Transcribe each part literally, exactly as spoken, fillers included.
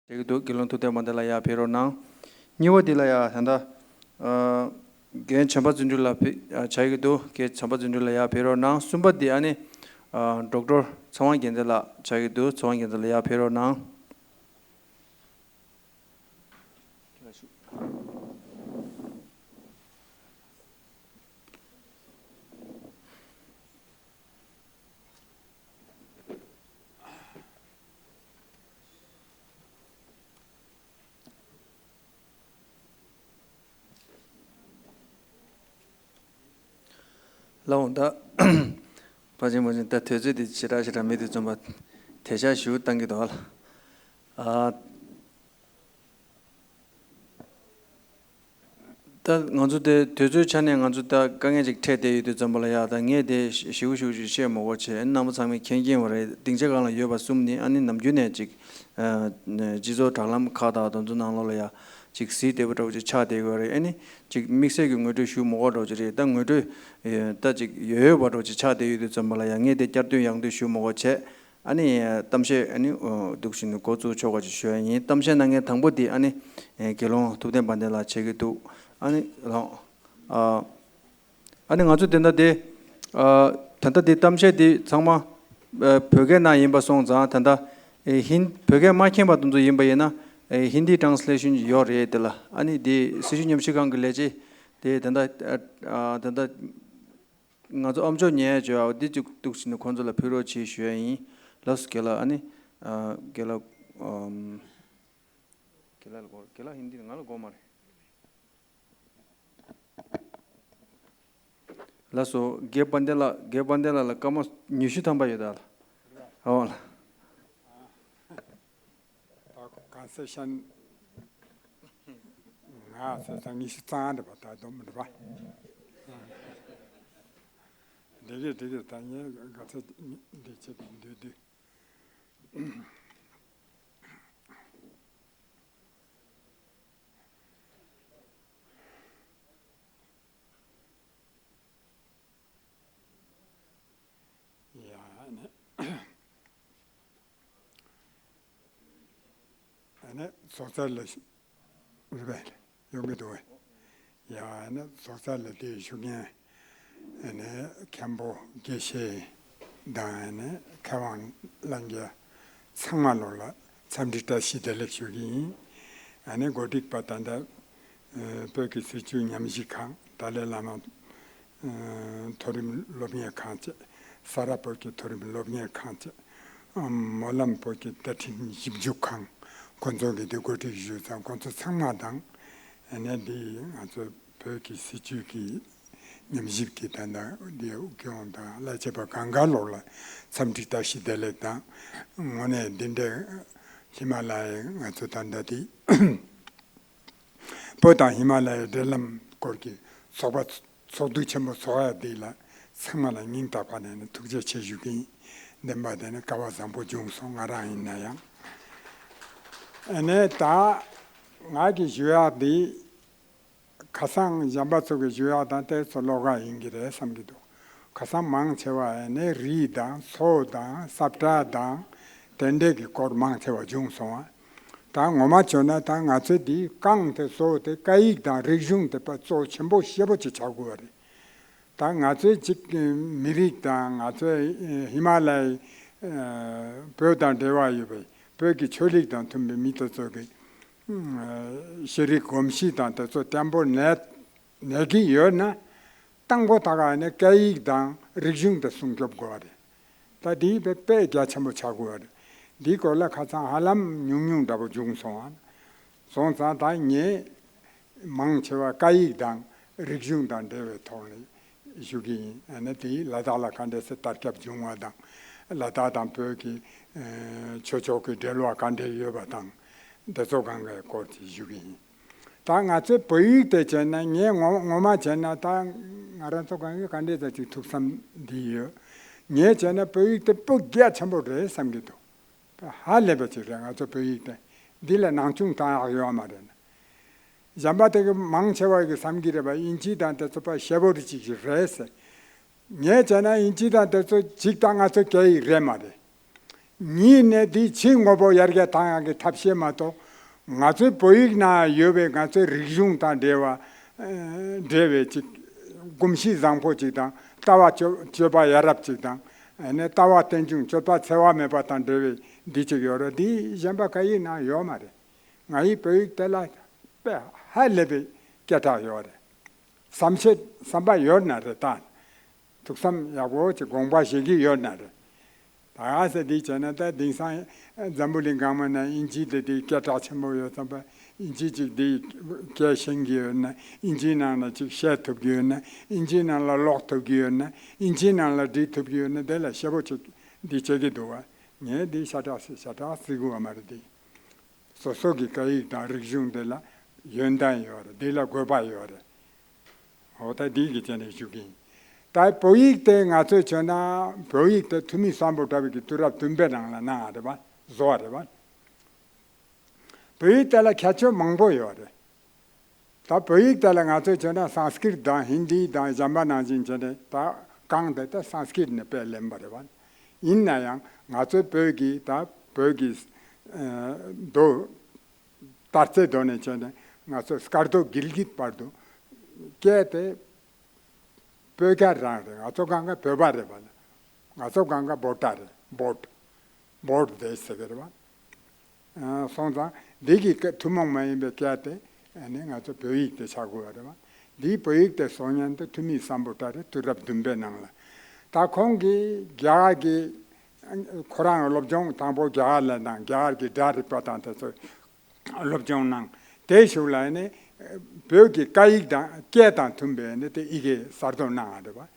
བྱེད་ཀྱི་འདུག་དགེ་སློང་ཐུབ་བསྟན་དཔལ་ལྡན་ལགས་ཡར་ཕེབས་རོགས་གནང་། གཉིས་པ་འདི་ལ་ཡ་ད་ལྟ་ཨ་རྒན་བྱམས་པ་བརྩོན་འགྲུས་ལགས་ཕེབས་ཨ་བྱ་ཡི་འདུག་རྒན་བྱམས་པ་བརྩོན་འགྲུས་ལགས་ཡར་ཕེབས་རོགས་གནང་། གསུམ་པ་འདི་ཨ་ནི་ཨ་ཌོག་ཊར་ཚེ་དབང་རྒྱལ་མཚན་ལགས་བྱ་ཡི་འདུག་ཚེ་དབང་རྒྱལ་མཚན་ལགས་ཡར་ཕེབས་རོགས་གནང་། ལགས་འོང་ད། ཕལ་ཆེར་ཕལ་ཆེར་ད་དུས་ཚོད་དེ་ཞེ་དྲག་ཞེ་དྲག་མེད་དུས་ཙམ་པ་དེ་ཤག་ཞུ་བཏང་གི་འདུག་ཨ། ད་ང་ཚོ་དེ་དུས་ཚོད་ཆ་ནས་ང་ཚོ་ད་དཀའ་ངལ་ཅིག་འཕྲད་བསྡད་ཡོད་དུས་ཙམ་པ་ལ་ཡ་ད་ངས་དེ་ཞིབ་པོ་ཞིབ་པོ་ཅིག་བཤད་མ་དགོས་བྱས་རྣམ་པ་ཚང་མས་མཁྱེན་མཁྱེན་པ་རེད། སྡིངས་ཆ་སྒང་ལ་ཡོད་པ་གསུམ་ནི་ཨ་ནི་ནམ་རྒྱུན་ནས་ཅིག་སྤྱི་ཚོགས་དྲ་ལམ་ཁག་དང་དེ་ཚོ་ནང་ལོགས་ལ་ཡ་ཅིག་གཟིགས་བདེ་པོ་འདྲ་བོ་ཅིག་ཆགས་བསྡད་ཡོད་རེད། ཨ་ནི་ཅིག་དམིགས་བསལ་གྱི་ངོ་སྤྲོད་ཞུ་མ་དགོས་འདྲ་བོ་ཅིག་རེད། ད་ངོ་སྤྲོད་ད་ཅིག་ཡོད་ཡོད་པ་འདྲ་བོ་ཅིག་ཆགས་བསྡད་ཡོད་དུས་ཙམ་པ་ལ་ཡ་ངས་དེ་བསྐྱར་ཟློས་ཡང་ཟློས་ཞུ་མ་དགོས་བྱས། ཨ་ནི་གཏམ་བཤད་ཨ་ནི་འདུག་བཞིན་དུ་འགོ་བཙུགས་ཆོག་པ་ཅིག་ཞུ་ཡ་ཡིན། གཏམ་བཤད་གནང་མཁན་དང་པོ་དེ་ཨ་ནི་དགེ་སློང་ཐུབ་བསྟན་དཔལ་ལྡན་ལགས་བྱེད་ཀྱི་འདུག་ཨ་ནི་ལགས། ཨ་ནི་ང་ཚོ་དེ་འདྲ་དེ་ད་ལྟ་དེ་གཏམ་བཤད་དེ་ཚང་མ་བོད་སྐད་ནང་ཡིན་པ་སོང་ཙང་ད་ལྟ་ཧིན་བོད་སྐད་མ་མཁྱེན་པ་དེ་ཚོ་ཡིན་པ་ཡིན་ན་ཧིན་དི་ཊན་སི་ལེ་ཤན་ཡོད་རེད། དེ་ལ་ཨ་ནི་དེ་སྲི་ཞུ་ཉམས་ཞིབ་ཁང་གི་ལས་བྱེད་དེ་ད་ལྟ་ད་ལྟ་ང་ཚོ་ཨམ་ཅོག་ཉན་ཡ་བྱོས་ཨ་འདི་གཅིག་འདུག་བྱས་ནས་ཁོང་ཚོ་ལ་ཕུལ་རོགས་བྱེད་ཞུ་ཡ་ཡིན། ལགས་སོ་རྒན་ལགས། ཨ་ནི་རྒན་ལགས་རྒན་ལགས་ལ་གོ་རྒན་ལགས་ཧིན་དི་ང་ལ་གོ་མ་རེད། ལགས་སོ་རྒན་དཔལ་ལྡན་ལགས། རྒན་དཔལ་ལྡན་ལགས་ལ་སྐར་མ་ཉི་ཤུ་ཐམ་པ་ཡོད་ད་ལ། ཨོ་ལ། ད་གང་ཟེར་ཤན། ང་ཟེར་ད་ཉི་ཤུ་རྩ་ལྔ་འདྲ་པ་ད་སྡོམ་མི་འདྲ་པ། འགྲིག་གི་འགྲིག་གི་ད་ངས་ག་ཚོད་འདི་བྱེད་པའི་འདུས་འདུས། ཡ་ནི། ཨ་ནི་ཚོགས་གཙོ་ལ་རེད་པས་ཡོང་གི་འདུག་པས། ཡ་ཨ་ནི་ཚོགས་གཙོ་ལ་དེ་ཞུ་མཁན་ཨ་ནི་མཁན་པོ་དགེ་བཤེས་དང་ཨ་ནི་མཁས་དབང་ལྷན་རྒྱས་ཚང་མ་ལོག་ལ་འཚམས་འདྲི་བཀྲ་ཤིས་བདེ་ལེགས་ཞུ་གི་ཡིན། ཨ་ནི་འགོ་ཁྲིད་པ་ད་ལྟ་བོད་ཀྱི་སྲིད་བྱུས་ཉམས་ཞིབ་ཁང་ཏཱ་ལའི་བླ་མ་མཐོ་རིམ་སློབ་གཉེར་ཁང་བཅས། ས་རཱ་བོད་ཀྱི་མཐོ་རིམ་སློབ་གཉེར་ཁང་བཅས། སྨོན་ལམ་བོད་ཀྱི་བརྡ་འཕྲིན་ཞིབ་འཇུག་ཁང་ཁོང་ཚོ་གིས་འདི་གོ་སྒྲིག་ཞུས་ཙང་ཁོང་ཚོ་ཚང་མ་དང་ཨ་ནི་འདི་ང་ཚོ་བོད་ཀྱི་སྲིད་བྱུས་ཀྱི་ཉམས་ཞིབ་ཀྱི་ད་ལྟ་འདི་དབུ་སྐྱོང་དང་བླ་ཆེན་པ་གང་ག་ལོག་ལ་འཚམས་འདྲི་བཀྲ་ཤིས་བདེ་ལེགས་དང་དངོས་གནས་འདི་འདྲའི་ཧི་མ་ལ་ཡའི་ང་ཚོ་ད་ལྟ་འདི། བོད་དང་ཧི་མ་ལ་ཡའི་འབྲེལ་ལམ་སྐོར་གྱི་ཚོགས་པ་ཚོགས་འདུ་ཆེན་པོ་ཚོགས་ཡ་འདི་ལ་ཚང་མ་ལ་སྙིང་ཐག་པ་ནས་ནས་ཐུགས་རྗེ་ཆེ་ཞུ་གི་ཡིན། བདེན་པ་དེ་ནི་སྐལ་བ་བཟང་པོ་བྱུང་སོང་ང་རང་ཡིན་ན་ཡང་། ཨ་ནི་ད་ང་གི་ཞུ་ཡག་འདི་ཁ་སང་གཞན་པ་ཚོ་གི་ཞུ་ཡག་དང་དེ་ཚོ་ལོགས་ཀ་ཡིན་གྱི་རེད་བསམ་གྱི་འདུག་ཁ་སང་མང་ཆེ་བ་ཨ་ནི་རིགས་དང་ཚོགས་དང་ས་བཀྲ་དང་དེ་འདྲས་ཀྱི་སྐོར་མང་ཆེ་བ་བྱུང་སོང་བ། ད་ངོ་མ་བྱས་ན་ད་ང་ཚོས་འདི་རྐང་དེ་བཟོ་དེ་སྐད་ཡིག་དང་རིག་གཞུང་དེ་པ་གཙོ་ཆེན་པོ་ཞེ་པོ་ཅིག་ཆགས་དགོས་པ་རེད། ད་ང་ཚོའི་གཅིག་མི་རིགས་དང་ང་ཚོའི་ཧི་མ་ལ་ཡའི་བོད་དང་འབྲེལ་བ་ཡོད་པའི་བོད་ཀྱི་ཆོས་ལུགས་དང་མཐུན་པའི་མི་དེ་ཚོ་གི་ཤེས་རིག་གོམས་གཤིས་དང་དེ་ཚོ་བརྟན་པོ་གནས་གནས་ཀྱི་ཡོད་ན། དང་པོ་ད་ག་ནས་སྐད་ཡིག་དང་རིག་གཞུང་དེ་སྲུང་སྐྱོབ་དགོས་པ་རེད། ད་འདི་དཔེ་དཔེ་རྒྱ་ཆེན་པོ་ཆགས་དགོས་པ་རེད། འདིའི་སྐོར་ལ་ཁ་སང་ཧ་ལམ་ཉུང་ཉུང་འདྲ་པོ་བྱུང་སོང་ཨ། སོང་ཙང་ད་ངས་མང་ཆེ་བ་སྐད་ཡིག་དང་རིག་གཞུང་དང་འབྲེལ་བའི་ཐོག་ནས་ཞུ་གི་ཡིན། ཨ་ནི་དེ་ལ་དྭགས་ལ་ག་འདྲས་སེ་དར་ཁྱབ་བྱུང་བ་དང་ལ་དྭགས་དང་བོད་ཀྱི་ཆོས་ཕྱོགས་ཀྱི་འབྲེལ་བ་ག་འདྲས་ཡོད་པ་དང་དེ་ཚོ་གང་གའི་སྐོར་དེ་ཞུ་གི་ཡིན། ད་ང་ཚོའི་བོད་ཡིག་དེ་བྱས་ན་ངས་ངོ་ངོ་མ་བྱས་ན་ད་ང་རང་ཚོ་གང་གི་ག་འདྲས་ཙམ་ཅིག་ཐུགས་བསམ་འདི་ཡོད། ངས་བྱས་ན་བོད་ཡིག་དེ་སྤུ་རྒྱ་ཆེན་པོ་རེད་བསམ་གྱི་འདུག་ཧ་ལས་པ་ཅིག་རེད། ང་ཚོ་བོད་ཡིག་དེ་འདི་ལས་ནང་ཆུང་བཏང་ཡག་ཡོད་མ་རེད་ན། གཞན་པ་དེ་གི་མང་ཆེ་བ་གི་བསམ་གྱི་རེད་པ། དབྱིན་ཇི་དང་དེ་ཚོ་པ་ཞེ་པོ་རེ་ཅིག་ཅིག་རེད་ཟེར། ངས་བྱས་ན་དབྱིན་ཇི་དང་དེ་ཚོ་ཅིག་དང་ང་ཚོ་སྐད་ཡིག་རེད་མ་རེད། གཉིས་ནས་དེའི་ཕྱིའི་དངོས་པོ་ཡར་རྒྱས་བཏང་ཡག་གི་ཐབས་ཤེས་མ་གཏོགས། ང་ཚོའི་བོད་ཡིག་ནང་ཡོད་པའི་ང་ཚོའི་རིག་གཞུང་དང་འབྲེལ་བ་ཨ་འབྲེལ་བའི་ཅིག་གོམས་གཤིས་བཟང་པོ་ཅིག་དང་། ལྟ་བ་སྤྱོད་སྤྱོད་པ་ཡ་རབས་ཅིག་དང་། ཨ་ནི་ལྟ་བ་རྟེན་འབྱུང་སྤྱོད་པ་འཚེ་བ་མེད་པ་དང་འབྲེལ་བའི་འདི་ཅིག་ཡོད་རེད། འདི་གཞན་པ་ག་ཡིག་ནང་ཡོད་མ་རེད། ང་ཡི་བོད་ཡིག་དེ་ལ་དཔེ་ཧ་ལས་པའི་སྐད་གྲགས་ཡོད་རེད། བསམ་ཤེས་བསམ་པ་ཡོད་ན་རེད་ད། ཐུགས་བསམ་ཡག་པོ་ཅིག་དགོངས་པ་བཞེས་ཀྱི་ཡོད་ན་རེད། ད་ག་ཟེ་འདི་བྱས་ན། ད་དེང་སང་འཛམ་བུ་གླིང་སྒང་མ་ན་དབྱིན་ཇི་དེ་དེའི་སྐད་གྲགས་ཆེན་པོ་ཡོད་ཙམ་པ། དབྱིན་ཇི་ཅིག་དེའི་སྐད་ཤེས་ཀྱི་ཡོད་ན། དབྱིན་ཇིའི་ནང་ལ་ཅིག་བཤད་ཐུབ་ཀྱི་ཡོད་ན། དབྱིན་ཇིའི་ནང་ལ་ཀློག་ཐུབ་ཀྱི་ཡོད་ན། དབྱིན་ཇིའི་ནང་ལ་འབྲི་ཐུབ་ཀྱི་ཡོད་ན། དེ་ལ་ཞེ་པོ་ཅིག་འདི་བྱེད་ཀྱི་འདུག་བ། ངས་འདི་ཤ་ཁྲག་སི་ཤ་ཁྲག་སི་གུ་བ་མ་རེད་དེ། སོ་སོ་གི་སྐད་ཡིག་དང་རིག་གཞུང་དེ་ལ་ཡོན་ཏན་ཡོད་རེད། དེ་ལ་དགོས་པ་ཡོད་རེད། འོ་ད་འདི་གི་ཆ་ནས་ཞུ་གི་ཡིན། ད་བོད་ཡིག་དེ་ང་ཚོས་བྱས་ན། བོད་ཡིག་དེ་ཐུ་མི་སམ་བྷོ་ཊ་ཝི་གི་དུས་རབས་བདུན་པའི་ནང་ལ་གནང་བ་རེད་པ། བཟོ་བ་རེད་པ། བོད་ཡིག་དེ་ལ་ཁྱད་ཆོས་མང་པོ་ཡོད་རེད། ད་བོད་ཡིག་དེ་ལ་ང་ཚོས་བྱས་ན་སཾ་སྐྲྀཏ་དང་ཧིན་དི་དང་གཞན་པ་ནང་བཞིན་བྱས་ནས། ད་གང་དེ་ད་སཾ་སྐྲྀཏ་ནས་དཔེ་ལེན་པ་རེད་པ། ཡིན་ན་ཡང་ང་ཚོའི་བོད་ཀྱི་ད་བོད་ཀྱི་ཨ་མདོ། དར་རྩེ་མདོ་ནས་བྱས་ནས་ང་ཚོ་སྐར་རྡོ་གིལ་གིད་བར་དུ་སྐད་དེ་བོད་སྐད་རང་རེད། ང་ཚོ་སྒང་ག་བོད་པ་རེད་པ། ང་ཚོ་སྒང་ག་བོ་ཊ་རེད། བོཊ། བོཊ་དེ་ཟེར་གི་རེད་པ། ཨ་སོང་ཙང་འདི་གི་སྐད་ཐུན་མོང་མ་ཡིན་པའི་སྐད་དེ་ཨ་ནི་ང་ཚོ་བོད་ཡིག་དེ་ཆགས་དགོས་པ་རེད་པ། འདིའི་བོད་ཡིག་དེ་བཟོ་མཁན་དེ་ཐུ་མི་སམ་བྷོ་ཊ་རེད། དུས་རབས་བདུན་པའི་ནང་ལ། ད་ཁོང་གིས་རྒྱ་གར་གྱི་ཁོ་རང་སློབ་སྦྱོང་དང་པོ་རྒྱ་གར་ལ་གནང་། རྒྱ་གར་གྱི་སྒྲ་རིག་པ་དང་དེ་ཚོ་སློབ་སྦྱོང་གནང་། དེའི་གཞུག་ལ་ནི་བོད་ཀྱི་སྐད་ཡིག་དང་སྐད་དང་མཐུན་པའི་ནི་དེ་ཡི་གེ་གསར་གཏོད་གནང་བ་རེད་པ།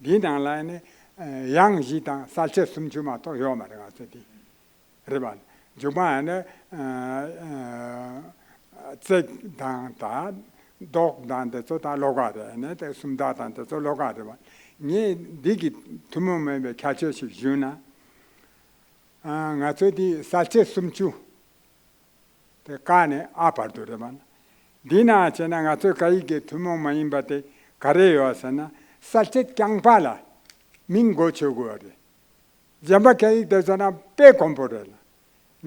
འདིའི་ནང་ལ་ནི་དབྱངས་བཞི་དང་གསལ་བྱེད་སུམ་ཅུ་མ་གཏོགས་ཡོད་མ་རེད། ང་ཚོ་འདི་རེད་པ། མཇུག་མ་ནི་ཨ་ཨ་བརྩེགས་དང་ད་རྡོག་དང་དེ་ཚོ་ད་ལོགས་ཀ་རེད། ནི་དེ་སུམ་རྟགས་དང་དེ་ཚོ་ལོགས་ཀ་རེད་པ། ངས་འདི་གི་ཐུན་མོང་མིན་པའི་ཁྱད་ཆོས་ཤིག་ཞུས་ན། ཨ་ང་ཚོའི་འདི་གསལ་བྱེད་སུམ་ཅུ། དེ་ཀ་ནས་ཨ་བར་དུ་རེད་པ། འདི་ན་བྱས་ན་ང་ཚོའི་སྐད་ཡིག་གི་ཐུན་མོང་མ་ཡིན་པ་དེ་ག་རེ་ཡོད་ཟེར་ན། གསལ་བྱེད་རྐྱང་པ་ལ་མིང་འགོ་ཆོད་དགོས་པ་རེད། གཞན་པ་སྐད་ཡིག་དེ་ཚོ་ན་དཔེ་དཀོན་པོ་རེད་ལ།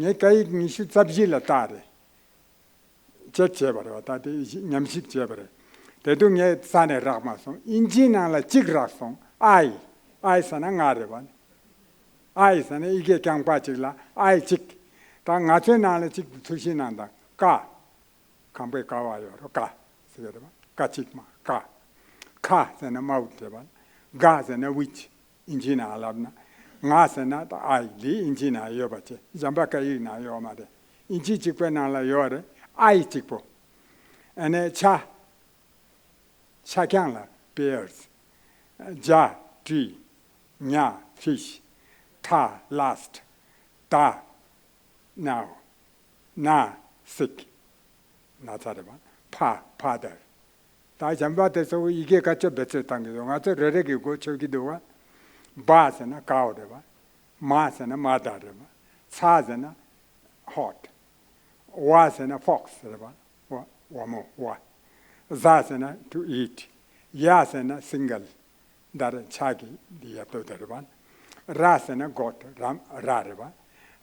ངས་སྐད་ཡིག་ཉི་ཤུ་རྩ་བཞི་ལ་བལྟས་རེད། ཅེག་བྱས་པ་རེད་པ། ད་དེ་ཉམས་ཞིབ་བྱས་པ་རེད། དེ་དུས་ངས་རྩ་ནས་རག་མ་སོང་། དབྱིན་ཇིའི་ནང་ལ་གཅིག་རག་སོང་། ཨའི། ཨའི་ཟེར་ན་ང་རེད་པ། ཨའི་ཟེར་ན་ཡི་གེ་རྐྱང་པ་གཅིག་ལ་ཨའི་གཅིག། ད་ང་ཚོའི་ནང་ལ་གཅིག་ཚུར་ཤིག་གནང་དང་། ཀ། ཁང་པའི་ཀ་བ་ཡོད་རེད། ཀ་ཟེར་གི་རེད་པ། ཀ་གཅིག་མ། ཀ། ཁ་ཟེར་ན་མའུཐ་རེད་པ། ག་ཟེར་ན་ཝིཆ། དབྱིན་ཇིའི་ནང་ལབ་ན། ང་ཟེར་ན་ད་ཨའི། འདི་དབྱིན་ཇིའི་ནང་ཡོད་པ་བྱས། གཞན་པ་སྐད་ཡིག་ནང་ཡོད་མ་རེད། དབྱིན་ཇི་གཅིག་པའི་ནང་ལ་ཡོད་རེད། ཨའི་གཅིག་པོ། ཨ་ནི་ཆ། ཆ་རྐྱང་ལ་པེར་སི། ཇ། ཊི། ཉ། ཕིཤ། ཐ། ལ་སི་ཊི། ད། ནའོ། ན། སིག། ན་ཚ་རེད་པ། ཕ། ཕ་དར། ད་གཞན་པ་དེ་ཚོ་ཡི་གེ་ག་ཚོད་འབད་རྩོལ་བཏང་གི་འདུག། ང་ཚོ་རེ་རེ་གིས་གོ་ཆོད་ཀྱི་འདུག་བ། བ་ཟེར་ན་ཀའོ་རེད་པ། མ་ཟེར་ན་མ་དར་རེད་པ། ཚ་ཟེར་ན་ཧོཊ། ཝ་ཟེར་ན་ཕོག་སི་རེད་པ། ཝ། ཝ་མོ། ཝ། ཟ་ཟེར་ན་to eat། ཡ་ཟེར་ན་སིང་གལ། ད་རེད། ཆ་གི་འདི་ཡ་ཏོ་དེ་རེད་པ། ར་ཟེར་ན་གོ་ཊ། ར། ར་རེད་པ།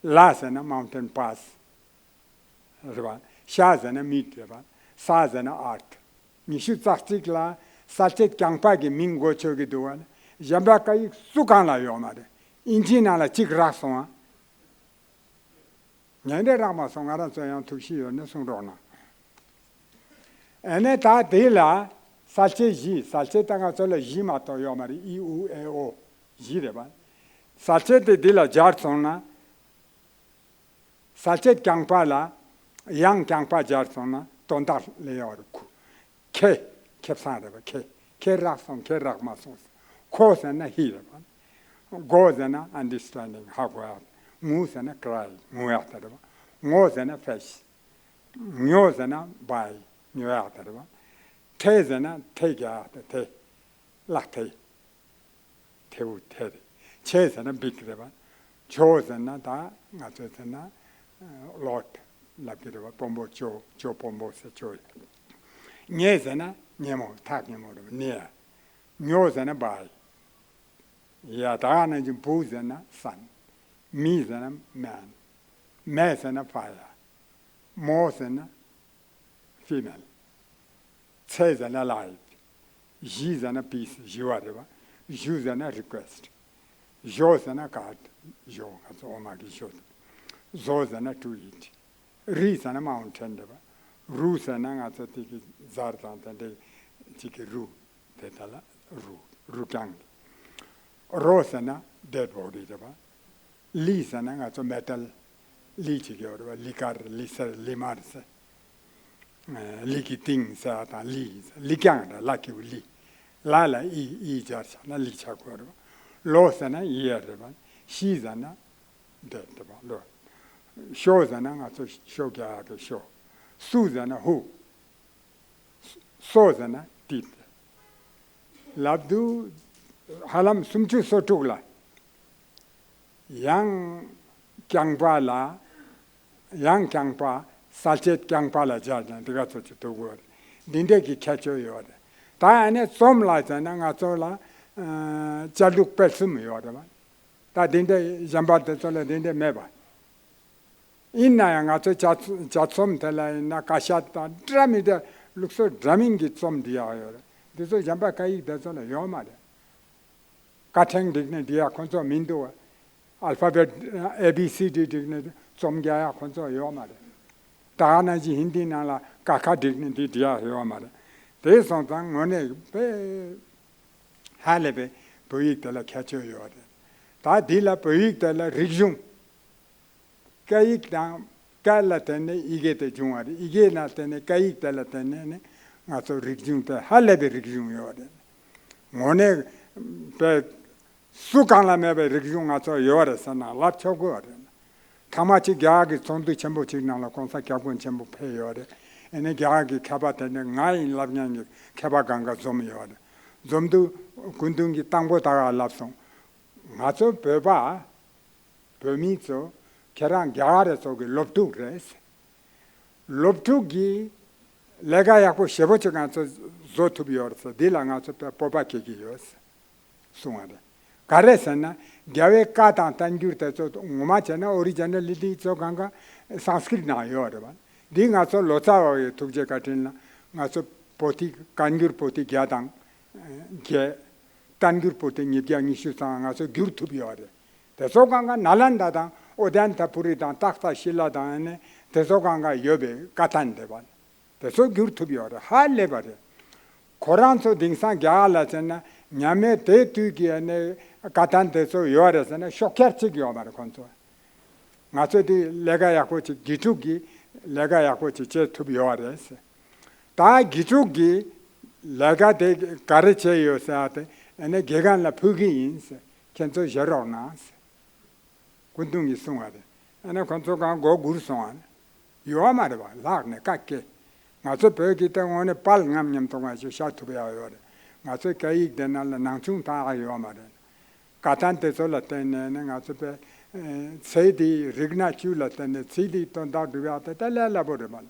ལ་ཟེར་ན་མའུན་ཊེན་པཱ་སི་རེད་པ། ཤ་ཟེར་ན་མིཊ་རེད་པ། ས་ཟེར་ན་ཨརཐ། ཉི་ཤུ་རྩ་གཅིག་ལ་གསལ་བྱེད་རྐྱང་པ་གི་མིང་གོ་ཆོད་ཀྱི་འདུག་བ། གཞན་པ་སྐད་ཡིག་སུ་གང་ལ་ཡོད་མ་རེད། དབྱིན་ཇིའི་ནང་ལ་གཅིག་རག་སོང་ཨ། ངས་འདི་རག་མ་སོང་། ང་རང་ཚོ་ཡང་ཐུགས་གཤིས་ཡོད་ན་གསུང་རོགས་གནང་། ཨ་ནི་ད་དེ་ལ་གསལ་བྱེད་བཞི། གསལ་བྱེད་ད་ང་ཚོ་ལ་བཞི་མ་གཏོགས་ཡོད་མ་རེད། ཨི་ཨུ་ཨེ་ཨོ་བཞི་རེད་པ། གསལ་བྱེད་དེ་འདི་ལ་སྦྱར་སོང་ན། གསལ་བྱེད་རྐྱང་པ་ལ་དབྱངས་རྐྱང་པ་སྦྱར་སོང་ན་དོན་དག་ལེན་ཡག་རེད། ཁུ། ཁེ། ཁེ་བཟང་རེད་པ། ཁེ། ཁེ་རག་སོང་། ཁེ་རག་མ་སོང་། ཁོ་ཟེར་ན་ཧི་རེད་པ། གོ་ཟེར་ན་ཨན་ཌར་སི་ཊེན་ཌིང་། ཧ་གོ་ཡག། ངུ་ཟེར་ན་ཀྲའི། ངུ་ཡག་དེ་རེད་པ། ངོ་ཟེར་ན་ཕེ་སི། ཉོ་ཟེར་ན་བའི། ཉོ་ཡག་དེ་རེད་པ། ཐེ་ཟེར་ན་ཐེ་རྒྱག་ཡག་དེ། ཐེ། ལག་ཐེ། ཐེའུ་ཐེ་རེད། ཆེ་ཟེར་ན་བིག་རེད་པ། ཇོ་ཟེར་ན་ད་ང་ཚོས་ཟེར་ན་ལོཌ་ལབ་ཀྱི་རེད་པ། དཔོན་པོ་ཇོ། ཇོ་དཔོན་པོ་ཟེར། ཇོ་ཡ། ཉེ་ཟེར་ན་ཉེ་མོ། ཐག་ཉེ་མོ་རེད་པ། ཉེ་ཡ། ཉོ་ཟེར་ན་བའི། ཡ། ད་ག་ནང་བཞིན་བུ་ཟེར་ན་སན། མི་ཟེར་ན་man། མེ་ཟེར་ན་fire། མོ་ཟེར་ན་female། ཚེ་ཟེར་ན་life། ཞི་ཟེར་ན་peace། ཞི་བ་རེད་པ། ཞུ་ཟེར་ན་request། ཞོ་ཟེར་ན་card། ཞོ་ང་ཚོ་འོ་མ་གི་ཞོ་དང་། ཟོ་ཟེར་ན་to eat། རི་ཟེར་ན་mountain་རེད་པ། རུ་ཟེར་ན་ང་ཚོ་དེ་གི་གཟར་དང་དེ་འདྲའི་ཅིག་གི་རུ། དེ་ལྟ་ལ་རུ། རུ་རྐྱང་། རོ་ཟེར་ན་dead body་རེད་པ། ལི་ཟེར་ན་ང་ཚོ་metal་ལི་ཅིག་ཡོད་རེད་པ། ལི་དཀར། ལི་སེར། ལི་དམར་ཟེར། ལི་གི་སྟེང་ཟེར་བ་དང་ལི། ལི་རྐྱང་རེད། ལ་གི་གུ་ལི། ལ་ལ་ཨི་ཨི་སྦྱར་བྱས་ན་ལི་ཆགས་དགོས་རེད་པ། ལོ་ཟེར་ན་year་རེད་པ། ཤི་ཟེར་ན་dead་རེད་པ། ལོ། ཤོ་ཟེར་ན་ང་ཚོ་ཤོ་རྒྱག་ཡག་གི་ཤོ། སུ་ཟེར་ན་who། སོ་ཟེར་ན་teeth། ལབ་དུས་ཧ་ལམ་སུམ་ཅུ་སོ་དྲུག་ལ། ཡང་རྐྱང་པ་ལ། ཡང་རྐྱང་པ། ས་བཅད་རྐྱང་པ་ལ་སྦྱར་ནས་འདི་ག་ཚོད་ཅིག་ཐུབ་དགོས་རེད། འདི་འདྲས་ཀྱི་ཁྱད་ཆོས་ཡོད་རེད། ད་ཨ་ནི་རྩོམ་ལ་ཟེར་ན་ང་ཚོ་ལ་ཨ་བཅད་ལྷུག་སྤེལ་གསུམ་ཡོད་རེད་པ། ད་འདི་འདྲས་གཞན་པ་དེ་ཚོ་ལ་འདི་འདྲས་མེད་པ། ཡིན་ན་ཡང་ང་ཚོ་ཇ་ཇ་ཚོམ་དེ་ལ་ཡིན་ན་ཀ་ཤ་དང་འདྲ་མི་འདྲ་ལུགས་སྲོལ་འདྲ་མིན་གྱི་རྩོམ་འབྲི་ཡག་ཡོད་རེད། འདི་ཚོ་གཞན་པ་སྐད་ཡིག་དེ་ཚོ་ལ་ཡོད་མ་རེད། ཀ་ཕྲེང་བསྒྲིགས་ནས་འབྲི་ཡག་ཁོ་ཚོ་མི་འདུག alphabet A B C D བསྒྲིགས་ནས་རྩོམ་རྒྱག་ཡག་ཁོ་ཚོ་ཡོད་མ་རེད། ད་ག་ནང་བཞིན་ཧིན་དིའི་ནང་ལ་ཀ་ཁ་བསྒྲིགས་ནས་འདི་འབྲི་ཡག་ཡོད་མ་རེད། དེ་སོང་ཙང་དངོས་གནས་དཔེ་ཧ་ལས་པའི་བོད་ཡིག་དེ་ལ་ཁྱད་ཆོས་ཡོད་རེད། ད་འདི་ལ་བོད་ཡིག་དེ་ལ་རིག་གཞུང་། སྐད་ཡིག་དང་སྐད་ལ་བརྟེན་ནས་ཡི་གེ་དེ་བྱུང་བ་རེད། ཡི་གེ་ལ་བརྟེན་ནས་སྐད་ཡིག་དེ་ལ་བརྟེན་ནས་ནི་ང་ཚོ་རིག་གཞུང་དེ་ཧ་ལས་པའི་རིག་གཞུང་ཡོད་རེད། དངོས་གནས་པའི་སུ་གང་ལ་མེད་པའི་རིག་གཞུང་ང་ཚོ་ཡོད་རེད་ཟེར་ན་ལབ་ཆོག་གི་རེད། ཐེངས་མ་གཅིག་རྒྱ་གར་གྱི་ཚོགས་འདུ་ཆེན་པོ་གཅིག་ནང་ལ་གོང་ས་སྐྱབས་མགོན་ཆེན་པོ་ཕེབས་ཡོད་རེད། ཨ་ནི་རྒྱ་གར་གྱི་མཁས་པ་དེ་འདྲ་ང་ཡིན་ལབ་མཁན་གྱི་མཁས་པ་སྒང་ག་འཛོམས་ཡོད་རེད། འཛོམས་དུས་སྐུ་མདུན་གྱིས་དང་པོ་ད་ག་ལབ་སོང་། ང་ཚོ་བོད་པ། བོད་མི་ཚོ་ཁྱེད་རང་རྒྱ་གར་ཚོ་གི་སློབ་ཕྲུག་རེད། སློབ་ཕྲུག་གིས་ལས་ཀ་ཡག་པོ་ཞེ་པོ་ཅིག་ང་ཚོ་བཟོ་ཐུབ་ཡོད་རེད་ཟེར། འདི་ལ་ང་ཚོ་དཔེ་སྤོབས་པ་སྐྱེ་གི་ཡོད་ཟེར་གསུངས་པ་རེད། ག་རེ་ཟེར་ན་རྒྱལ་བའི་བཀའ་དང་བསྟན་འགྱུར་དེ་ཚོ་ངོ་མ་བྱས་ན་ཨོ་རི་ཇི་ནལ་ལི་འདི་ཚོ་གང་ག་སཾ་སྐྲྀཏ་ནང་ཡོད་རེད་པ། འདི་ང་ཚོ་ལོ་ཙཱ་བ་ཡི་ཐུགས་རྗེ་བཀའ་དྲིན་ལ་ང་ཚོ་པོ་ཏི་བཀའ་འགྱུར་པོ་ཏི་བརྒྱ་དང་བརྒྱད། བསྟན་འགྱུར་པོ་ཏི་ཉིས་བརྒྱ་ཉི་ཤུ་ཙམ་ང་ཚོ་བསྒྱུར་ཐུབ་ཡོད་རེད། དེ་ཚོ་གང་ག་ནཱ་ལནྡ་དང་ཨོ་དན་ད་པུ་རི་དང་ཏག་ཏ་ཤི་ལ་དང་ཨ་ནི་དེ་ཚོ་གང་ག་ཡོད་པའི་བཀའ་ཐང་འདེབས་པ། དེ་ཚོ་བསྒྱུར་ཐུབ་ཡོད་རེད། ཧ་ལས་པ་རེད། ཁོ་རང་ཚོ་དེང་སང་རྒྱ་གར་ལ་བྱས་ན་ཉམས་མེད་དེ་དུས་ཀྱི་ཨ་ནི་བཀའ་ཐང་དེ་ཚོ་ཡོད་རེད་ཟེར་ན་ཤོག་ཁྱེར་གཅིག་ཡོད་མ་རེད་ཁོང་ཚོ། ང་ཚོ་དེ་ལས་ཀ་ཡག་པོ་ཅིག་དགེ་ཕྲུག་གིས་ལས་ཀ་ཡག་པོ་ཅིག་བྱེད་ཐུབ་ཡོད་རེད་ཟེར། ད་དགེ་ཕྲུག་གིས་ལས་ཀ་དེ་ག་རེ་བྱས་ཡོད་ཟེར་བ་དེ་ཨ་ནི་དགེ་རྒན་ལ་ཕུལ་གི་ཡིན་ཟེར། ཁྱེད་ཚོ་བཞེས་རོགས་གནང་ཟེར། སྐུ་མདུན་གྱིས་གསུངས་པ་རེད། ཨ་ནི་ཁོ་ཚོ་གང་མགོ་སྒུར་སོང་བ་ནི། ཡོད་མ་རེད་པ། ལྷག་ནས་བཀའ་སྐྱེལ། ང་ཚོ་བོད་ཀྱི་ལྟ་དངོས་གནས་དཔལ་རྔམ་ཉམས་དུ་ང་ཞིག་བཞག་ཐུབ་ཡག་ཡོད་རེད། ང་ཚོའི་སྐད་ཡིག་དེ་ནང་ལ་ནང་ཆུང་དག་ཡོད་མ་རེད། བཀའ་ཐང་དེ་ཚོ་ལ་བརྟེན་ནས་ནི་ང་ཚོ་པའི་ཚེ་འདིའི་རིག་གནས་བཅུ་ལ་བརྟེན་ནས་ཚེ་འདིའི་དོན་དག་སྒྲུབ་ཡག་དེ་ལྟ་ལས་སླ་པོ་རེད་པ།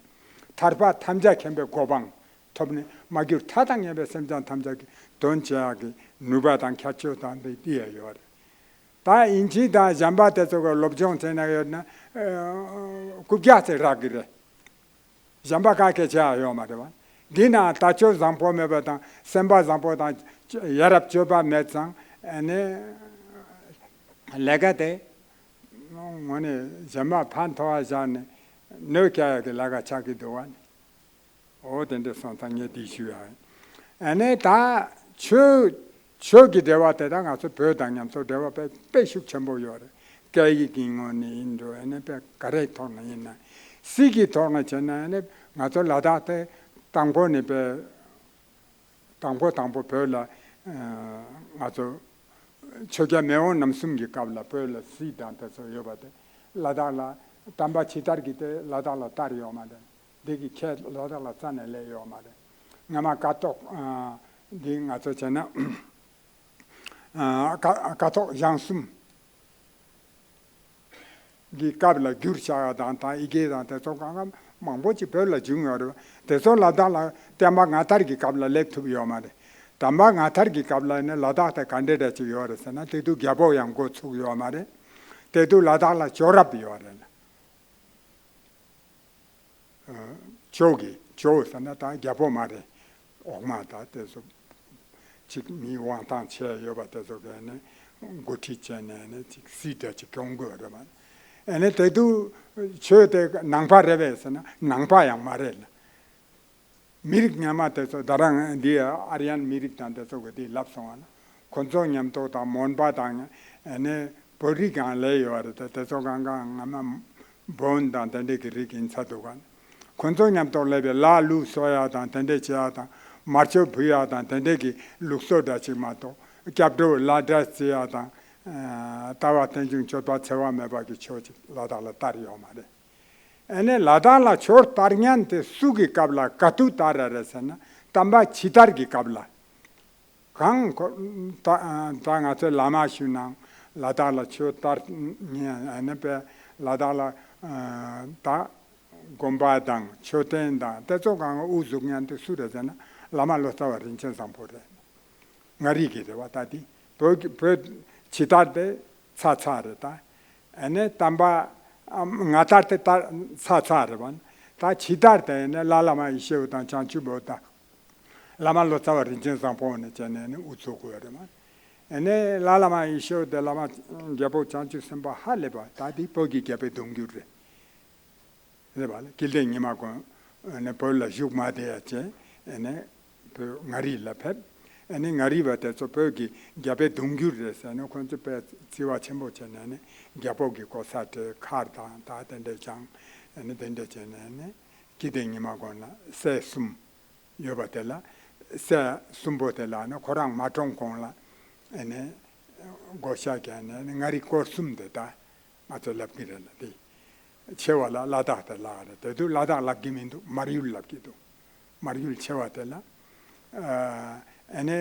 ཐར་པ་ཐམས་ཅད་མཁྱེན་པའི་གོ་འཕང་ཐོབ་ནས་མ་གྱུར་མཐའ་དང་མཉམ་པའི་སེམས་ཅན་ཐམས་ཅད་ཀྱི་དོན་བྱེད་ཡག་གི་ནུས་པ་དང་ཁྱད་ཆོས་དང་དེ་ཏི་ཡ་ཡོད་རེད། ད་དབྱིན་ཇི་དང་གཞན་པ་དེ་ཚོ་གི་སློབ་སྦྱོང་བྱས་ན་ཡོད་ན་ཨ་རྐུབ་བཀྱག་ཅིག་རག་གི་རེད། གཞན་པ་ག་གེ་བྱེད་ཡག་ཡོད་མ་རེད་པ། འདི་ན་ལྟ་སྤྱོད་བཟང་པོ་མེད་པ་དང་སེམས་པ་བཟང་པོ་དང་ཡ་རབས་སྤྱོད་པ་མེད་ཙང་ཨ་ནི་ལས་ཀ་དེ་དངོས་གནས་གཞན་པ་ཕན་ཐོགས་པ་བཞག་ནས་གནོད་སྐྱེལ་ཡག་གི་ལས་ཀ་ཆགས་ཀྱི་འདུག་བ་ནི། འོ་དེ་འདྲ་སོང་ཙང་ངས་འདི་ཞུ་ཡག་ཡིན། ཨ་ནི་ད་ཆོས་ཆོས་ཀྱི་འབྲེལ་བ་དེ་དག་ང་ཚོ་བོད་དང་མཉམ་དུ་འབྲེལ་བ་དཔེ་དཔེ་ཤུགས་ཆེན་པོ་ཡོད་རེད། སྐད་ཡིག་གི་ངོས་ནས་ཡིན་འགྲོ་ཨ་ནི་དཔེ་ག་རེའི་ཐོག་ནས་ཡིན་ན། སྲིད་ཀྱི་ཐོག་ནས་བྱས་ན་ཨ་ནི་ང་ཚོ་ལ་དྭགས་དེ་དང་པོ་ནས་དཔེ་དང་པོ་དང་པོ་བོད་ལ་ཨ་ང་ཚོ་ཆོས་རྒྱལ་མེས་དབོན་རྣམ་གསུམ་གྱི་སྐབས་ལ་བོད་ལ་སྲིད་དང་དེ་ཚོ་ཡོད་པ་དེ་ལ་དྭགས་ལ་དམ་པ་ཇི་ལྟར་གྱི་དེ་ལ་དྭགས་ལ་དར་ཡོད་མ་རེད། འདི་གི་ཁྱད་ལ་དྭགས་ལ་རྩ་ནས་སླེབས་ཡོད་མ་རེད། སྔ་མ་ཀཿཐོག་ཨ་འདི་ང་ཚོ་བྱས་ན་ཨ་ཀ་ཀཿཐོག་ཞང་གསུམ་གྱི་སྐབས་ལ་བསྒྱུར་བྱ་བ་དང་དང་ཡི་གེ་དང་དེ་ཚོ་གང་ག་མང་པོ་ཅིག་བོད་ལ་བྱུང་ཡོད་རེད། དེ་ཚོ་ལ་དྭགས་ལ་བསྟན་པ་ངག་དར་གྱི་སྐབས་ལ་སླེབས་ཐུབ་ཡོད་མ་རེད། དམ་པ་ངག་དར་གྱི་སྐབས་ལ་ནི་ལ་དྭགས་དེ་ག་འདྲ་འདྲ་ཅིག་ཡོད་རེད་ཟེར་ན་དེ་དུས་རྒྱལ་པོ་ཡང་འགོ་ཚུགས་ཡོད་མ་རེད། དེ་དུས་ལ་དྭགས་ལ་ཇོ་རབ་ཡོད་རེད་ལ། ཇོ་གི་ཇོ་ཟེར་ན་ད་རྒྱལ་པོ་མ་རེད། འོག་མ་ད་དེ་ཚོ་ཅིག་མི་དབང་ཐང་ཆད་ཡོད་པ་དེ་ཚོ་གི་ནི་འགོ་ཁྲིད་བྱས་ནས་ནི་ཅིག་སྲིད་འདྲ་ཅིག་སྐྱོང་དགོས་རེད་མ། ཨ་ནི་དེ་དུས་ཆོས་དེ་ནང་པ་རེད་པས་ཟེར་ན་ནང་པ་ཡང་མ་རེད་ལ། མི་རིགས་སྔ་མ་དེ་ཚོ་ད་རང་འདི་ཨ་རི་ཡན་མི་རིགས་དང་དེ་ཚོ་གི་དེ་ལབ་སོང་བ་ན་ཁོ་ཚོ་མཉམ་དུ་དང་མོན་པ་དང་ཨ་ནི་བོད་རིགས་གང་ལས་ཡོད་རེད་དེ་དེ་ཚོ་གང་གང་སྔ་མ་བོན་དང་དེ་འདྲས་ཀྱི་རིགས་ཡིན་ཚ་འདུག་ག་ཁོ་ཚོ་མཉམ་དུ་སླེབས་པའི་ལ་ལུག་གསོ་ཡག་དང་དེ་འདྲས་བྱེད་ཡག་དང་མར་ཆུ་བུ་ཡག་དང་དེ་འདྲས་ཀྱི་ལུགས་སྲོལ་འདྲ་ཅིག་མ་གཏོགས་སྐྱབས་འགྲོ་ལ་འདྲ་བརྩི་ཡག་དང་ལྟ་བ་རྟེན་འབྱུང་སྤྱོད་པ་འཚེ་བ་མེད་པ་གི་ཆོས་ཅིག་ལ་དྭགས་ལ་དར་ཡོད་མ་རེད། ཨ་ནི་ལ་དྭགས་ལ་ཆོས་དར་མཁན་དེ་སུ་གི་སྐབས་ལ་ག་དུས་དར་ར་རེད་ཟེར་ན་དམ་པ་ཕྱི་དར་གྱི་སྐབས་ལ། གང་ཁོ་ད་ད་ང་ཚོའི་བླ་མ་ཞུ་ནང་ལ་དྭགས་ལ་ཆོས་དར་ཨ་ནི་པའི་ལ་དྭགས་ལ་ད་དགོན་པ་དང་མཆོད་རྟེན་དང་དེ་ཚོ་གང་དབུ་བཟུང་མཁན་དེ་སུ་རེད་ཟེར་ན་བླ་མ་ལོ་ཙཱ་བ་རིན་ཆེན་བཟང་པོ་རེད། མངའ་རིས་ཀྱི་རེད་བ་ད་དེ། བོད་ཀྱི་བོད་ཕྱི་དར་དེ་ཚ་ཚ་རེད་ད། ཨ་ནི་དམ་པ་ཨ་མངའ་དར་དེ་ད་ཚ་ཚ་རེད་བ། ད་ཕྱི་དར་དེ་ནི་ལ་བླ་མ་ཡེ་ཤེས་དང་བྱང་ཆུབ་འོད་དང་། བླ་མ་ལོ་ཙཱ་བ་རིན་ཆེན་བཟང་པོ་ནས་བྱས་ནས་ནི་དབུ་བཙུགས་དགོས་རེད་བ། ཨ་ནི་ལ་བླ་མ་ཡེ་ཤེས་དེ་བླ་མ་རྒྱལ་པོ་བྱང་ཆུབ་སེམས་དཔའ་ཧ་ལས་པ་ད་དེ་བོད་ཀྱི་རྒྱལ་པོའི་གདུང་རྒྱུད་རེད། རེད་བ། དགེ་ལྡན་ཉི་མ་དགོན་ནས་བོད་ལ་བཞུགས་མ་བསྡད་ཡ་བྱས་ནས་བོད་མངའ་རིས་ལ་ཕེབས། ཨ་ནི་མངའ་རིས་པ་དེ་ཚོ་བོད་ཀྱི་རྒྱལ་པོའི་གདུང་རྒྱུད་རེད་ཟེར་ནས་ཁོང་ཚོ་དཔེ་བརྩི་བ་ཆེན་པོ་བྱས་ནས་ནི་རྒྱལ་པོ་གི་གོ་ས་སྤྲད་མཁར་དང་ད་དེ་འདྲས་བཞེངས། ཨ་ནི་དེ་འདྲས་བྱས་ནས་ནི་དགེ་ལྡན་ཉི་མ་དགོན་ལ་སྲས་གསུམ་ཡོད་པ་དེ་ལ་སྲས་གསུམ་པོ་དེ་ལ་ནི་ཁོ་རང་མ་གྲོངས་གོང་ལ་ཨ་ནི་བགོ་བཤའ་བརྒྱབ་ནས་ནི་མངའ་རིས་སྐོར་གསུམ་དེ་ད། ང་ཚོས་ལབ་ཀྱི་རེད་ལ་དེ། ཆེ་བ་ལ་ལ་དྭགས་དེ་ལབ་རེད། དེ་དུས་ལ་དྭགས་ལབ་ཀྱི་མི་འདུག་མར་ཡུལ་ལབ་ཀྱི་འདུག་མར་ཡུལ་ཆེ་བ་དེ་ལ། ཨ་ནི་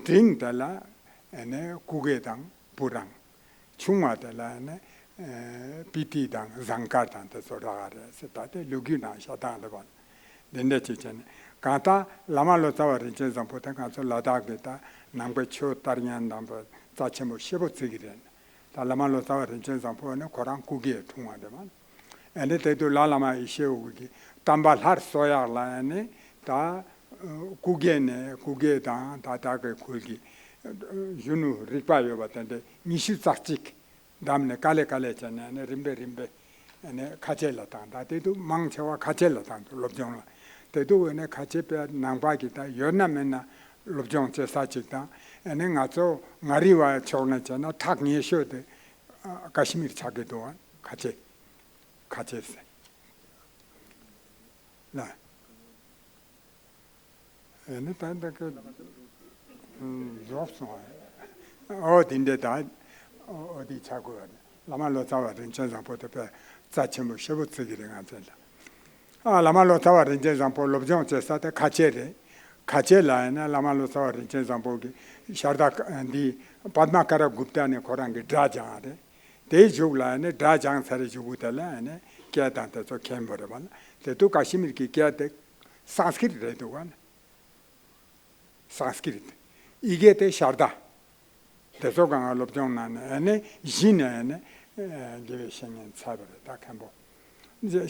འབྲིང་དེ་ལ་ཨ་ནི་སྐུ་སྒེར་དང་བུ་རང་། ཆུང་བ་དེ་ལ་ཨ་ནི་སྤི་ཏི་དང་ཟངས་དཀར་དང་དེ་ཚོ་རག་རེད་ཟེར། ད་དེ་ལོ་རྒྱུས་ནང་བཤད་སྟངས་རེད་བ། འདི་འདྲ་ཅིག་བྱས་ནས་གང་ལྟར་བླ་མ་ལོ་ཙཱ་བ་རིན་ཆེན་བཟང་པོ་དེ་ང་ཚོ་ལ་དྭགས་ཀྱི་ད་ནང་པའི་ཆོས་དར་མཁན་དང་པོ་རྩ་ཆེན་པོ་ཞེ་པོ་བརྩི་གི་རེད། ད་བླ་མ་ལོ་ཙཱ་བ་རིན་ཆེན་བཟང་པོ་ནི་ཁོ་རང་སྐུ་སྒེར་འཁྲུངས་པ་རེད་མ། ཨ་ནི་དེ་དུས་ལ་བླ་མ་ཡེ་ཤེས་འོད་ཀྱིས་དམ་པ་སླར་གསོ་ཡག་ལ་ཨ་ནི་ད་སྐུ་སྒེར་ནས་སྐུ་སྒེར་དང་ད་ལྟ་གི་ཁུལ་གྱི་གཞོན་ནུ་རིག་པ་ཡོད་པ་དེ་འདྲ་ཉི་ཤུ་རྩ་གཅིག་བདམས་ནས་དཀའ་ལས་དཀའ་ལས་བྱས་ནས་ཨ་ནི་རིམ་པས་རིམ་པས་ཨ་ནི་ཁ་ཆེ་ལ་བཏང་། ད་དེ་དུས་མང་ཆེ་བ་ཁ་ཆེ་ལ་བཏང་འདུག་སློབ་སྦྱོང་ལ། དེ་དུས་ཨ་ནི་ཁ་ཆེ་པའི་ནང་པ་གི་ད་ཡོད་ན་མེད་ན་སློབ་སྦྱོང་བྱེད་ས་ཅིག་དང་། ཨ་ནི་ང་ཚོ་མངའ་རིས་པ་ཕྱོགས་ནས་བྱས་ན་ཐག་ཉེ་ཤོས་དེ་ཀ་ཤི་མིར་ཆགས་ཀྱི་འདུག་ཁ་ཆེ། ཁ་ཆེ་ཟེར་ལ། ཨ་ནི་ད་འདི་གི་རྫོགས་སོང་བ། ཨོ་དེ་འདྲས་ད། ཨོ་དེ་ཆགས་དགོས་པ་རེད། བླ་མ་ལོ་ཙཱ་བ་རིན་ཆེན་བཟང་པོ་དེ་དཔེ་རྩ་ཆེན་པོ་ཞེ་པོ་བརྩི་གི་རེད་ང་ཚོ་ལ། ཨ་བླ་མ་ལོ་ཙཱ་བ་རིན་ཆེན་བཟང་པོ་སློབ་སྦྱོང་བྱེད་ས་དེ་ཁ་ཆེ་རེད། ཁ་ཆེ་ལ་ཡིན་ན་བླ་མ་ལོ་ཙཱ་བ་རིན་ཆེན་བཟང་པོ་གི་ཤར་དྭགས་འདི་པདྨ་ཀ་ར་གུཔྟ་ནས་ཁོ་རང་གི་སྒྲ་སྦྱངས་རེད། དེའི་མཇུག་ལ་ཡིན་ན་སྒྲ་སྦྱངས་ཚར་རེ་མཇུག་གུ་དེ་ལ་ཡིན་ན་སྐད་དང་དེ་ཚོ་མཁྱེན་པ་རེད་བ་ལ། དེ་དུས་ཀ་ཤི་མིར་གྱི་སྐད་དེ་སཾ་སྐྲྀཏ་རེད་འདུག་བ་ལ། སཾ་སྐྲྀཏ། ཡི་གེ་དེ་ཤར་དྭགས། དེ་ཚོ་གང་ག་སློབ་སྦྱོང་གནང་ནས་ཨ་ནི་གཞི་ནས་ཨ་ནི་དགེ་བའི་བཤེས་གཉེན་ཚར་བ་རེད་ད་མཁན་པོ།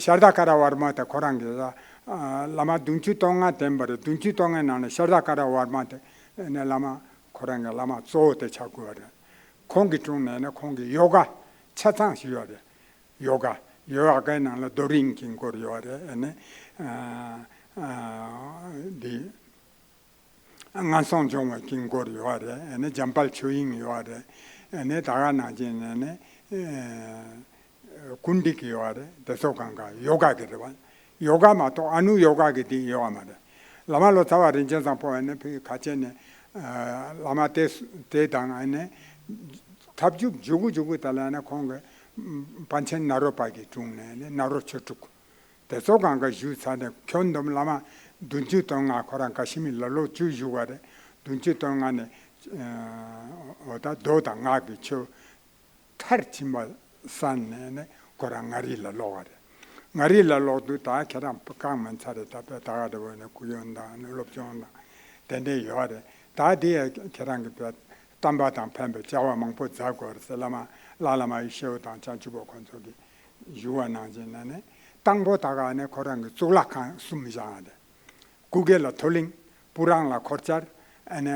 ཤར་དྭགས་ཀ་ར་ཝར་མ་དེ་ཁོ་རང་གི་བླ་མ་བདུན་ཅུ་དོན་ལྔ་བསྟེན་པ་རེད། བདུན་ཅུ་དོན་ལྔའི་ནང་ནས་ཤར་དྭགས་ཀ་ར་ཝར་མ་དེ་ཨ་ནི་བླ་མ་ཁོ་རང་གི་བླ་མ་གཙོ་བོ་དེ་ཆགས་དགོས་པ་རེད། ཁོང་གི་དྲུང་ནས་ཨ་ནི་ཁོང་གི་ཡོ་ག་ཆ་ཚང་ཞིག་ཡོད་རེད། ཡོ་ག་ཡོ་ག་གི་ནང་ལ་རྡོ་རིང་གི་མགོར་ཡོད་རེད། ཨ་ནི་འདི་ངན་སོང་སྦྱོང་བའི་དཀྱིལ་འཁོར་ཡོད་རེད། ཨ་ནི་འཇམ་དཔལ་ཆོས་དབྱིངས་ཡོད་རེད། ཨ་ནི་ད་ག་ནང་བཞིན་ཨ་ནི་ཀུན་འདུས་ཡོད་རེད། དེ་ཚོ་གང་ག་ཡོ་ག་གི་རེད་བ། ཡོ་ག་མ་གཏོགས་ཨ་ནུ་ཡོ་ག་གི་དེ་ཡོད་མ་རེད། བླ་མ་ལོ་ཙཱ་བ་རིན་ཆེན་བཟང་པོ་ཨ་ནི་ཕ་གི་ཁ་ཆེ་ནས་བླ་མ་དེ་དེ་དང་ཨ་ནི་ཐབས་ཇུས་མཇུག་གུ་མཇུག་གུ་དེ་ལ་ཨ་ནི་ཁོང་གི་པཎ་ཆེན་ནཱ་རོ་པ་གི་དྲུང་ནས་ཨ་ནི་ནཱ་རོ་ཆོས་དྲུག་དེ་ཚོ་གང་ག་བཞུགས་ཚར་ནས་ཁྱོན་བསྡོམས་བླ་མ་བདུན་ཅུ་དོན་ལྔ་ཁོ་རང་ཀ་ཤི་མིར་ལ་ལོ་བཅུ་བཞུགས་པ་རེད། བདུན་ཅུ་དོན་ལྔ་ནས་འོ་ད་མདོ་དང་སྔགས་ཀྱི་ཆོས་མཐར་ཕྱིན་པ་གསན་ནས་ནས་ཁོ་རང་མངའ་རིས་ལ་ལོག་པ་རེད། མངའ་རིས་ལ་ལོག་དུས་ད་ཁྱེད་རང་བཀག་མིན་ཚར་རེད། ད་དཔེ་ད་ག་འདྲ་བོ་ནས་སྐུ་ཡོན་དང་ནས་སློབ་སྦྱོང་དང་དེ་འདྲས་ཡོད་རེད། ད་དེ་ཡ་ཁྱེད་རང་གི་དཔེ་ བསྟན་པ་དང་ཕན་པའི་བྱ་བ་མང་པོ་མཛད་དགོས་རེད་ཟེར། བླ་མ་ལྷ་བླ་མ་ཡེ་ཤེས་དབང་དང་བྱང་ཆུབ་འཁོར་ཚོ་གིས་ཞུ་བ་ནང་བཞིན་ནས་ནི། དང་པོ་ད་ག་ནས་ཁོ་རང་གི་གཙུག་ལག་ཁང་གསུམ་བཞེངས་རེད། སྐུ་སྒེར་ལ་མཐོ་གླིང་། སྤུ་རང་ལ་འཁོར་བཅར། ཨ་ནི་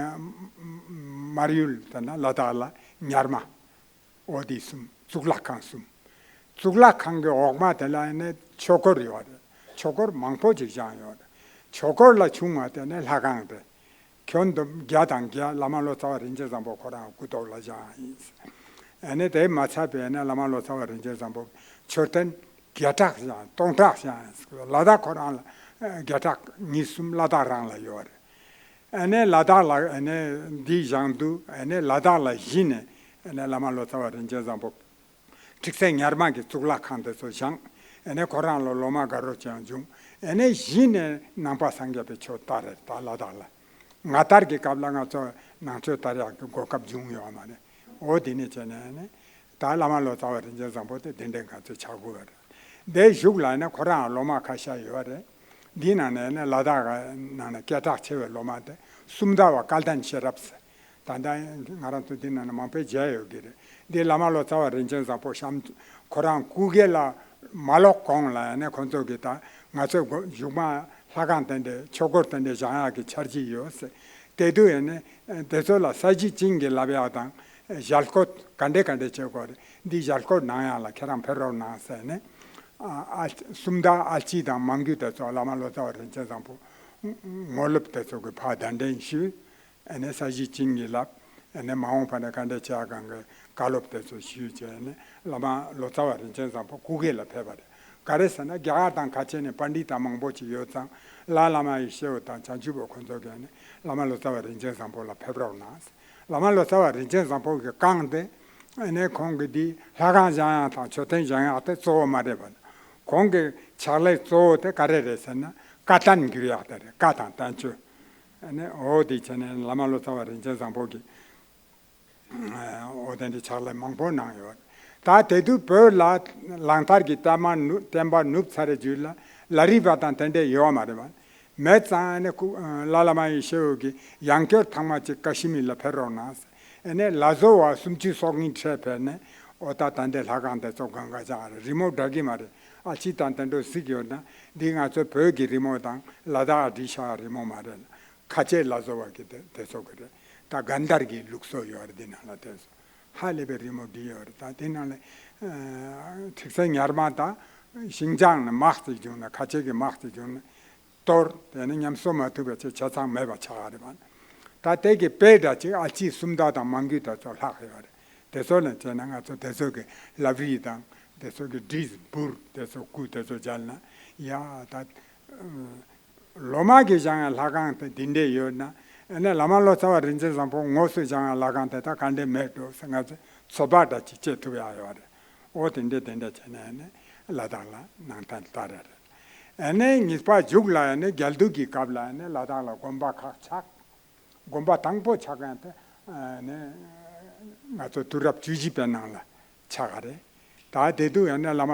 མར་ཡུལ་དེ་ན་ལ་དྭགས་ལ་གཉར་མ། འོ་དེ་གསུམ། གཙུག་ལག་ཁང་གསུམ། གཙུག་ལག་ཁང་གི་འོག་མ་དེ་ལ་ནི་ཆོས་འཁོར་ཡོད་རེད། ཆོས་འཁོར་མང་པོ་ཅིག་བཞེངས་ཡོད་རེད། ཆོས་འཁོར་ལ་ཆུང་བ་དེ་ནི་ལྷ་ཁང་རེད། ཁྱོན་བསྡོམས་བརྒྱ་དང་བརྒྱ་བླ་མ་ལོ་ཙཱ་བ་རིན་ཆེན་བཟང་པོ་ཁོ་རང་སྐུ་ཐོག་ལ་བཞེངས་ཡིན། ཨ་ནི་དེ་མ་ཚད་པའི་ནི་བླ་མ་ལོ་ཙཱ་བ་རིན་ཆེན་བཟང་པོ་མཆོད་རྟེན་བརྒྱ་ཕྲག་བཞེངས། སྟོང་ཕྲག་བཞེངས། ལ་དྭགས་ཁོ་རང་ལ་བརྒྱ་ཕྲག་གཉིས་གསུམ་ལ་དྭགས་རང་ལ་ཡོད་རེད། ཨ་ནི་ལ་དྭགས་ལ་ཨ་ནི་འདི་བཞེངས་དུས། ཨ་ནི་ལ་དྭགས་ལ་གཞི་ནས་ཨ་ནི་བླ་མ་ལོ་ཙཱ་བ་རིན་ཆེན་བཟང་པོ་ཁྲིག་རྩེ་གཉར་མ་གི་གཙུག་ལག་ཁང་དེ་ཚོ་བཞེངས། ཨ་ནི་ཁོ་རང་ལ་སློབ་མ་དགའ་རབ་ཅན་བྱུང་། ཨ་ནི་གཞི་ནས་ནང་པ་སངས་རྒྱས་པའི་ཆོས་དར་རེད། ད་ལ་དྭགས་ལ། ང་དར་གྱི་སྐབས་ལ་ང་ཚོ་ནང་ཆོས་དར་ཡག་གི་གོ་སྐབས་བྱུང་ཡོད་མ་རེད། འོ་དེ་ནས་བྱས་ནས་ནི། ད་བླ་མ་ལོ་ཙཱ་བ་རིན་ཆེན་བཟང་པོ་དེ་དེ་འདྲའི་ང་ཚོས་བྱ་དགོས་པ་རེད། དེའི་གཞུག་ལ་ནི་ཁོ་རང་སློབ་མ་ཁ་ཤས་ཡོད་རེད། འདི་ནང་ནས་ནི་ལ་དྭགས་ནང་ནས་སྐད་གྲགས་ཆེ་བའི་སློབ་མ་དེ་སུམ་མདའ་བ་སྐལ་ལྡན་ཤེས་རབ་ཟེར། ད་ལྟ་ང་རང་ཚོ་འདི་ནང་ནས་མང་པོས་མཇལ་ཡོད་ཀྱི་རེད། འདི་བླ་མ་ལོ་ཙཱ་བ་རིན་ཆེན་བཟང་པོ་བཤམས། ཁོ་རང་སྐུ་སྒེར་ལ་མ་ལོག་གོང་ལ་ནི་ཁོ་ཚོ་གིས་ད་ང་ཚོའི་མཇུག་མ་ལྷ་ཁང་དེ་འདྲའི་ཆོས་འཁོར་དེ་འདྲའི་བཞེངས་ཡག་གི་འཆར་གཞི་ཡོད་ཟེར། དེ་དུས་ཡིན་ནི་དེ་ཚོ་ལ་ས་གཞི་བྱིན་གྱིས་བརླབས་ཡག་དང་། ཞལ་བཀོད་ག་འདྲ་ག་འདྲ་བྱེད་དགོས་རེད། འདི་ཞལ་བཀོད་གནང་ཡག་ལ་ཁྱེད་རང་ཕེབས་རོགས་གནང་ཟེར་ནས། ཨ་ཨ་སུམ་མདའ་ཨལ་ཅི་དང་མང་རྒྱུད་དེ་ཚོ་བླ་མ་ལོ་ཙཱ་བ་རིན་ཆེན་བཟང་པོ་ངོ་སློབ་དེ་ཚོ་གི་ཕར་གདན་འདྲེན་ཞུས། ཨ་ནི་ས་གཞི་བྱིན་གྱིས་བརླབས། ཨ་ནི་མ་འོངས་པ་ནས་ག་འདྲ་བྱེད་ཡག་གང་གི་བཀའ་སློབ་དེ་ཚོ་ཞུས་བྱས་ནས། བླ་མ་ལོ་ཙཱ་བ་རིན་ཆེན་བཟང་པོ་སྐུ་སྒེར་ལ་ཕེབས་པ་རེད། ག་རེ་ཟེར་ན་རྒྱ་གར་དང་ཁ་ཆེ་ནས་པཎྜི་ཏ་མང་པོ་ཅིག་ཡོད་ཙང་། ལྷ་བླ་མ་ཡེ་ཤེས་དབང་དང་བྱང་ཆུབ་འཁོར་ཚོ་གིས་ནི་བླ་མ་ལོ་ཙཱ་བ་རིན་ཆེན་བཟང་པོ་ལ་ཕེབས་རོགས་གནང་། བླ་མ་ལོ་ཙཱ་བ་རིན་ཆེན་བཟང་པོ་གིས་བཀང་སྟེ། ཨ་ནི་ཁོང་གིས་འདི་ལྷ་ཁང་བཞེངས་ཡག་དང་མཆོད་རྟེན་བཞེངས་ཡག་དེ་གཙོ་བོ་མ་རེད་པ། ཁོང་གི་ཕྱག་ལས་གཙོ་བོ་དེ་ག་རེ་རེད་ཟེར་ན། བཀའ་བསྟན་བསྒྱུར་ཡག་དེ་རེད། བཀའ་དང་བསྟན་བཅོས། ཨ་ནི་འོ་དེ་བྱས་ནས་བླ་མ་ལོ་ཙཱ་བ་རིན་ཆེན་བཟང་པོ་གིས། འོ་དེ་འདྲའི་ཕྱག་ལས་མང་པོ་གནང་ཡོད། ད་དེ་དུས་བོད་ལ་གླང་དར་གྱི་བསྟན་པ་ནུབ། བསྟན་པ་ནུབ་ཚར་རེ་རྗེས་ལ་ལ་རི་བ་དང་དེ་འདྲ་ཡོད་མ་རེད་པ། མེད་ཙང་ཨ་ནི་ཁོ་ལྷ་བླ་མ་ཡེ་ཤེས་དབང་གིས་ཡང་བསྐྱར་ཐེངས་མ་གཅིག་ཀ་ཤི་མིར་ལ་ཕེབས་རོགས་གནང་། ཨ་ནི་ལ་བཟོ་བ་སུམ་ཅུ་སོ་གཉིས་འཕྲད་ཕེབས་ནས། འོ་ད་ད་འདི་ལྷ་ཁང་དེ་ཚོ་གང་ག་ཅང་རི་མོ་འདྲ་གི་མ་རེད། ཨལ་ཅི་དང་དེ་འདྲ་གཟིགས་ཡོད་ན། འདི་ང་ཚོའི་བོད་ཀྱི་རི་མོ་དང་ལ་དྭགས་བྲིས་བཞག་རི་མོ་མ་རེད། ཁ་ཆེ་ལ་བཟོ་བ་གི་དེ་དེ་ཚོ་གི་རེད། ད་གན་དྷར་གྱི་ལུགས་སྲོལ་ཡོད་རེད། འདི་ནང་ལ་དེ་ཚོ་ཧ་ལས་པའི་རི་མོ་བྲིས་ཡོད་རེད། ད་དེ་ནང་ལ་ཨ་ཁྲིག་རྩེ་ཉར་མ་དང་ཤིང་བྱང་ནས་དམག་ཅིག་བྱུང་ན། ཁ་ཆེ་གི་དམག་ཅིག་བྱུང་ན། གཏོར། དེ་ནས་ཉམས་གསོ་མ་ཐུབ་པའི་ཆེད་ཆ་ཚང་མེད་པ་ཆགས་རེད་པ། ད་དེ་གི་དཔེ་འདྲ་ཅིག་ཨལ་ཅི་སུམ་མདའ་དང་མང་རྒྱུད་དེ་ཚོ་ལྷག་ཡོད་རེད། དེ་ཚོ་ལ་བྱས་ན་ང་ཚོ་དེ་ཚོ་གི་ལབ་རིས་དང་། དེ་ཚོ་གི་བྲིས་འབུར་དེ་ཚོ་སྐུ་དེ་ཚོ་མཇལ་ན། ཡ་ད་སློབ་མ་གིས་བཞེངས་ཡག་ལྷ་ཁང་དེ་འདི་འདྲས་ཡོད་ན། ཨ་ནི་བླ་མ་ལོ་ཙཱ་བ་རིན་ཆེན་བཟང་པོ་དངོས་སུ་བཞེངས་ཡག་ལྷ་ཁང་དེ་ད་ག་འདྲས་མེད་འགྲོ་ཟེར་ང་ཚོས་ཚོད་དཔག་འདྲ་ཅིག་བྱེད་ཐུབ་ཡག་ཡོད་རེད། འོ་དེ་འདྲས་དེ་འདྲས་བྱས་ནས་ནི་ལ་དྭགས་ལ་ནང་བསྟན་དར་རེད། ཨ་ནི་གཉིས་པ་མཇུག་ལ་ཨ་ནི་རྒྱལ་འདུག་གི་སྐབས་ལ་ཨ་ནི་ལ་དྭགས་ལ་དགོན་པ་ཁག་ཆགས། དགོན་པ་དང་པོ་ཆགས་མཁན་དེ་ཨ་ནི་ང་ཚོ་དུས་རབས་བཅུ་བཞི་པའི་ནང་ལ་ཆགས་པ་རེད། ད་དེ་དུས་ཨ་ནི་བླ་མ་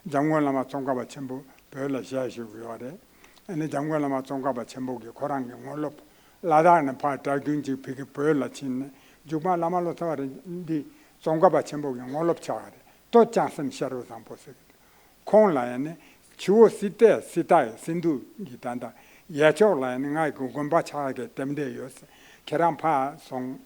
འཇམ་མགོན་བླ་མ་ཙོང་ཁ་པ་ཆེན་པོ་བོད་ལ་ཞལ་བཞུགས་ཡོད་རེད། ཨ་ནི་འཇམ་མགོན་བླ་མ་ཙོང་ཁ་པ་ཆེན་པོ་གིས་ཁོ་རང་གི་དངོས་སློབ་ལ་དྭགས་ནས་ཕར་གྲྭ་རྒྱུན་ཅིག་ཕ་གི་བོད་ལ་ཕྱིན་ནས། མཇུག་མ་བླ་མ་ལོ་ཙཱ་བ་རེད། འདི་ཙོང་ཁ་པ་ཆེན་པོ་གི་དངོས་སློབ་ཆགས་པ་རེད། སྟོད་བྱང་སེམས་ཤེས་རབ་བཟང་པོ་ཟེར་གི་འདུག་ཁོང་ལ་ཡང་ནི་ཆུ་བོ་སི་ཏ་སི་ཏ་ཡི་སིན་དྷུ་གི་ད་ལྟ་ཡ་ཕྱོགས་ལ་ཡང་ནི་ང་གི་དགོན་པ་ཆགས་ཀྱི་རྟེན་འབྲེལ་ཡོད་ཟེར། ཁྱེད་རང་ཕར་སོང་།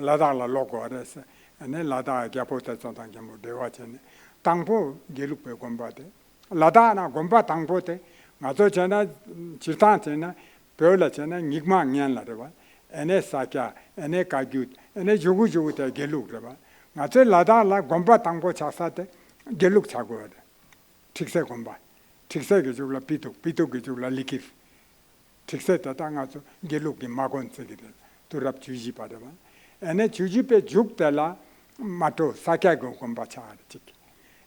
ལ་དྭགས་ལ་ལོག་དགོས་རེད་ཟེར། ཨ་ནི་ལ་དྭགས་རྒྱལ་པོ་དེ་ཚོ་དང་མཉམ་པོ་འབྲེལ་བ་བྱས་ནས་དང་པོ་དགེ་ལུགས་པའི་དགོན་པ་དེ། ལ་དྭགས་ན་དགོན་པ་དང་པོ་དེ་ང་ཚོ་བྱས་ན་སྤྱིར་བཏང་བྱས་ན། བོད་ལ་བྱས་ན་རྙིང་མ་སྔོན་ལ་རེད་པ། ཨ་ནི་ས་སྐྱ། ཨ་ནི་བཀའ་བརྒྱུད། ཨ་ནི་གཞུག་གུ་གཞུག་གུ་དེ་དགེ་ལུགས་རེད་པ། ང་ཚོའི་ལ་དྭགས་ལ་དགོན་པ་དང་པོ་ཆགས་ས་དེ་དགེ་ལུགས་ཆགས་དགོས་པ་རེད། ཁྲིག་རྩེ་དགོན་པ། ཁྲིག་རྩེ་གི་མཇུག་ལ་པི་ཏུ། པི་ཏུ་གི་མཇུག་ལ་ལི་ཀིར། ཁྲིག་རྩེ་དེ་དག་ང་ཚོ་དགེ་ལུགས་ཀྱི་མ་དགོན་ཟེར་གི་རེད། དུས་རབས་བཅུ་བཞི་པ་རེད་པ། ཨ་ནི་བཅུ་བཞི་པའི་མཇུག་དེ་ལ་མ་ཏྲོ་ས་སྐྱ་གི་དགོན་པ་ཆགས་རེད་ཅིག་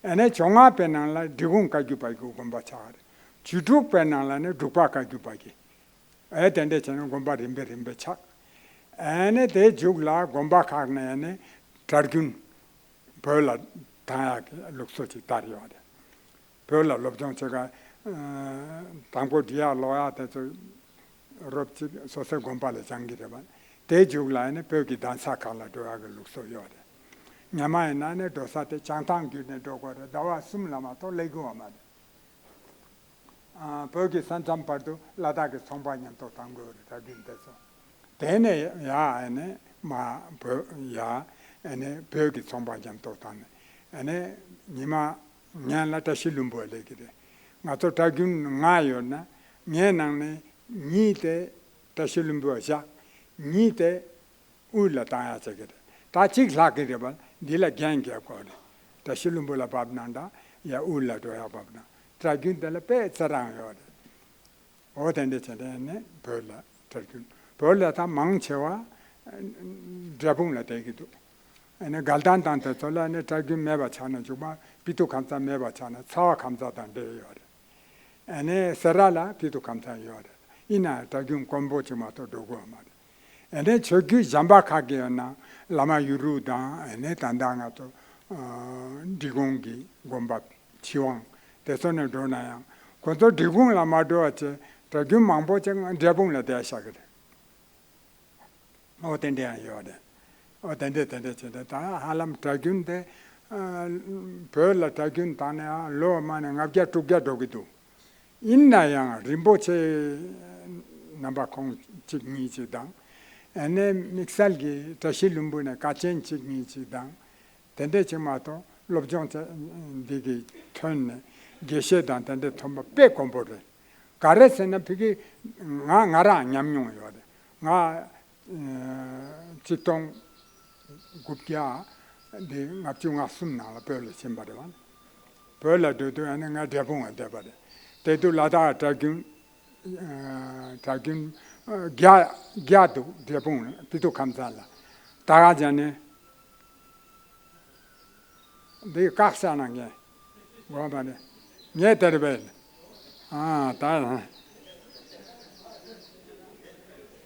ཨ་ནི་བཅོ་ལྔ་པའི་ནང་ལ་འབྲི་གུང་བཀའ་བརྒྱུད་པ་གི་དགོན་པ་ཆགས་རེད། བཅུ་དྲུག་པའི་ནང་ལ་ནི་འབྲུག་པ་བཀའ་བརྒྱུད་པ་གི། ཨེ་དེ་འདྲས་བྱས་ནས་དགོན་པ་རིམ་པས་རིམ་པས་ཆགས། ཨ་ནི་དེའི་མཇུག་ལ་དགོན་པ་ཁག་ནས་ནི་གྲྭ་རྒྱུན་བོད་ལ་བཏང་ཡག་གི་ལུགས་སྲོལ་ཅིག་དར་ཡོད་རེད། བོད་ལ་སློབ་སྦྱོང་བྱེད་ག་དང་པོ་འབྲི་ཡག་ཀློག་ཡག་དེ་ཚོ་རོབ་ཅིག་སོ་སོའི་དགོན་པ་ལ་སྦྱང་གི་རེད་པ། དེའི་མཇུག་ལ་ནི་བོད་ཀྱི་གདན་ས་ཁག་ལ་འགྲོ་ཡག་གི་ལུགས་སྲོལ་ཡོད་རེད། ཉི་མ་ཡིན་ན་ནི་འགྲོ་ས་དེ་བྱང་ཐང་བརྒྱུད་ནས་འགྲོ་དགོས་རེད། ཟླ་བ་གསུམ་ལ་མ་གཏོགས་སླེབས་ཀྱི་ཡོད་མ་རེད། ཨ། བོད་ཀྱི་ས་མཚམས་བར་དུ་ལ་དྭགས་ཀྱི་ཚོང་པ་མཉམ་དུ་བཏང་དགོས་རེད། གྲྭ་རྒྱུན་དེ་ཚོ། དེ་ནས་ཡ་ཨ་ནི་མ་བོད་ཡ་ཨ་ནི་བོད་ཀྱི་ཚོང་པ་མཉམ་དུ་བཏང་ནས་ཨ་ནི་ཉི་མ་ངན་ལ་བཀྲ་ཤིས་ལྷུན་པོ་སླེབས་ཀྱི་རེད། ང་ཚོ་གྲྭ་རྒྱུན་ལྔ་ཡོད་ན་ངའི་ནང་ནས་གཉིས་དེ་བཀྲ་ཤིས་ལྷུན་པོ་བཞག་གཉིས་དེ་དབུས་ལ་བཏང་ཡག་བྱེད་ཀྱི་རེད། ད་གཅིག་ལྷག་གི་རེད་པ། འདི་ལ་འགན་འཁྱེར་དགོས་རེད། བཀྲ་ཤིས་ལྷུན་པོ་ལ་བབས་ན་འདྲ། ཡ་དབུས་ལ་འགྲོ་ཡག་བབས་ན། གྲྭ་རྒྱུན་དེ་ལ་དཔེ་ཚེ་རང་ཡོད་རེད། འོ་དེ་འདྲ་བྱས་ནས་ནི་བོད་ལ་གྲྭ་རྒྱུན། བོད་ལ་ད་མང་ཆེ་བ་འབྲས་སྤུངས་ལ་བསྡད་ཀྱི་འདུག་ཨ་ནི་དགའ་ལྡན་དང་དེ་ཚོ་ལ་ནི་གྲྭ་རྒྱུན་མེད་པ་ཆགས་ན་མཇུག་མ་སྤི་ཏོ་ཁམས་ཚན་མེད་པ་ཆགས་ན་ཚ་བ་ཁམས་ཚན་དང་འབྲེལ་ཡོད་རེད། ཨ་ནི་སེ་ར་ལ་སྤི་ཏོ་ཁམས་ཚན་ཡོད་རེད། ཡིན་ནའང་གྲྭ་རྒྱུན་དཀོན་པོ་ཅིག་མ་གཏོགས་འགྲོ་གི་ཡོད་མ་རེད། ཨ་ནི་ཆོས་བརྒྱུད་གཞན་པ་ཁག་གི་ཡོད་ན་བླ་མ་གཡུ་འབྲུག་དང་ཨ་ནི་ད་ལྟ་ང་ཚོ་ཨ་འབྲི་གུང་གི་དགོན་པ་ཆོས་དབང་དེ་ཚོ་ནས་འགྲོ་ན་ཡང་ཁོ་ཚོ་འབྲི་གུང་ལ་མ་འགྲོ་བ་བྱས་གྲྭ་རྒྱུན་མང་པོ་ཅིག་འབྲས་སྤུངས་ལ་བསྡད་བཞག་གི་རེད། ཨོ་དེ་འདྲ་ཡང་ཡོད་རེད། ཨོ་དེ་འདྲ་དེ་འདྲ་བྱས་ཏེ་ད་ཧ་ལམ་གྲྭ་རྒྱུན་དེ་ཨ་བོད་ལ་གྲྭ་རྒྱུན་བཏང་ནས་ཨ་ལོ་མ་ནས་ལྔ་བརྒྱ་དྲུག་བརྒྱ་འགྲོ་གི་འདུག་ཡིན་ན་ཡང་རིན་པོ་ཆེ་རྣམ་པ་ཁོང་གཅིག་གཉིས་གཅིག་དང་། ཨ་ནི་དམིགས་བསལ་གྱི་བཀྲ་ཤིས་ལྷུན་པོ་ནས་དཀའ་ཆེན་གཅིག་གཉིས་གཅིག་དང་། དེ་འདྲ་ཅིག་མ་གཏོགས་སློབ་སྦྱོང་ཅན་འདི་གི་ཐོན་ནས་དགེ་བཤེས་དང་དེ་འདྲ་ཐོན་པ་དཔེ་དཀོན་པོ་རེད། ག་རེ་ཟེར་ན་ཕ་གི་ང་ང་རང་ཉམས་མྱོང་ཡོད་རེད། ང་ཨ་ཆིག་སྟོང་དགུ་བརྒྱ་འདི་ལྔ་བཅུ་ང་གསུམ་ནང་ལ་བོད་ལ་ཕྱིན་པ་རེད་བ། བོད་ལ་སྡོད་དུས་ཨ་ནི་ང་འབྲས་སྤུངས་ལ་བསྡད་པ་རེད། དེ་དུས་ལ་དྭགས་གྲྭ་རྒྱུན་ཨ་གྲྭ་རྒྱུན་ཨ་བརྒྱ་བརྒྱ་འདུག་འབྲས་སྤུངས་ལ་སྤི་ཏོ་ཁམས་ཚན་ལ། ད་ག་ཅན་ནས་འདི་བཀག་བཞག་ན་ངས་དགོངས་པ་ནས་ངས་དེར་བས་ཨ་ད་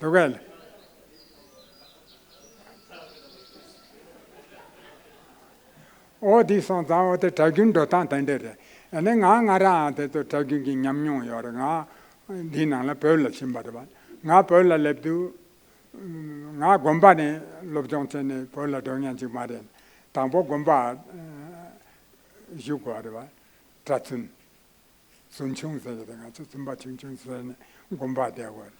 འདུག་གས། ཨོ་འདི་སོང་ཙང་ཨོ་དེ་གྲྭ་རྒྱུན་འགྲོ་སྟངས་དེ་འདྲ་རེད། ཨ་ནི་ང་ང་རང་དེ་ཚོ་གྲྭ་རྒྱུན་གྱི་ཉམས་མྱོང་ཡོད་རེད། ང་འདི་ནང་ལ་བོད་ལ་ཕྱིན་པ་རེད་བ། ང་བོད་ལ་སླེབས་དུས་ང་དགོན་པ་ནས་སློབ་སྦྱོང་བྱས་ནས་བོད་ལ་འགྲོ་མཁན་ཅིག་མ་རེད། དང་པོ་དགོན་པ་ཨ་བཞུགས་དགོས་རེད་བ། གྲྭ་བཙུན། བཙུན་ཆུང་ཟེར་གྱི་རེད། ང་ཚོ་བཙུན་པ་ཆུང་ཆུང་ཟེར་ནས་དགོན་པ་བསྡད་དགོས་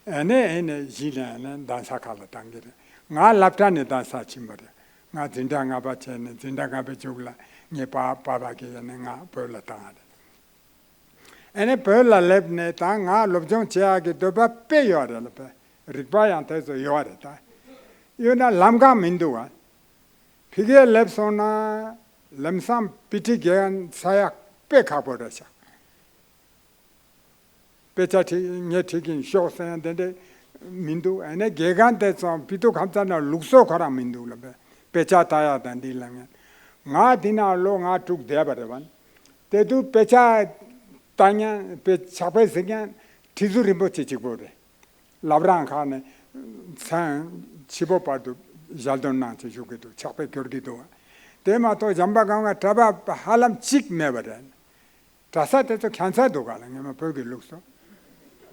རེད། ཨ་ནི་ཨ་ནི་གཞི་ནས་ཨ་ནི་གདན་ས་ཁག་ལ་བཏང་གི་རེད། ང་སློབ་གྲྭ་ནས་གདན་ས་ཕྱིན་པ་རེད། ང་འཛིན་གྲྭ་ལྔ་པ་བྱས་ནས་འཛིན་གྲྭ་ལྔ་པའི་མཇུག་ལ་ངའི་པ་པ་ཕ་གིས་ཨ་ནི་ང་བོད་ལ་བཏང་བ་རེད། ཨ་ནི་བོད་ལ་སླེབས་ནས་ད་ང་སློབ་སྦྱོང་བྱེད་ཡག་གི་འདོད་པ་དཔེ་ཡོད་རེད་ལ། དཔེ་རིག་པ་ཡང་དེ་ཚོ་ཡོད་རེད། ད་ཡོད་ན་ལམ་ཁ་མི་འདུག་བ། ཕ་གིར་སླེབས་སོང་ན་ལམ་སང་དཔེ་ཁྲིད་རྒན་ས་ཡག་དཔེ་ཁག་པོ་རེད་ཤག་དཔེ་ཆ་ཁྲིད་ངས་ཁྲིད་ཀྱིན་ཤོག་ཟེར་ཡང་དེ་འདྲ་མི་འདུག་ཨ་ནི་དགེ་རྒན་དེ་ཚོ་སྤི་ཏོ་ཁམས་ཚན་ན་ལུགས་སྲོལ་ཁོ་རང་མི་འདུག་ལ། དཔེ་དཔེ་ཆ་ལྟ་ཡག་དང་འདི་ལ་ངས་ང་འདི་ན་ལོ་ལྔ་དྲུག་བསྡད་པ་རེད་བ། དེ་དུས་དཔེ་ཆ་ལྟ་མཁན་དཔེ་ཕྱག་དཔེ་གཟིགས་མཁན་ཁྲི་ཟུར་རིན་པོ་ཆེ་གཅིག་པོ་རེད། བླ་བྲང་ཁག་ནས་མཚན་ཕྱི་པོ་བར་དུ་ཞལ་འདོན་གནང་བྱས་བཞུགས་ཀྱི་འདུག་ཕྱག་དཔེ་སྐྱོར་གྱི་འདུག་དེ་མ་གཏོགས་གཞན་པ་གང་ག་གྲྭ་པ་ཧ་ལམ་གཅིག་མེད་པ་རེད། གྲྭ་ས་དེ་ཚོ་ཁྱད་མཚར་འདུག་ག་ལ། ངས་མ་བོད་ཀྱི་ལུགས་སྲོལ།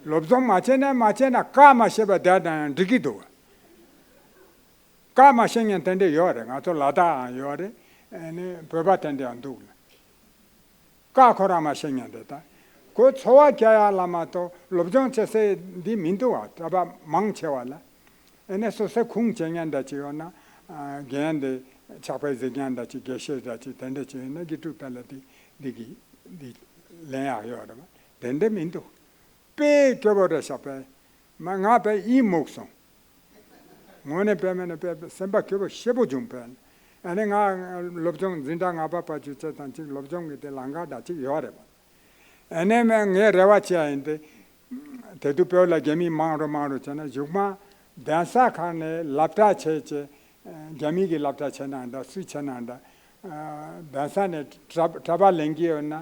སློབ་སྦྱོང་མ་བྱས་ན་མ་བྱས་ན་བཀའ་མ་བཤད་པ་བསྡད་ན་ཡང་འགྲིག་གི་འདུག་བཀའ་མ་བཤད་མཁན་དེ་འདྲ་ཡོད་རེད། ང་ཚོ་ལ་དྭགས་ཡང་ཡོད་རེད། ཨ་ནི་བོད་པ་དེ་འདྲ་ཡང་འདུག་ལ། བཀའ་ཁོ་རང་མ་བཤད་མཁན་རེད་ད། ཁོ་འཚོ་བ་སྐྱེལ་ཡག་ལ་མ་གཏོགས་སློབ་སྦྱོང་བྱེད་སའི་འདི་མི་འདུག་བ། གྲྭ་པ་མང་ཆེ་བ་ལ། ཨ་ནི་སོ་སོའི་ཁུངས་བྱེད་མཁན་འདྲ་ཅིག་ཡོད་ན། ཨ་རྒན་དེ་ཕྱག་དཔེ་གཟིགས་མཁན་འདྲ་ཅིག་དགེ་བཤེས་འདྲ་ཅིག་དེ་འདྲ་ཅིག་ཡོད་ན་དགེ་ཕྲུག་དག་ལ་འདི་འདི་གི་འདི་ལེན་ཡག་ཡོད་རེད་བ། དེ་འདྲ་མི་འདུག་དཔེ་སྐྱོ་པོ་རེད་ཤག་དཔེ། མ་ང་དཔེ་ཡིད་མུག་སོང་། དངོས་གནས་དཔེ་མེད་ན་དཔེ་སེམས་པ་སྐྱོ་པོ་ཞེ་པོ་བྱུང་དཔེ། ཨ་ནི་ང་སློབ་སྦྱོང་འཛིན་གྲྭ་ལྔ་པ་བར་གྱི་བྱས་ཙང་ཅིག་སློབ་སྦྱོང་གི་དེ་ལམ་ཁ་འདྲ་ཅིག་ཡོད་རེད་བ། ཨ་ནི་མ་ངས་རེ་བ་བྱས་ཡིན་ཏེ། དེ་དུས་བོད་ལ་རྒྱ་མི་མང་རུ་མང་རུ་བྱས་ན་གཞུག་མ་གདན་ས་ཁག་ནས་སློབ་གྲྭ་བྱས་བྱས། རྒྱ་མི་གི་སློབ་གྲྭ་བྱས་ན་འདྲ་སུས་བྱས་ན་འདྲ། གདན་ས་ནས་གྲྭ་གྲྭ་པ་ལེན་གྱི་ཡོད་ན་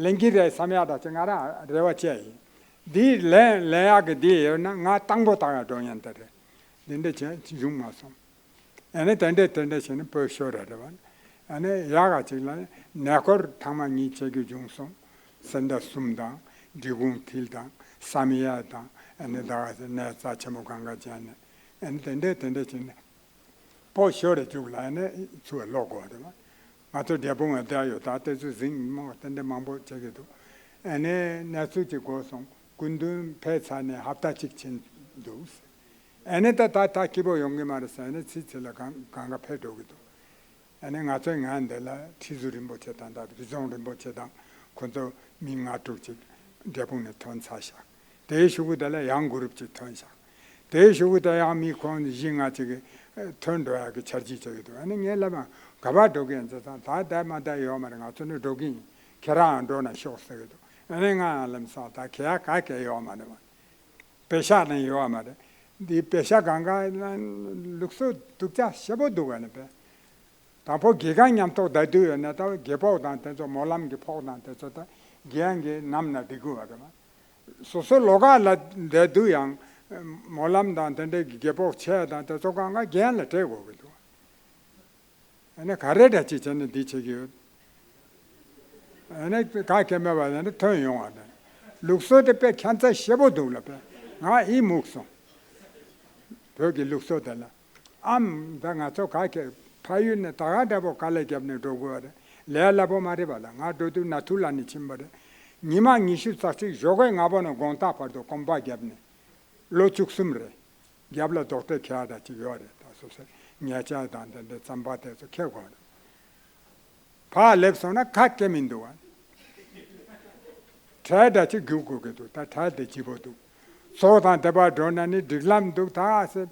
ལེན་གྱི་རེད་བསམ་ཡག་འདྲ་ཅིག་ང་རང་རེ་བ་བྱས་ཡིན། འདི་ལེན་ལེན་ཡག་གི་འདི་ཡོད་ན་ང་དང་པོ་བཏང་ཡག་འགྲོ་མཁན་དེ་རེད། འདི་འདྲ་བྱས་བྱུང་མ་སོང་། ཨ་ནི་དེ་འདྲས་དེ་འདྲས་བྱས་ནས་བོད་ཤོར་ར་རེད་བ། ཨ་ནི་ཡག་ག་ཅིག་ལ་ནས་གནས་སྐོར་ཐེངས་མ་གཉིས་བྱེད་རྒྱུ་བྱུང་སོང་། སེ་འབྲས་གསུམ་དང་འབྲི་གུང་མཐིལ་དང་བསམ་ཡས་དང་ཨ་ནི་ད་ག་ཟེར་གནས་རྩ་ཆེན་པོ་གང་ག་བྱས་ནས་ ཨ་ནི་དེ་འདྲས་དེ་འདྲས་བྱས་ནས་པོ་ཤོར་རེ་བཅུག་ལ་ཨ་ནི་ཚུར་ལོག་དགོས་རེད་བ། ང་ཚོ་འབྲས་སྤུངས་ལ་བསྡད་ཡོད། ད་དེ་ཚོ་ཟིང་མོ་དེ་འདྲས་མང་པོ་བྱེད་ཀྱི་འདུག་ཨ་ནི་གནས་ཚུལ་ཅིག་གོ་སོང་། སྐུ་མདུན་ཕེབས་ཚར་ནས་ཧབ་ཏ་གཅིག་ཕྱིན་འདུག་ཨ་ནི་ད་ད་ད་སྐྱིད་པོ་ཡོང་གི་མ་རེད་ཟེར་ནས་ཚིག་ཚིག་ལ་གང་གང་ག་ཕེབས་འགྲོ་གི་འདུག་ཨ་ནི་ང་ཚོའི་ངག་འདི་ལ་ཁྲི་ཟུར་རིན་པོ་ཆེ་དང་ད་རི་རྫོང་རིན་པོ་ཆེ་དང་ཁོ་ཚོ་མི་ལྔ་དྲུག་ཅིག་འབྲས་སྤུངས་ནས་ཐོན་ཚར་ཤག་དེའི་གཞུག་གུ་དེ་ལ་ཡང་གུ་རུབ་ཅིག་ཐོན་ཤག་དེའི་གཞུག་གུ་དེ་ཡང་མི་ཁོང་བཞི་ལྔ་ཅིག་གིས་ཐོན་འགྲོ་ཡག་གི་འཆར་གཞི་བྱེད་ཀྱི་འདུག་ཨ་ནི་ངས་ལབ་ཡང་ག་པར་འགྲོ་གི་ཡིན་ཟེར་ཙང་ད་བསྡད་མ་བསྡད་ཡོད་མ་རེད། ང་ཚོ་ནི་འགྲོ་གི་ཡིན། ཁྱེད་རང་ཡང་འགྲོ་ན་ཤོག་ཟེར་གྱི་འདུག་ཨ་ནི་ང་ཡང་ལབ་སོང་། ད་ཁྱེད་ཡ་ག་གེ་ཡོད་མ་རེད་བ། པེ་ཤག་ནི་ཡོད་མ་རེད། འདི་པེ་ཤག་གང་ག་ལུགས་སྲོལ་སྡུག་ཅག་ཞེ་པོ་འདུག་བ་ནི་པས། དང་པོ་དགེ་རྒན་མཉམ་ཐོག་བསྡད་དུས་ཡོད་ན་ད་རྒས་ཕོགས་དང་དེ་ཚོ་སྨོན་ལམ་གྱི་ཕོགས་དང་དེ་ཚོ་ད་རྒན་གྱི་ནམ་ན་འགྲིག་གི་བ་རེད་བ། སོ་སོ་ལོགས་ཀ་ལ་བསྡད་དུས་ཡང་སྨོན་ལམ་དང་དེ་འདྲའི་གི་རྒས་ཕོགས་ཆེ་དང་དེ་ཚོ་གང་ག་རྒན་ལ་སྤྲད་དགོས་ཀྱི་འདུག་ཨ་ནི་ག་རེ་འདྲ་ཅིག་བྱས་ནས་འདི་བྱེད་ཀྱི་ཡོད། ཨ་ནི་ག་གེ་མེད་པ་ཡིན་ན་ཐོན་ཡོང་བ་དང་། ལུགས་སྲོལ་དེ་དཔེ་ཁྱད་མཚར་ཞེ་པོ་འདུག་ལ་དཔེ་ང་ཡིད་མུག་སོང་། བོད་ཀྱི་ལུགས་སྲོལ་དེ་ལ་ཨམ་ད་ང་ཚོ་ག་གེ་ཕ་ཡུལ་ནས་ད་ག་འདྲ་པོ་དཀའ་ལས་བརྒྱབ་ནས་འགྲོ་དགོས་པ་རེད། ལས་སླ་པོ་མ་རེད་པ་ལ། ང་འགྲོ་དུས་ན་ཐུར་ལ་ནས་ཕྱིན་པ་རེད། ཉི་མ་ཉི་ཤུ་རྩ་གཅིག་ཞོགས་ཀས་སྔ་པོ་ནས་དགོང་དག་བར་དུ་གོམ་པ་བརྒྱབ་ནས། ལོ་བཅུ་གསུམ་རེད། རྒྱབ་ལ་རྡོག་ཁྲེས་འཁྱེར་ཡ་ད་ཅིག་ཡོད་རེད། ད་སོ་སོའི་ཉལ་ཆས་དང་དེ་འདྲའི་རྩམ་པ་དེ་ཚོ་འཁྱེར་དགོས་རེད། ཕར་སླེབས་སོང་ན་ཁ་སྐད་མི་འདུག་བ། གྲལ་འདྲ་ཅིག་རྒྱུག་དགོས་ཀྱི་འདུག་ད་གྲལ་དེ་ལྗིད་པོ་འདུག་ཚོགས་དང་དེ་པར་འགྲོ་ན་ནི་སྒྲིག་ལམ་འདུག་ད་ཟེར།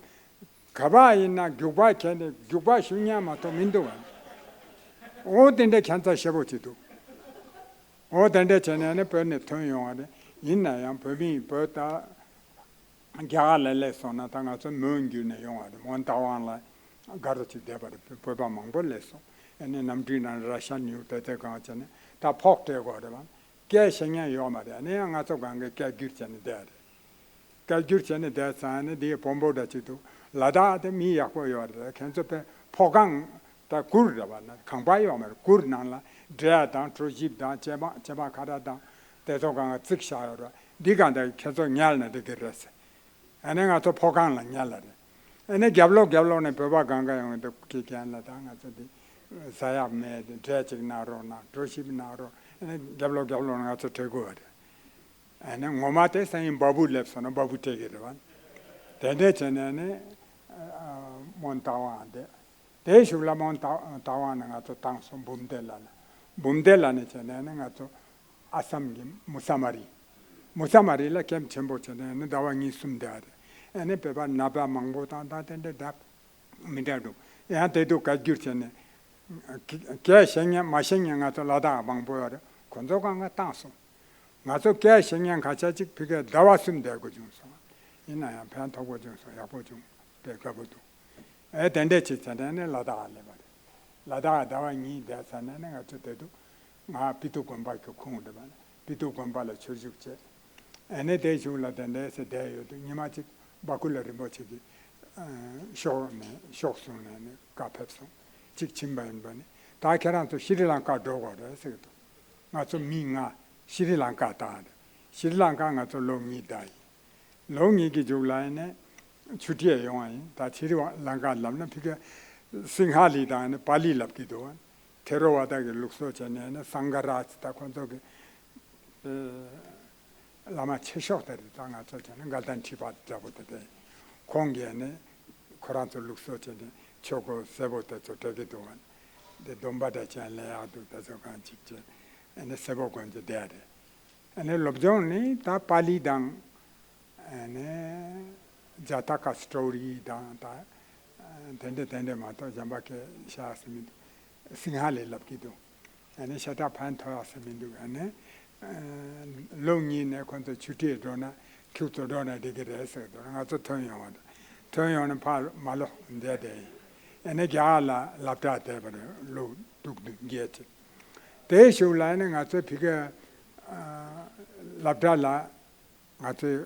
ག་པར་ཡིན་ན་རྒྱུག་པ་འཁྱེར་ནས་རྒྱུག་པ་ཞུ་མཁན་མ་གཏོགས་མི་འདུག་བ། འོ་དེ་འདྲའི་ཁྱད་མཚར་ཞེ་པོ་ཅིག་འདུག་འོ་དེ་འདྲ་བྱས་ནས་ནི་བོད་ནས་ཐོན་ཡོང་བ་རེད། ཡིན་ན་ཡང་བོད་མིས་བོད་ད་རྒྱ་གར་ལ་སླེབས་སོང་ན་ད་ང་ཚོ་མོན་བརྒྱུད་ནས་ཡོང་བ་རེད། མོན་རྟ་དབང་ལ་སྒར་ཅིག་བསྡད་པ་རེད། བོད་པ་མང་པོ་སླེབས་སོང་། ཨ་ནི་གནམ་གྲུའི་ནང་ར་ཤ་ཉུ་དེ་དེ་གང་བྱས་ནས་ད་ཕོགས་སྤྲད་དགོས་རེད་བ། སྐད་ཤེས་མཁན་ཡོད་མ་རེད། ཨ་ནི་ཡང་ང་ཚོ་གང་གི་སྐད་སྒྱུར་བྱས་ནས་བསྡད་རེད། སྐད་སྒྱུར་བྱས་ནས་བསྡད་ཙང་ནི་འདིའི་བོན་པོ་འདྲ་ཅིག་འདུག་ལ་དྭགས་དེ་མི་ཡག་པོ་ཡོད་རེད། ཁྱེད་ཚོ་དཔེ་ཕོ་གང་ད་གུར་རེད་བ་ན་གང་པ་ཡོད་མ་རེད། གུར་ནང་ལ་འབྲས་དང་གྲོ་ཞིབ་དང་ཅེ་མ་ཅེ་མ་ཁ་ར་དང་དེ་ཚོ་གང་ག་བརྩིགས་བཞག་ཡོད་རེད། འདི་གང་ད་ཁྱེད་ཚོ་ཉལ་ན་འགྲིག་གི་རེད་ཟེར། ཨ་ནི་ང་ཚོ་ཕོ་གང་ལ་ཉལ་ལ་རེད། ཨ་ནི་རྒྱབ་ལོགས་རྒྱབ་ལོགས་ནས་བོད་པ་གང་ག་ཡོང་གི་འདུག་ཁྱེད་ལ་ད་ང་ཚོ་འདི་ཟ་ཡག་མེད། འབྲས་ཅིག་གནང་རོགས་གནང་། གྲོ་ཞིབ་གནང་རོགས། ཨ་ནི་རྒྱབ་ལོགས་རྒྱབ་ལོགས་ནས་ང་ཚོ་བྲོས་དགོས་པ་རེད། ཨ་ནི་ངོ་མ་དེ་སང་ཉིན་འབའ་འབུ་སླེབས་སོང་ན་འབའ་འབུ་སྤྲད་ཀྱི་རེད་བ། དེ་འདྲས་བྱས་ནས་ནི་མོན་རྟ་དབང་དེ་དེའི་གཞུག་ལ་མོན་རྟ་རྟ་དབང་ནས་ང་ཚོ་བཏང་སོང་། འབུམ་སྡེ་ལ་ནི་འབུམ་སྡེ་ལ་ནི་བྱས་ནས་ནི་ང་ཚོ་ཨ་སམ་གྱི་མུ་ས་མ་རི་མུ་ས་མ་རི་ལ་ཀེམ་ཆེན་པོ་བྱས་ནས་ནི་ཟླ་བ་གཉིས་གསུམ་བསྡད་རེད། ཨ་ནི་བོད་པ་ནད་པ་མང་པོ་དང་ད་དེ་འདྲས་བསྡད། མི་འདྲ་འདུག་ཡང་དེ་དུས་བཀའ་བསྒྱུར་བྱས་ནས་སྐད་ཤེས་མཁན་མ་ཤེས་མཁན་ང་ཚོ་ལ་དྭགས་མང་པོ་ཡོད་རེད། ཁོ་ཚོ་གང་ག་བཏང་སོང་། ང་ཚོ་སྐད་ཤེས་མཁན་ཁ་ཤས་ཅིག་ཕ་གིར་ཟླ་བ་གསུམ་བསྡད་དགོས་བྱུང་སོང་། ཡིན་ན་ཡང་ཕན་ཐོགས་པོ་བྱུང་སོང་། ཡག་པོ་བྱུང་། དཔེ་དགའ་པོ་འདུག་ཨེ་དེ་འདྲས་ཅིག་བྱས་ནས་ནས་ལ་དྭགས་སླེབས་པ་རེད། ལ་དྭགས་ཟླ་བ་གཉིས་བསྡད་ཚར་ནས་ནས་ང་ཚོ་དེ་དུས་ང་སྤི་ཏོག་དགོན་པ་གི་ཁོངས་རེད་པ། སྤི་ཏོག་དགོན་པ་ལ་ཆོས་ཞུགས་བྱས། ཨ་ནི་དེའི་གཞུག་ལ་དེ་འདྲས་སེ་བསྡད་ཡོད་དུས་ཉི་མ་གཅིག་བ་ཀུ་ལ་རིན་པོ་ཆེ་གི་ཨ་ཤོག་ནས་ཤོག་གསུངས་ནས་ནི་བཀའ་ཕེབས་སོང་། གཅིག་ཕྱིན་པ་ཡིན་པ་ནི་ད་ཁྱེད་རང་ཚོ་ཤི་རི་ལང་ཀ་འགྲོ་དགོས་རེད་ཟེར་གི་འདུག་ང་ཚོ་མི་ལྔ་ཤི་རི་ལང་ཀ་བཏང་རེད། ཤི་རི་ལང་ཀ་ང་ཚོ་ལོ་གཉིས་བསྡད་ཡིན། ལོ་གཉིས་ཀྱི་མཇུག་ལ་ཡིན་ནས་ཆུ་ཊི་ཡ་ཡོང་བ་ཡིན། ད་ཤི་རི་ལང་ཀ་ལབ་ན་ཕ་གི་སིང་ཧ་ལི་དང་ནི་པ་ལི་ལབ་ཀྱི་འདུག་ཐེ་རོ་ཝ་ད་གི་ལུགས་སྲོལ་བྱས་ནས་ནི་སང་ག་ར་ཙི་ད་ཁོང་ཚོ་གི་ཨེ་བླ་མ་ཆེ་ཤོས་དེ་རེད། ད་ང་ཚོ་བྱས་ན་དགའ་ལྡན་ཁྲི་པ་འདྲ་པོ་དེ་རེད། ཁོང་གིས་ནི་ཁོ་རང་ཚོ་ལུགས་སྲོལ་བྱས་ནས་ཆོས་གོས་སེར་པོ་དེ་ཚོ་སྤྲད་ཀྱི་འདུག་བ། འདི་སྡོམ་པ་འདྲ་ཅན་ལེན་ཡག་འདུག་དེ་ཚོ་གང་ཅིག་བྱས་ཨ་ནི་སེར་པོ་གོན་གྱི་བསྡད་རེད། ཨ་ནི་སློབ་སྦྱོང་ནི་ད་པཱ་ལི་དང་ཨ་ནི་ཇ་ཏ་ཀ་སི་ཊོ་རི་དང་ད་དེ་འདྲ་དེ་འདྲ་མ་གཏོགས་གཞན་པ་སྐད་ཆ་ཟེར་མི་འདུག་སིང་ཧ་ལི་ལབ་ཀྱི་འདུག་ཨ་ནི་ཤ་ཁྲག་ཕན་ཐོགས་ཡག་ཟེར་མི་འདུག་ཨ་ནི་ལོ་གཉིས་ནས་ཁོ་ཚོ་ཆུ་ཊི་འགྲོ་ན་ཁྱུག་ཙམ་འགྲོ་ན་འགྲིག་གི་རེད་ཟེར་འདུག་ང་ཚོ་ཐོན་ཡོང་བ་རེད། ཐོན་ཡོང་ནས་ཕར་མ་ལོག་བསྡད་དེ་ཨ་ནི་རྒྱ་གར་ལ་སློབ་གྲྭ་བསྡད་པ་རེད། ལོ་དྲུག་བདུན་བརྒྱད་ཅིག་དེའི་གཞུག་ལ་ནི་ང་ཚོ་ཕ་གི་ཨ་སློབ་གྲྭ་ལ་ང་ཚོའི་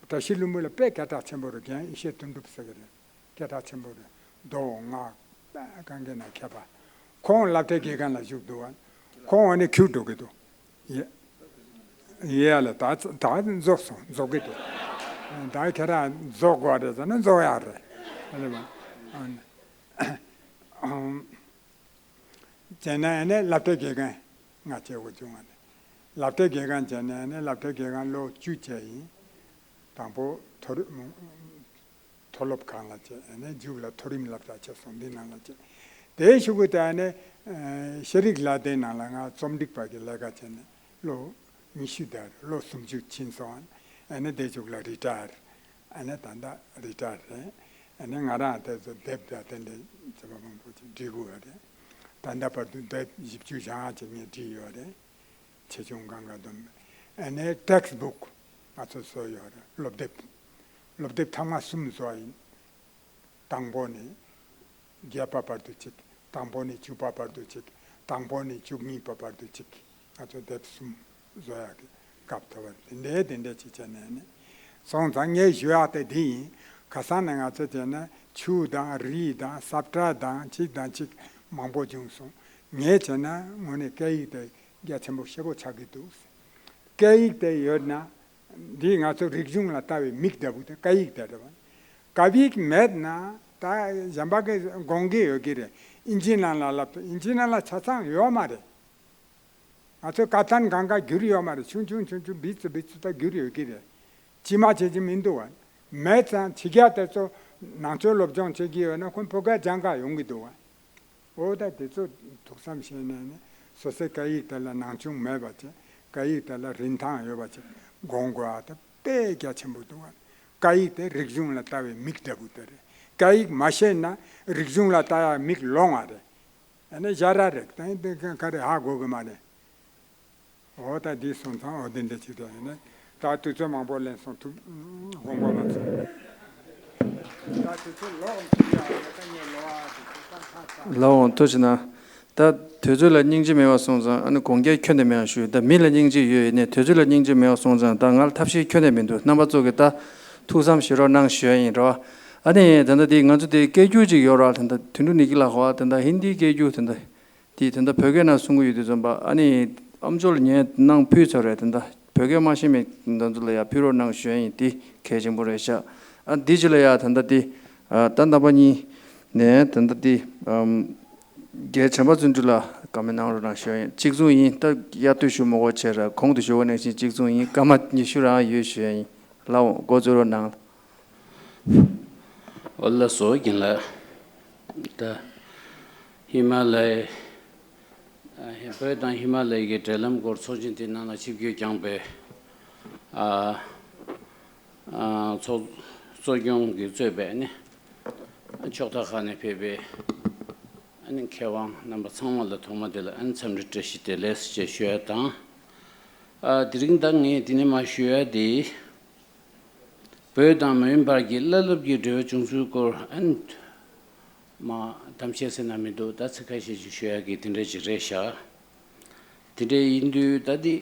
བཀྲ་ཤིས་ལྷུན་པོ་ལ་དཔེ་སྐད་གྲགས་ཆེན་པོ་རེད། རྒན་ཡེ་ཤེས་དོན་གྲུབ་ཟེར་གི་རེད། སྐད་གྲགས་ཆེན་པོ་རེད། མདོ་སྔགས་དཔེ་གང་གི་ན་མཁས་པ། ཁོང་སློབ་གྲྭའི་དགེ་རྒན་ལ་བཞུགས་འདུག་བ། ཁོང་འོ་ནི་ཁྱུག་འགྲོ་གི་འདུག་ཡེ་ཡེ་ལ་ད་ད་རྫོགས་སོང་། རྫོགས་གི་འདུག་ད་ཁྱེད་རང་རྫོགས་དགོས་རེད་ཟེར་ན་རྫོགས་ཡག་རེད། རེད་པ། ཨ་ནི། བྱས་ན་ཨ་ནི་སློབ་གྲྭའི་དགེ་རྒན་ང་བྱེད་དགོས་བྱུང་བ་རེད། སློབ་གྲྭའི་དགེ་རྒན་བྱས་ན་ཨ་ནི་སློབ་གྲྭའི་དགེ་རྒན་ལོ་བཅུ་བྱས་ཡིན། དང་པོ་མཐོ་རིམ་མཐོ་སློབ་ཁང་ལ་བྱས། ཨ་ནི་མཇུག་ལ་མཐོ་རིམ་སློབ་གྲྭ་བྱས་སོང་། འདི་ནང་ལ་བྱས། དེའི་གཞུག་གུ་དེ་ཨ་ནི་ཤེས་རིག་ལག་དེབ་ནང་ལ་ང་རྩོམ་སྒྲིག་པ་གི་ལས་ཀ་བྱས་ནས་ལོ་ཉི་ཤུ་དང་ལོ་སུམ་ཅུ་ཕྱིན་སོང་། ཨ་ནི་དེའི་མཇུག་ལ་རི་ཊ་ཡར། ཨ་ནི་ད་ལྟ་རི་ཊ་ཡར་རེད། ཨ་ནི་ང་རང་དེ་ཚོ་དེབ་དང་དེ་འདྲའི་བྱས་པ་མང་པོ་ཅིག་འབྲི་དགོས་པ་རེད། ད་ལྟ་བར་དུ་དེབ་བཞི་བཅུ་ཞེ་ལྔ་ཅིག་ངས་བྲིས་ཡོད་རེད། ཆེ་ཆུང་གང་ག་བསྡོམས། ཨ་ནི་ཊེགསི་བུག་ང་ཚོ་བཟོས་ཡོད་རེད། སློབ་དེབ། སློབ་དེབ་ཐེངས་མ་གསུམ་བཟོས་ཡིན། དང་པོ་ནས་བརྒྱད་པ་བར་དུ་གཅིག་དང་པོ་ནས་བཅུ་པ་བར་དུ་གཅིག་དང་པོ་ནས་བཅུ་གཉིས་པ་བར་དུ་གཅིག་ང་ཚོ་དེབ་གསུམ་བཟོ་ཡག་གི་སྐབས་ཐོབ་པ་དེ་འདྲའི་དེ་འདྲའི་ཅིག་བྱས་ནས་ནི། སོང་ཙང་ངས་ཞུ་ཡག་དེ་འདི་ཡིན། ཁ་སང་ནས་ང་ཚོ་བྱས་ན་ཆུ་དང་རི་དང་ས་བཀྲ་དང་གཅིག་དང་གཅིག་མང་པོ་བྱུང་སོང་། ངས་བྱས་ན་དངོས་གནས་སྐད་ཡིག་དེ་རྒྱ་ཆེན་པོ་ཞེ་པོ་ཆགས་ཀྱི་འདུག་སྐད་ཡིག་དེ་ཡོད་ན། འདི་ང་ཚོ་རིག་གཞུང་ལ་ལྟ་བའི་མིག་འདྲ་བོ་དེ་སྐད་ཡིག་དེ་རེད་བ། སྐད་ཡིག་མེད་ན་ད་གཞན་པ་གི་དགོངས་ཀྱི་ཡོད་ཀྱི་རེད། ཨིན་ཇི་ནང་ལ་ལབ་ཏུ་ཨིན་ཇི་ནང་ལ་ཆ་ཚང་ཡོད་མ་རེད། ང་ཚོ་ཀ་ཏན་གང་ག་བསྒྱུར་ཡོད་མ་རེད། ཆུང་ཆུང་ཆུང་ཆུང་བིས་ཙི་བིས་ཙི་ད་བསྒྱུར་ཡོད་ཀྱི་རེད། ཇི་མ་བྱེད་ཀྱི་མི་འདུག་བ། མེད་ཙང་ཕྱི་རྒྱལ་དེ་ཚོ་ནང་ཆོས་སློབ་སྦྱོང་བྱེད་ཀྱི་ཡོད་ན་ཁོང་བོད་སྐད་སྦྱང་ག་ཡོང་གི་འདུག་བ། འོ་ད་དེ་ཚོ་ཐུགས་བསམ་བཞེས་ནས་ནི་སོ་སོའི་སྐད་ཡིག་དེ་ལ་ནང་ཆུང་མེད་པ་བྱས། སྐད་ཡིག་དེ་ལ་རིན་ཐང་ཡོད་པ་བྱས་དགོངས་དགོས་པ་དེ་དཔེ་རྒྱ་ཆེན་པོ་འདུག་བ། སྐད་ཡིག་དེ་རིག་གཞུང་ལ་ལྟ་བའི་མིག་འདྲ་བོ་དེ་རེད། སྐད་ཡིག་མ་ཤེས་ན་རིག་གཞུང་ལ་ལྟ་ཡག་མིག་ལོང་བ་རེད། ཨ་ནི་ཞ་ར་རེད། ད་འདི་ག་རེ་ཧ་གོ་གི་མ་རེད། འོ་ད་འདི་སོང་ཙང་འོ་འདི་འདྲ་ཅིག་རེད། ཡིན་ན་ད་དུས་ཚོད་མང་པོ་ལེན་སོང་། ཐུགས་དགོངས་པ་མ་ཚོམས། ད་དུས་ཚོད་ལོག་འགྲོ་ཡག་ད་ངས་ལོ་ཨ་དུས་ཚོད་ད་ཧ་ཚ། ལགས་འོང་། ཐུགས་རྗེ་གནང་། ད་དུས་ཚོད་ལ་སྙིང་རྗེ་མེད་པ་སོང་ཙང་ཨ་ནི་དགོངས་འགལ་ཁྱོན་ནས་མེད་པ་ཞུ། ད་མི་ལ་སྙིང་རྗེ་ཡོད་ཡིན་ནའི་དུས་ཚོད་ལ་སྙིང་རྗེ་མེད་པ་སོང་ཙང་ད་ང་ལ་ཐབས་ཤེས་ཁྱོན་ནས་མི་འདུག་རྣམ་པ་ཚོ་གིས་ད་ཐུགས་བསམ་བཞེས་རོགས་གནང་ཞུ་ཡ་ཡིན་རོ། ཨ་ནི་ད་ལྟ་འདི་ང་ཚོ་འདི་སྐད་སྒྱུར་ཅིག་ཡོད་ར། ད་ལྟ་དོན་གྲུབ་ནི་ཀི་ལ་ཧོ། ད་ལྟ་ཧིན་དིའི་སྐད་སྒྱུར་ད་ལྟ། དེ་ད་ལྟ་བོད་སྐད་ནང་གསུང་གི་ཡོད་དུས་ཙམ་པ་ཨ་ནི་ཨམ་ཅོག་ལ་ངས་གནང་ཕུལ་ཚར་རེད། ད་ལྟ་བོད་སྐད་མ་ཤེས་མི་ད་ཚོ་ལ་ཡ་ཕུལ་རོགས་གནང་ཞུ་ཡ་ཡིན། དེ་གལ་ཆེན་པོ་རེད་ཤག་ཨ་འདི་ཅི་ལ་ཡ་ད་ལྟ་དེ་ཨ་ད་རྣམ་པ་གཉིས་ནས་ད་ལྟ་དེ་ཨམ་རྒན་བྱམས་པ་བརྩོན་འགྲུས་ལ་བཀའ་མོལ་གནང་རོགས་གནང་ཞུ་ཡ་ཡིན། གཅིག་མཚུངས་ཡིན། ད་དབྱར་དུས་ཞུ་མ་དགོས་བྱས་ར་གོང་དུ་ཞུ་བ་ནང་བཞིན་གཅིག་མཚུངས་ཡིན། སྐར་མ་ཉི་ཤུ་རང་ཡོད་ཞུ་ཡ་ཡིན། ལགས་འོང་། འགོ་འཛུགས་རོགས་གནང་། འོ་ལགས་སོ། རྒན་ལགས། ད་ཧི་མ་ལ་ཡའི་ཨ་བོད་དང་ཧི་མ་ལ་ཡའི་འབྲེལ་ལམ་སྐོར་ཚོགས་ཆེན་དེ་ནང་ལ་ཆིབས་བསྒྱུར་བསྐྱངས་པའི་ཨ་ཨ་ཚོགས་གཙོ་སྐྱོང་གིས་གཙོས་པའི་ནི་ཕྱོགས་མཐའ་ཁག་ནས་ཕེབས་པའི་ཨ་ནི་མཁས་དབང་རྣམ་པ་ཚང་མ་ལ་ཐོག་མ་དེ་ལ་ཨ་ནི་འཚམས་འདྲི་བཀྲ་ཤིས་བདེ་ལེགས་ཞེས་ཞུ་ཡ་དང་། ཨ་དེ་རིང་ད་ངས་དེ་ནས་མར་ཞུ་ཡ་དེ། བོད་དང་མོན་བར་གྱི་བླ་སློབ་ཀྱི་འབྲེལ་བ་བྱུང་ཚུལ་སྐོར་ཨ་ནི་མ་གཏམ་བཤད་ཟེར་ན་མི་འདུག་ད་ཚིག་ཁ་ཤས་ཅིག་ཞུ་ཡག་གི་དེ་འདྲ་ཅིག་རེད་ཤག་དེ་འདྲ་ཡིན་དུས་ད་འདི་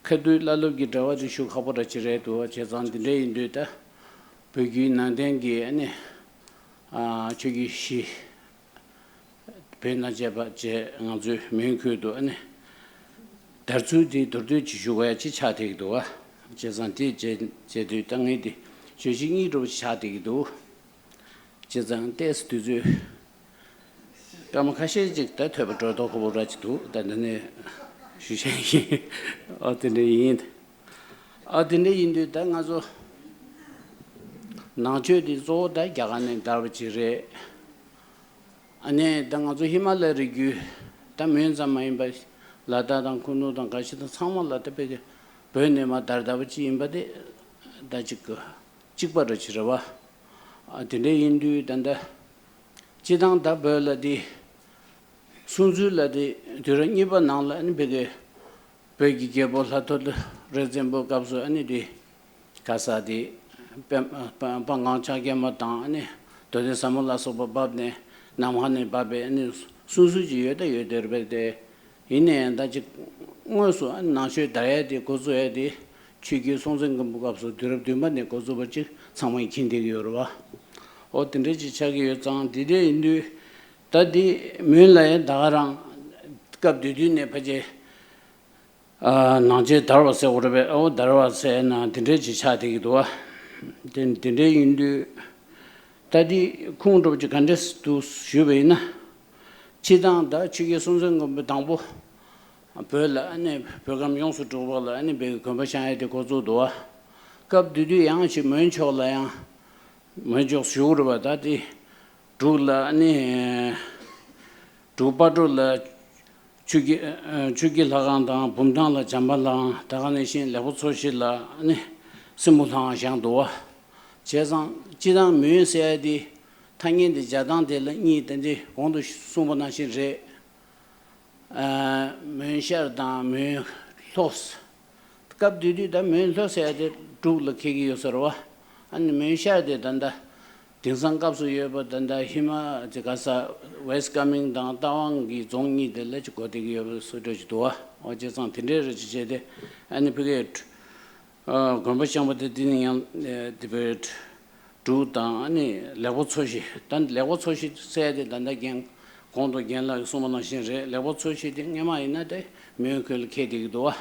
ཁ་ཐུག་བླ་སློབ་ཀྱི་འབྲེལ་བ་དེ་ཞུ་ཁག་པོ་འདྲ་ཅིག་རེད་འདུག་བྱས་ཙང་དེ་འདྲ་ཡིན་དུས་ད་བོད་བརྒྱུད་ནང་བསྟན་གྱི་ཨ་ནི་ཨ་ཆོས་བརྒྱུད་བཞི། བོད་ནང་བཅས་པ་བཅས་ང་ཚོའི་མོན་ཁུལ་དུ་ཨ་ནི་དར་ཚུལ་འདི་མདོར་བསྡུས་ཅིག་ཞུ་དགོས་ཡ་ཅིག་ཆགས་བསྡད་ཀྱི་འདུག་བ། བྱས་ཙང་དེ་བྱས་བྱས་དུས་ད་ངས་འདི་བརྗོད་གཞི་གཉིས་འདྲ་བོ་ཅིག་ཆགས་བསྡད་ཀྱི་འདུག་བྱས་ཙང་ཏོག་ཙམ་དུས་ཚོད་སྐར་མ་ཁ་ཤས་ཅིག་ད་ཐོས་པ་སྒྲོ་འདོགས་ཁོ་བོ་འདྲ་ཅིག་འདུག་ད་འདི་ནས་ཞུ་བྱ་ཡིན། ཨ་དེ་འདྲ་ཡིན། ཨ་དེ་འདྲ་ཡིན་དུས་ད་ང་ཚོ་ནང་ཆོས་འདི་གཙོ་བོ་ད་རྒྱ་གར་ནས་དར་བ་ཅིག་རེད། ཨ་ནི་ད་ང་ཚོ་ཧི་མ་ལ་ཡའི་རི་རྒྱུད་ད་མོན་ཙམ་མ་ཡིན་པར་ལ་དྭགས་དང་ཁུ་ནུ་དང་ག་ཤེད་དང་ཚང་མ་ལ་ད་དཔེ་བོད་ནས་མར་དར་དར་བ་ཅིག་ཡིན་པ་དེ་ད་ཅིག་གཅིག་པ་འདྲ་ཅིག་རེད་བ། ཨ་དེ་འདྲ་ཡིན་དུས་ད་ལྟ་སྤྱི་བཏང་ད་བོད་ལ་དེ་སྲུང་བརྩི་ལ་དེ་དུས་རབས་གཉིས་པ་ནང་ལ་ཨ་ནི་བོད་ཀྱི་བོད་ཀྱི་རྒྱལ་པོ་ལྷ་ཐོ་རི་བཙན་པོའི་སྐབས་སུ་ཨ་ནི་དེ་ག་ས་དེ་དཔལ་དཔལ་དཔལ་སྒང་ཕྱག་རྒྱ་མ་དང་ཨ་ནི་རྡོ་རྗེ་ཟབ་མོ་ལ་སོགས་པ་བབས་ནས་ནམ་མཁའ་ནས་བབས་པའི་ཨ་ནི་སྲུང་བརྩི་ཅིག་ཡོད་ད་ཡོད་དེ་རེད་པས་ཏེ། ཡིན་ནའི་ད་ཅིག་དངོས་སུ་ཨ་ནི་ནང་ཆོས་དར་ཡ་དེ་འགོ་བཙུགས་ཡ་དེ་ཆོས་རྒྱལ་སྲོང་བཙན་སྒམ་པོའི་སྐབས་སུ་དུས་རབས་བདུན་པ་ནས་འགོ་བཙུགས་པ་ཅིག་ཚང་མས་མཁྱེན་བསྡད་ཀྱི་ཡོད་རེད་བ། འོ་དེ་འདྲ་ཅིག་ཆགས་ཀྱི་ཡོད་ཙང་དེ་འདྲ་ཡིན་དུས་ད་དེ་མོན་ལ་ཡ་ད་ག་རང་སྐབས་དེ་དུས་ནས་ཕལ་ཆེར་ཨ་ནང་ཆོས་དར་བ་ཟེར་དགོས་རེད་པས། ཨོ་དར་བ་ཟེར་ན་དེ་འདྲ་ཅིག་ཆགས་བསྡད་ཀྱི་འདུག་བ། དེ་དེ་འདྲ་ཡིན་དུས་ ད་འདི་ཁུངས་འགྲོ་རྒྱུ་ག་འདྲས་འདུག་ཞུས་པ་ཡིན་ན། སྤྱི་བཏང་ད་ཆོས་རྒྱལ་སྲོང་བཙན་སྒམ་པོ་དང་པོ་བོད་ལ་ཨ་ནི་བོད་ཁམས་ཡོངས་སུ་གྲུབ་པ་ལ་ཨ་ནི་བོད་ཀྱི་དགོན་པ་བཞེངས་ཡས་དེ་འགོ་བཙུགས་འདུག་བ། སྐབས་དེ་དུས་ཡང་ཅིག་མོན་ཕྱོགས་ལ་ཡང་། མོན་ཕྱོགས་ཞུ་དགོས་རེད་པ། ད་དེ་འབྲུག་ལ་ཨ་ནི་འབྲུག་སྤ་གྲོ་ལ་ཆོས་རྒྱལ་ཆོས་རྒྱལ་ལྷ་ཁང་དང་། བུམ་ཐང་ལ་བྱམས་པ་ལྷ་ཁང་། ད་ག་ནང་བཞིན་ལེགས་པོ་འཚོ་བཞི་ལ་ཨ་ནི་སྲིན་པོ་ལྷ་ཁང་བཞེངས་འདུག་བ། བྱས་ཙང་སྤྱི་བཏང་མོན་ཟེར་ཡ་དེ་ཐ་སྙད་དེ་སྦྱར་སྟངས་དེ་ལ་གཉིས། ད་འདི་གོང་དུ་གསུངས་པ་ནང་བཞིན་རེད། ཨ། མོན་ཤར་དང་མོན་ལྷོ། སྐབས་དེ་དུས་ད་མོན་ལྷོ་ཟེར་ཡ་དེ་འབྲུག་ལ་འཁེལ་གྱི་ཡོད་ས་རེད་བ། ཨ་ནི་མོན་ཤར་དེ་ད་ལྟ་དེང་སང་སྐབས་སུ་ཡོད་པ་ད་ལྟ་ཧི་མ་ཅི་ག་ས་ཝེ་སི་ཀ་མིང་དང་རྟ་དབང་གི་རྫོང་གཉིས་དེ་ལ་ཅིག་གོ་བསྡད་ཀྱི་ཡོད་པ་བཟོ་འདྲ་ཅིག་འདུག་བ། འོ་བྱས་ཙང་དེ་འདྲའི་རེ་ཅིག་བྱས་ཏེ་ཨ་ནི་ཕ་གིའི་ཨ། དགོན་པ་བཞེངས་པ་དེ་དེ་ནི་ཡང་ཨ། དེ་བོད་འབྲུག་དང་ཨ་ནི་ལེགས་པོ་འཚོ་བཞི། ད་ལེགས་པོ་འཚོ་བཞི་ཟེར་དེ་ད་ལྟ་རྒན་གོང་དུ་རྒན་ལགས་ཀྱིས་གསུངས་པ་ནང་བཞིན་རེད། ལེགས་པོ་འཚོ་བཞི་དེ་སྔས་མ་ཡིན་ན་དེ་མོན་ཁུལ་ལ་འཁེལ་བསྡད་ཀྱི་འདུག་བ།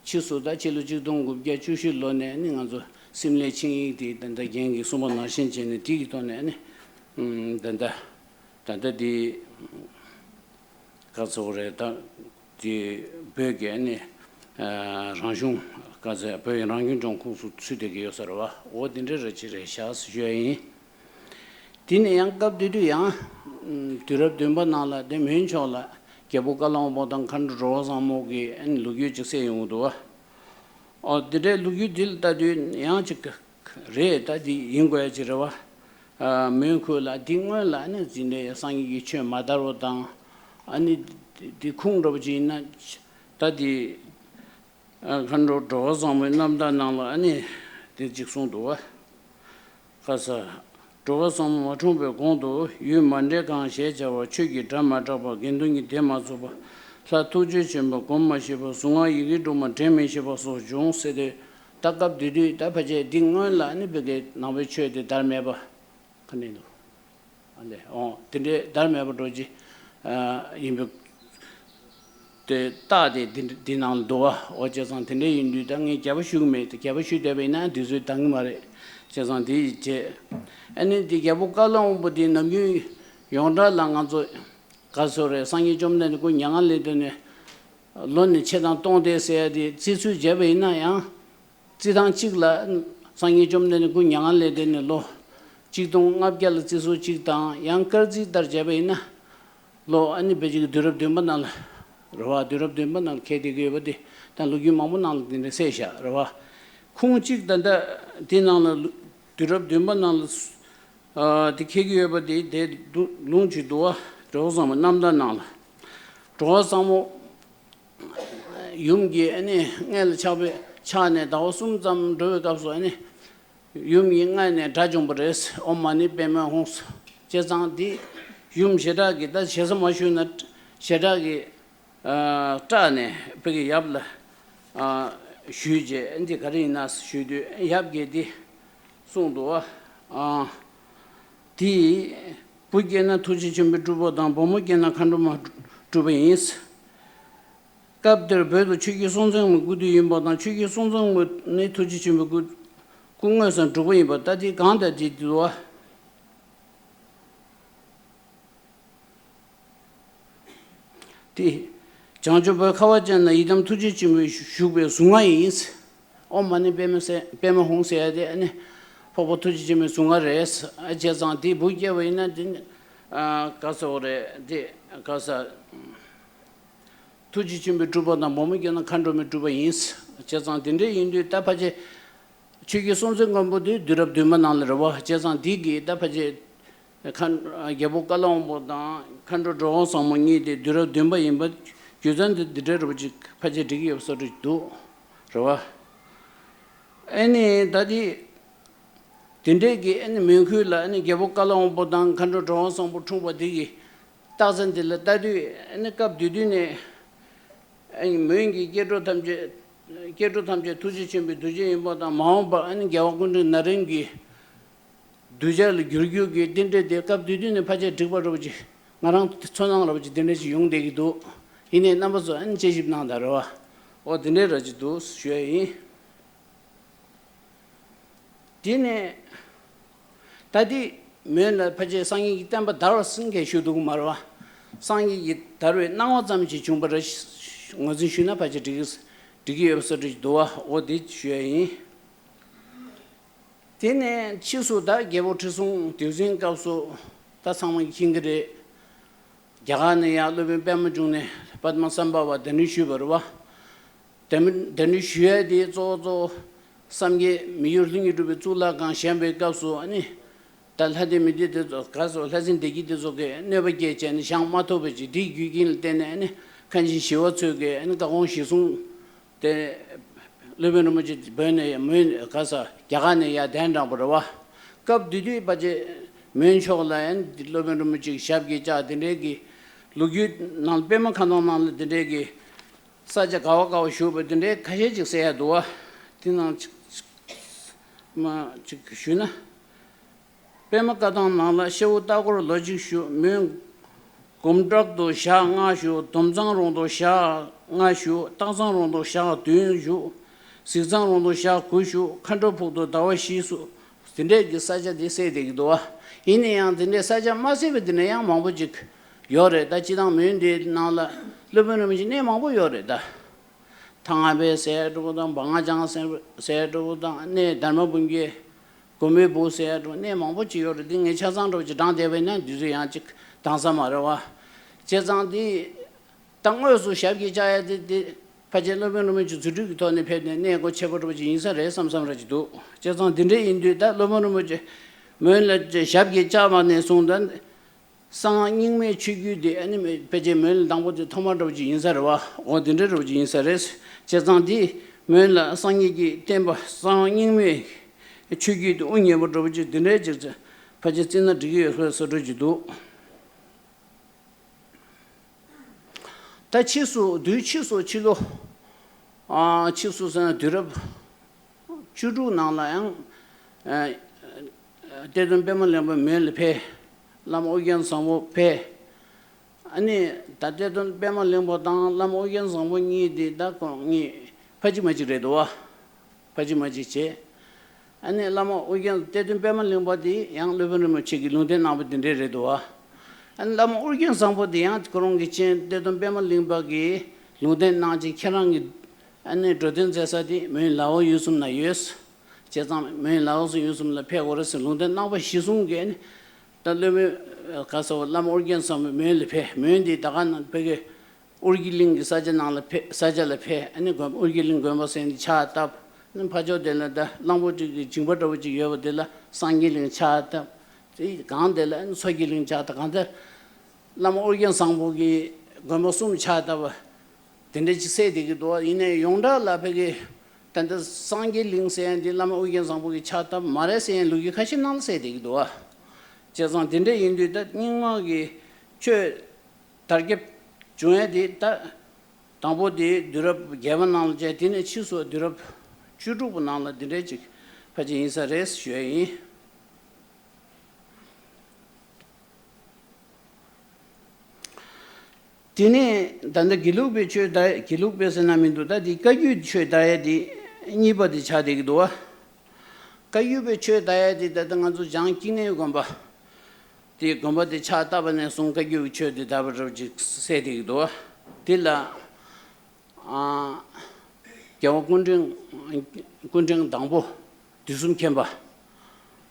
ཕྱིས་སུ་ད་ཕྱི་ལོ་ཆིག་སྟོང་དགུ་བརྒྱ་བཅུ་བཞི་ལོ་ནས་ཨ་ནི་ང་ཚོ་སིམ་ལའི་ཆིངས་ཡིག་དེ་ད་ལྟ་རྒན་གྱིས་གསུངས་པ་ནང་བཞིན་བྱས་ནས་དེ་གི་ཐོག་ནས་ཨ་ནི་ད་ལྟ་ད་ལྟ་དེ། ག་ཚོད་རེད་ད། དེ་བོད་ཀྱི་ནི་ཨ། རང་གཞུང་ག་ཚོད་བོད་ཀྱི་རང་སྐྱོང་ལྗོངས་ཁོངས་སུ་ཚུད་བསྡད་ཀྱི་ཡོད་ས་རེད་བ། འོ་དེ་འདྲའི་རེ་ཅིག་རེད་ཤག་ཞུ་ཡ་ཡིན། དེ་ནས་ཡང་སྐབས་དེ་དུས་ཡང་དུས་རབས་བདུན་པ་ནང་ལ་དེ་མོན་ཕྱོགས་ལ་རྒྱལ་པོ་ཀ་ལ་དབང་པོ་དང་མཁའ་འགྲོ་འགྲོ་བ་བཟང་མོ་གི་ཨ་ནི་ལོ་རྒྱུས་ཅིག་གསལ་ཡོང་གི་འདུག་བ། ཨོ་དེ་འདྲའི་ལོ་རྒྱུས་དེ་ལ་ལྟ་དུས་ཡང་ཅིག་རེད། ད་འདི་ཡིན་དགོས་ཡ་ཅིག་རེད་བ། ཨ། མོན་ཁུལ་ལ་འདི་སྔོན་ལ་ནི་འཛིན་གྲྭའི་སངས་རྒྱས་ཀྱི་ཆོས་མ་དར་བ་དང་། ཨ་ནི་འདི་ཁུངས་འདྲ་པོ་ཅིག་ཡིན་ན། ད་འདི་ཨ། མཁའ་འགྲོ་འགྲོ་བ་བཟང་མོའི་རྣམ་ཐར་ནང་ལ་ཨ་ནི་འདི་ཅིག་གསུངས་འདུག་བ། ཁ་ས། འགྲོ་བ་བཟང་མོ་མ་འཁྲུངས་པའི་གོང་དུ། ཡུལ་མ་འདྲེས་གང་ཞེས་བྱ་བ། ཆོས་ཀྱི་སྒྲ་མ་གྲགས་པ། དགེ་འདུན་གྱི་སྡེ་མ་ཚུགས་པ། ལྷ་ཐུགས་རྗེ་ཆེན་པོ་སྒོམ་མ་ཤེས་པ། གཟུངས་སྔགས་ཡི་གེ་དྲུག་མ་འདྲེན་མི་ཤེས་པ་སོགས་བྱུང་ཟེར་ཏེ། ད་སྐབས་དེ་དུས་ད་ཕལ་ཆེར་འདི་སྔོན་ལ་ནི་བོད་ཀྱི་ནང་པའི་ཆོས་དེ་དར་མེད་པ། ག་ནས་འདུག་ཨ་ལས་འོང་དེ་འདྲའི་དར་མེད་པ་འགྲོ་ཅི། ཨ། ཡིན་པའི་དེ་རྟགས་དེ་འདི་འདི་ནང་ལ་འདུག་བ། འོ་བྱས་ཙང་དེ་འདྲ་ཡིན་དུས་ད་ངས་རྒྱལ་པོ་ཞུ་གི་མེད་དེ། རྒྱལ་པོ་ཞུས་བསྡད་པ་ཡིན་ན་འདི་ཚོས་འདང་གི་མ་རེད། བྱས་ཙང་དེ་ཡི་རྗེས་ཨ་ནི་འདི་རྒྱལ་པོ་ཀ་ལ་དབང་པོ་འདི་ནམ་རྒྱུན་ཡོངས་གྲགས་ལ་ང་ཚོ་ག་ཚོད་རེད། སངས་རྒྱས་བཅོམ་ལྡན་འདས་སྐུ་མྱ་ངན་ལས་འདས་ནས་ལོ་ནི་ཕྱེད་དང་སྟོང་དེ་ཟེར་ཡ་དེ་བརྩི་ཚུལ་བྱས་པ་ཡིན་ན་ཡང་། རྩི་ཐང་གཅིག་ལ་སངས་རྒྱས་བཅོམ་ལྡན་འདས་སྐུ་མྱ་ངན་ལས་འདས་ནས་ལོ་ཆིག་སྟོང་ལྔ་བརྒྱ་ལ་བརྩི་སྲོལ་གཅིག་དང་། ཡང་སྐར་རྩིས་ལྟར་བྱས་པ་ཡིན་ན་ལོ་ཨ་ནི་བོད་ཀྱི་དུས་རབས་བདུན་པ་ནང་ལ་རེད་བ། དུས་རབས་བདུན་པ་ནང་ལ་འཁེལ་བསྡད་ཀྱི་ཡོད་པ་དེ་ད་ལོ་རྒྱུས་མང་པོ་ནང་ལ་དེ་འདྲ་གསལ་བཞག་རེད་བ། ཁུངས་གཅིག་ད་ལྟ་དེ་ནང་ལ་དུས་རབས་བདུན་པ་ནང་ལ་ཨ་དེ་འཁེལ་གྱི་ཡོད་པ་དེ་དེ་འདུག་ལུང་གཅིག་འདུག་བ། འགྲོ་བ་བཟང་མོ་རྣམ་ཐར་ནང་ལ། འགྲོ་བ་བཟང་མོ། ཡུམ་གྱི་ཨ་ནི་མངལ་ལ་ཆགས་པའི་ཆགས་ནས་ཟླ་བ་གསུམ་ཙམ་འགྲོ་བའི་སྐབས་སུ་ཨ་ནི་ཡུམ་གྱི་མངལ་ནས་སྒྲ་བྱུང་བ་རེད། ཨོཾ་མ་ཎི་པདྨེ་ཧཱུྃ། བྱས་ཙང་འདི་ཡུམ་ཞེ་དྲག་གི་ད་ཞེ་ས་མ་ཞུས་ན་ཞེ་དྲག་གི་ཨ་སྐྲག་ནས་བོད་ཀྱི་ཡབ་ལ་ཨ་ཞུས་རྗེས་འདི་ག་རེ་ཡིན་ན་ཞུས་དུས་ཡབ་ཀྱིས་འདི་གསུངས་འདུག་བ། ཨ་འདི་བུ་སྐྱེས་ན་ཐུགས་རྗེ་ཆེན་པོའི་སྤྲུལ་པ་དང་། བུ་མོ་སྐྱེས་ན་མཁའ་འགྲོ་མ་སྤྲུལ་པ་ཡིན། སྐབས་དེར་བོད་དུ་ཆོས་རྒྱལ་སྲོང་བཙན་སྒམ་པོའི་སྐུ་དུས་ཡིན་པ་དང་། ཆོས་རྒྱལ་སྲོང་བཙན་སྒམ་པོ་ནི་ཐུགས་རྗེ་ཆེན་པོའི་སྐུ་སྐུ་དངོས་སམ་སྒྲུབ་པ་ཡིན་པ། ད་དེ་གང་ལྟར་དེ་འདུལ་བ་དེ། བྱང་ཆུབ་བོད་ཁ་བ་ཅན་ན་ཡི་དམ་ཐུགས་རྗེ་ཆེན་པོས་བཞུགས་པའི་གཟུངས་སྔགས་ཡིན། ཨོཾ་མ་ཎི་པདྨེ་ཟེར་པདྨེ་ཧཱུྃ་ཟེར་ཡ་དེ་ཨ་ནི་འཕགས་པ་ཐུགས་རྗེ་ཆེན་པོའི་གཟུངས་སྔགས་རེད། ཨ་བྱས་ཙང་དེ་བུ་སྐྱེས་པ་ཡིན་ན་དེ་ནི་ཨ་ག་ཟེར་བ་རེད། དེ་ག་ཟེར། ཐུགས་རྗེ་ཆེན་པོའི་སྤྲུལ་པ་དང་། བུ་མོ་སྐྱེས་ན་མཁའ་འགྲོ་མའི་སྤྲུལ་པ་ཡིན། བྱས་ཙང་དེ་འདྲ་ཡིན་དུས་ད་ཕལ་ཆེར་ཆོས་རྒྱལ་སྲོང་བཙན་སྒམ་པོ་དེ་དུས་རབས་བདུན་པ་ནང་ལ་རེད་བ། བྱས་ཙང་དེ་གི་ད་ཕལ་ཆེར་མཁའ་རྒྱལ་པོ་ཀ་ལ་དབང་པོ་དང་མཁའ་འགྲོ་འགྲོ་བ་བཟང་མོ་གཉིས་དེ་དུས་རབས་བདུན་པ་ཡིན་པ་རྒྱུ་མཚན་དེ་འདི་འདྲ་རེད་བ་ཅིག་ཕལ་ཆེར་འགྲིག་གི་ཡོད་པ་བཟོ་འདྲ་འདུག་རེད་བ། ཨ་ནི་ད་དེ་དེ་འདྲས་ཀྱི་ཨ་ནི་མོན་ཁུལ་ལ་ཨ་ནི་རྒྱལ་པོ་ཀ་ལ་དབང་པོ་དང་མཁའ་འགྲོ་འགྲོ་བ་བཟང་པོ་འཁྲུངས་པ་དེ་གི་རྟགས་མཚན་དེ་ལ་ལྟ་དུས་ཨ་ནི་སྐབས་དེ་དུས་ནས་ཨ་ནི་མོན་གྱི་སྐྱེ་འགྲོ་ཐམས་ཅད་སྐྱེ་འགྲོ་ཐམས་ཅད་ཐུགས་རྗེ་ཆེན་པོའི་གདུལ་བྱ་ཡིན་པ་དང་། མ་འོངས་པར་ཨ་ནི་རྒྱལ་བ་སྐུ་ཕྲེང་ན་རིམ་གྱི་གདུལ་བྱ་ལ་འགྱུར་རྒྱུ་གི་རྟེན་འབྲེལ་དེ་སྐབས་དེ་དུས་ནས་ཕལ་ཆེར་འགྲིག་པ་རེད་བ་ཅིག་ང་རང་ཚོར་སྣང་རེད་བ་ཅིག་དེ་འདྲ་ཞིག་ཡོང་བསྡད་ཀྱི་འདུག་ཡིན་ནའི་རྣམ་པ་ཚོ་ཨ་ནི་དཔྱད་ཞིབ་གནང་དང་རེད་བ། ཨོ་དེ་འདྲའི་ར་ཅིག་འདུག་ཞུ་ཡ་ཡིན། དེ་ནས་ད་དེ་ མོན་ལ་ཕལ་ཆེར་སངས་རྒྱས་ཀྱི་བསྟན་པ་དར་བ་ཟེར་མཁན་ཞུ་འདུག་མ་རེད་བ། སངས་རྒྱས་ཀྱི་དར་བའི་སྣང་བ་ཙམ་ཞིག་བྱུང་བ་རེད། ངོས་འཛིན་ཞུས་ན་ཕལ་ཆེར་འགྲིག་གི་འགྲིག་གི་ཡོད་པ་བཟོ་འདྲ་ཞིག་འདུག་བ། འོ་དེ་ཞུ་ཡ་ཡིན། དེ་ནས་ཕྱིས་སུ་ད་རྒྱལ་པོ་ཁྲི་སྲོང་ལྡེའུ་བཙན་སྐབས་སུ་ད་ཚང་མ་མཁྱེན་གྱི་རེད། རྒྱ་གར་ནས་ཡར་སློབ་དཔོན་པདྨ་འབྱུང་གནས་པདྨ་སམ་བྷ་ཝ་གདན་འདྲེན་ཞུས་པ་རེད་བ། གདན་འདྲེན་ཞུ་ཡ་དེ་གཙོ་བོ་གཙོ་བོ་སངས་རྒྱས་མི་བསྐྱོད་ལྷུན་གྱིས་གྲུབ་པའི་གཙུག་ལག་ཁང་བཞེངས་པའི་སྐབས་སུ་ཨ་ནི། ད་ལྷ་སྡེ་མི་སྡེ་དེ་ཚོ་ག་སོ་ལྷ་སྲིན་སྡེ་བརྒྱད་དེ་ཚོ་གིས་གནོད་པ་སྐྱེལ་བྱས་ནས་བཞེངས་མ་ཐུབ་པ་ཅིག་དེའི་རྒྱུ་རྐྱེན་ལ་བརྟེན་ནས་ཨ་ནི་མཁན་ཆེན་ཞི་བ་འཚོ་གིས་ཨ་ནི་བཀའ་དགོངས་གཞིར་བཟུང་སྟེ། སློབ་དཔོན་རིན་པོ་ཆེ་བོད་ནས་མོན་ག་ས་རྒྱ་གར་ནས་ཡར་གདན་དྲངས་པ་རེད་བ། སྐབས་དེ་དུས་ཕལ་ཆེར་མོན་ཕྱོགས་ལ་ཡང་སློབ་དཔོན་རིན་པོ་ཆེ་གི་ཞབས་ཀྱི་ལྕགས་དེ་འདྲའི་གི་ལོ་རྒྱུས་ནང་པད་མ་བཀའ་ཐང་ནང་ལ་དེ་འདྲའི་གི་ས་ཆ་ག་བ་ག་བ་བཞུགས་པ་དེ་འདྲའི་ཁ་ཤས་ཅིག་གསལ་ཡ་འདུག་བ། དེ་ནང་ཅིག་མ་ཅིག་ཞུས་ན། པད་མ་བཀའ་ཐང་ནང་ལ་ཤ་བོ་ལྟ་སྐོར་ལོ་གཅིག་བཞུགས། མོན་སྒོམ་བྲག་ཏུ་ཞག་ལྔ་བཞུགས། འདོམ་ཚང་རོང་དུ་ཞག་ལྔ་བཞུགས། སྟག་ཚང་རོང་དུ་ཞག་བདུན་བཞུགས། གཟིག་ཚང་རོང་དུ་ཞག་དགུ་བཞུགས། མཁའ་འགྲོ་ཕུག་ཏུ་ཟླ་བ་བཞི་བཞུགས། དེ་འདྲས་ཀྱི་ས་ཆ་དེ་གསལ་བསྡད་ཀྱི་འདུག་བ། ཡིན་ན་ཡང་དེ་འདྲའི་ས་ཆ་མ་གསལ་བ་དེ་འདྲ་ཡང་མང་པོ་ཅིག་ཡོད་རེད། ད་སྤྱིར་བཏང་མོན་དེའི་ནང་ལ་སློབ་དཔོན་རིན་པོ་ཆེ་གནས་མང་པོ་ཡོད་རེད་ད། ཐང་ལྷ་པའི་ཟེར་འགྲོ་དང་། བ་ང་ལྕང་ཟེར་འགྲོ་དང་། གནས་དར་མ་བུམ་སྐྱེས། སྒོམ་པའི་བུ་ཟེར་འགྲོ། གནས་མང་པོ་ཅིག་ཡོད་རེད། འདི་ངས་ཆ་ཚང་འགྲོ་ཅིག་བགྲངས་བསྡད་པ་ཡིན་ན་འདི་ཚོ་ཡང་ཅིག་འདང་ས་མ་རེད་བ། བྱས་ཙང་འདི་ད་དངོས་སུ་ཞབས་ཀྱིས་བཅགས་ཡ་དེ་དེ་ཕལ་ཆེར་སློབ་དཔོན་རིན་པོ་ཆེ་རྫུ་འཕྲུལ་གྱི་ཐོག་ནས་ཕེབས་ནས་གནས་སྒོ་ཕྱེ་པོ་འགྲོ་ཅིག་ཡིན་ས་རེད་བསམ་བསམ་ར་ཅིག་འདུག་བྱས་ཙང་འདི་འདྲ་ཡིན་དུས་ད་སློབ་དཔོན་རིན་པོ་ཆེ་མོན་ལ་ཞབས་ཀྱིས་བཅགས་པ་ནས་བཟུང་ད། གསང་སྔགས་རྙིང་མའི་ཆོས་བརྒྱུད་དེ་ཨ་ནི་ཕལ་ཆེར་མོན་ལ་དང་པོ་དེ་ཐོག་མ་འདྲ་བོ་ཅིག་ཡིན་ས་རེད་བ། འོ་དེ་འདྲ་འདྲ་བོ་ཅིག་ཡིན་ས་རེད། བྱས་ཙང་དེ་མོན་ལ་སངས་རྒྱས་ཀྱི་བསྟན་པ་གསང་སྔགས་རྙིང་མའི་ཆོས་བརྒྱུད་དེ་དབུ་བརྙེས་པ་འདྲ་བོ་ཅིག་དེ་འདྲའི་ཅིག་ཕལ་ཆེར་བརྩི་ན་འགྲིག་གི་ཡོད་ས་བཟོ་འདྲ་ཅིག་འདུག་ད་ཕྱིས་སུ་དུས་ཕྱིས་སུ་ཕྱི་ལོ་ཨ་ཕྱིས་སུ་ཟེར་ན་དུས་རབས་བཅུ་དྲུག་ནང་ལ་ཡང་ཨ་གཏེར་སྟོན་པདྨ་གླིང་པ་མོན་ལ་ཕེབས། བླ་མ་ཨོ་རྒྱན་བཟང་པོ་ཕེབས། ཨ་ནི་ད་གཏེར་སྟོན་པདྨ་གླིང་པ་དང་བླ་མ་ཨོ་རྒྱན་བཟང་པོ་གཉིས་དེ་ད་ཁོང་གཉིས་ཕ་གཅིག་མ་གཅིག་རེད་འདུག་བ། ཕ་གཅིག་མ་གཅིག་བྱས། ཨ་ནི་བླ་མ་ཨོ་རྒྱན་གཏེར་སྟོན་པདྨ་གླིང་པ་དེ་ཡང་སློབ་དཔོན་རིན་པོ་ཆེ་གིས་ལུང་བསྟན་གནང་བ་དེ་འདྲས་རེད་འདུག་བ། ཨ་ནི་བླ་མ་ཨོ་རྒྱན་བཟང་པོ་དེ་ཡང་ཁོ་རང་གི་མཚན་གཏེར་སྟོན་པདྨ་གླིང་པ་གིས་ལུང་བསྟན་གནང་རྗེས་ཁྱེད་རང་གི་ཨ་ནི་འགྲོ་དོན་མཛད་ས་དེ་མོན་ལ་འོག་ཡུལ་གསུམ་ན་ཡོད། བྱས་ཙང་མོན་ལ་འོག་སུ་ཡུལ་གསུམ་ལ་ཕེབས་དགོས་རེད་ཟེར་ལུང་བསྟན་གནང་བ་གཞིར་བཟུང་གིས་ནི། ད་སློབ་དཔོན་ག་ས་བ་བླ་མ་ཨོ་རྒྱན་བཟང་པོ་མོན་ལ་ཕེབས། མོན་དེ་ད་ག་ནང་ཕ་གི་ཨོ་རྒྱན་གླིང་གི་ས་ཆ་ནང་ལ་ཕེབས། ས་ཆ་ལ་ཕེབས། ཨ་ནི་དགོན་ཨོ་རྒྱན་གླིང་དགོན་པ་ཟེར་ནས་ཕྱག་བཏབ། ཨ་ནི་ཕར་ཕྱོགས་དེ་ལ་ད་གླང་པོ་ཆེ་གི་འཇིགས་པ་འདྲ་བོ་ཅིག་ཡོད་པ་དེ་ལ་སངས་རྒྱས་གླིང་ཕྱག་བཏབ། དེ་གང་དེ་ལ་ཨ་ནི་མཚོ་སྐྱེས་གླིང་ཕྱག་བཏབ། གང་ལྟར་བླ་མ་ཨོ་རྒྱན་བཟང་པོ་གི་དགོན་པ་གསུམ་ཕྱག་བཏབ་པ། དེ་འདྲ་ཅིག་གསལ་བསྡད་ཀྱི་འདུག་ཡིན་ནའི་ཡོངས་གྲགས་ལ་ཕ་གི་ད་ལྟ་སངས་རྒྱས་གླིང་ཟེར་ཡ་འདི་བླ་མ་ཨོ་རྒྱན་བཟང་པོ་གི་ཕྱག་བཏབ་མ་རེད་ཟེར་ཡ་ལོ་རྒྱུས་ཁ་ཤས་ནང་ལ་གསལ་བསྡད་ཀྱི་འདུག་བྱས་ཙང་དེ་འདྲ་ཡིན་དུས་ད་རྙིང་མ་གི་ཆོས་དར་ཁྱབ་བྱུང་ཡ་དེ་ད་དང་པོ་དེ་དུས་རབས་བརྒྱད་པ་ནང་ལ་བྱས། དེ་ནས་ཕྱིས་སུ་དུས་རབས་བཅུ་དྲུག་པ་ནང་ལ་དེ་འདྲ་ཅིག་ཕལ་ཆེར་ཡིན་ས་རེད་ཞུ་ཡ་ཡིན། དེ་ནས་ད་ལྟ་དགེ་ལུགས་པའི་ཆོས་དར། དགེ་ལུགས་པའི་ཟེར་ན་མི་འདུག་ད་དེ་བཀའ་བརྒྱུད་ཆོས་དར་ཡ་དེ་གཉིས་པ་དེ་ཆགས་བསྡད་ཀྱི་འདུག་བ། བཀའ་བརྒྱུད་པའི་ཆོས་དར་ཡ་དེ་ད་ལྟ་ང་ཚོ་བྱང་ཀིམ་ནས་དགོན་པ་དེ་དགོན་པ་དེ་ཕྱག་བཏབ་པ་ནས་བཟུང་བཀའ་བརྒྱུད་ཀྱི་ཆོས་དེ་དར་བ་རབ་ཅིག་གསལ་བསྡད་ཀྱི་འདུག་བ། དེ་ལ། རྒྱལ་བ་སྐུ་ཕྲེང་སྐུ་ཕྲེང་དང་པོ་དུས་གསུམ་མཁྱེན་པ།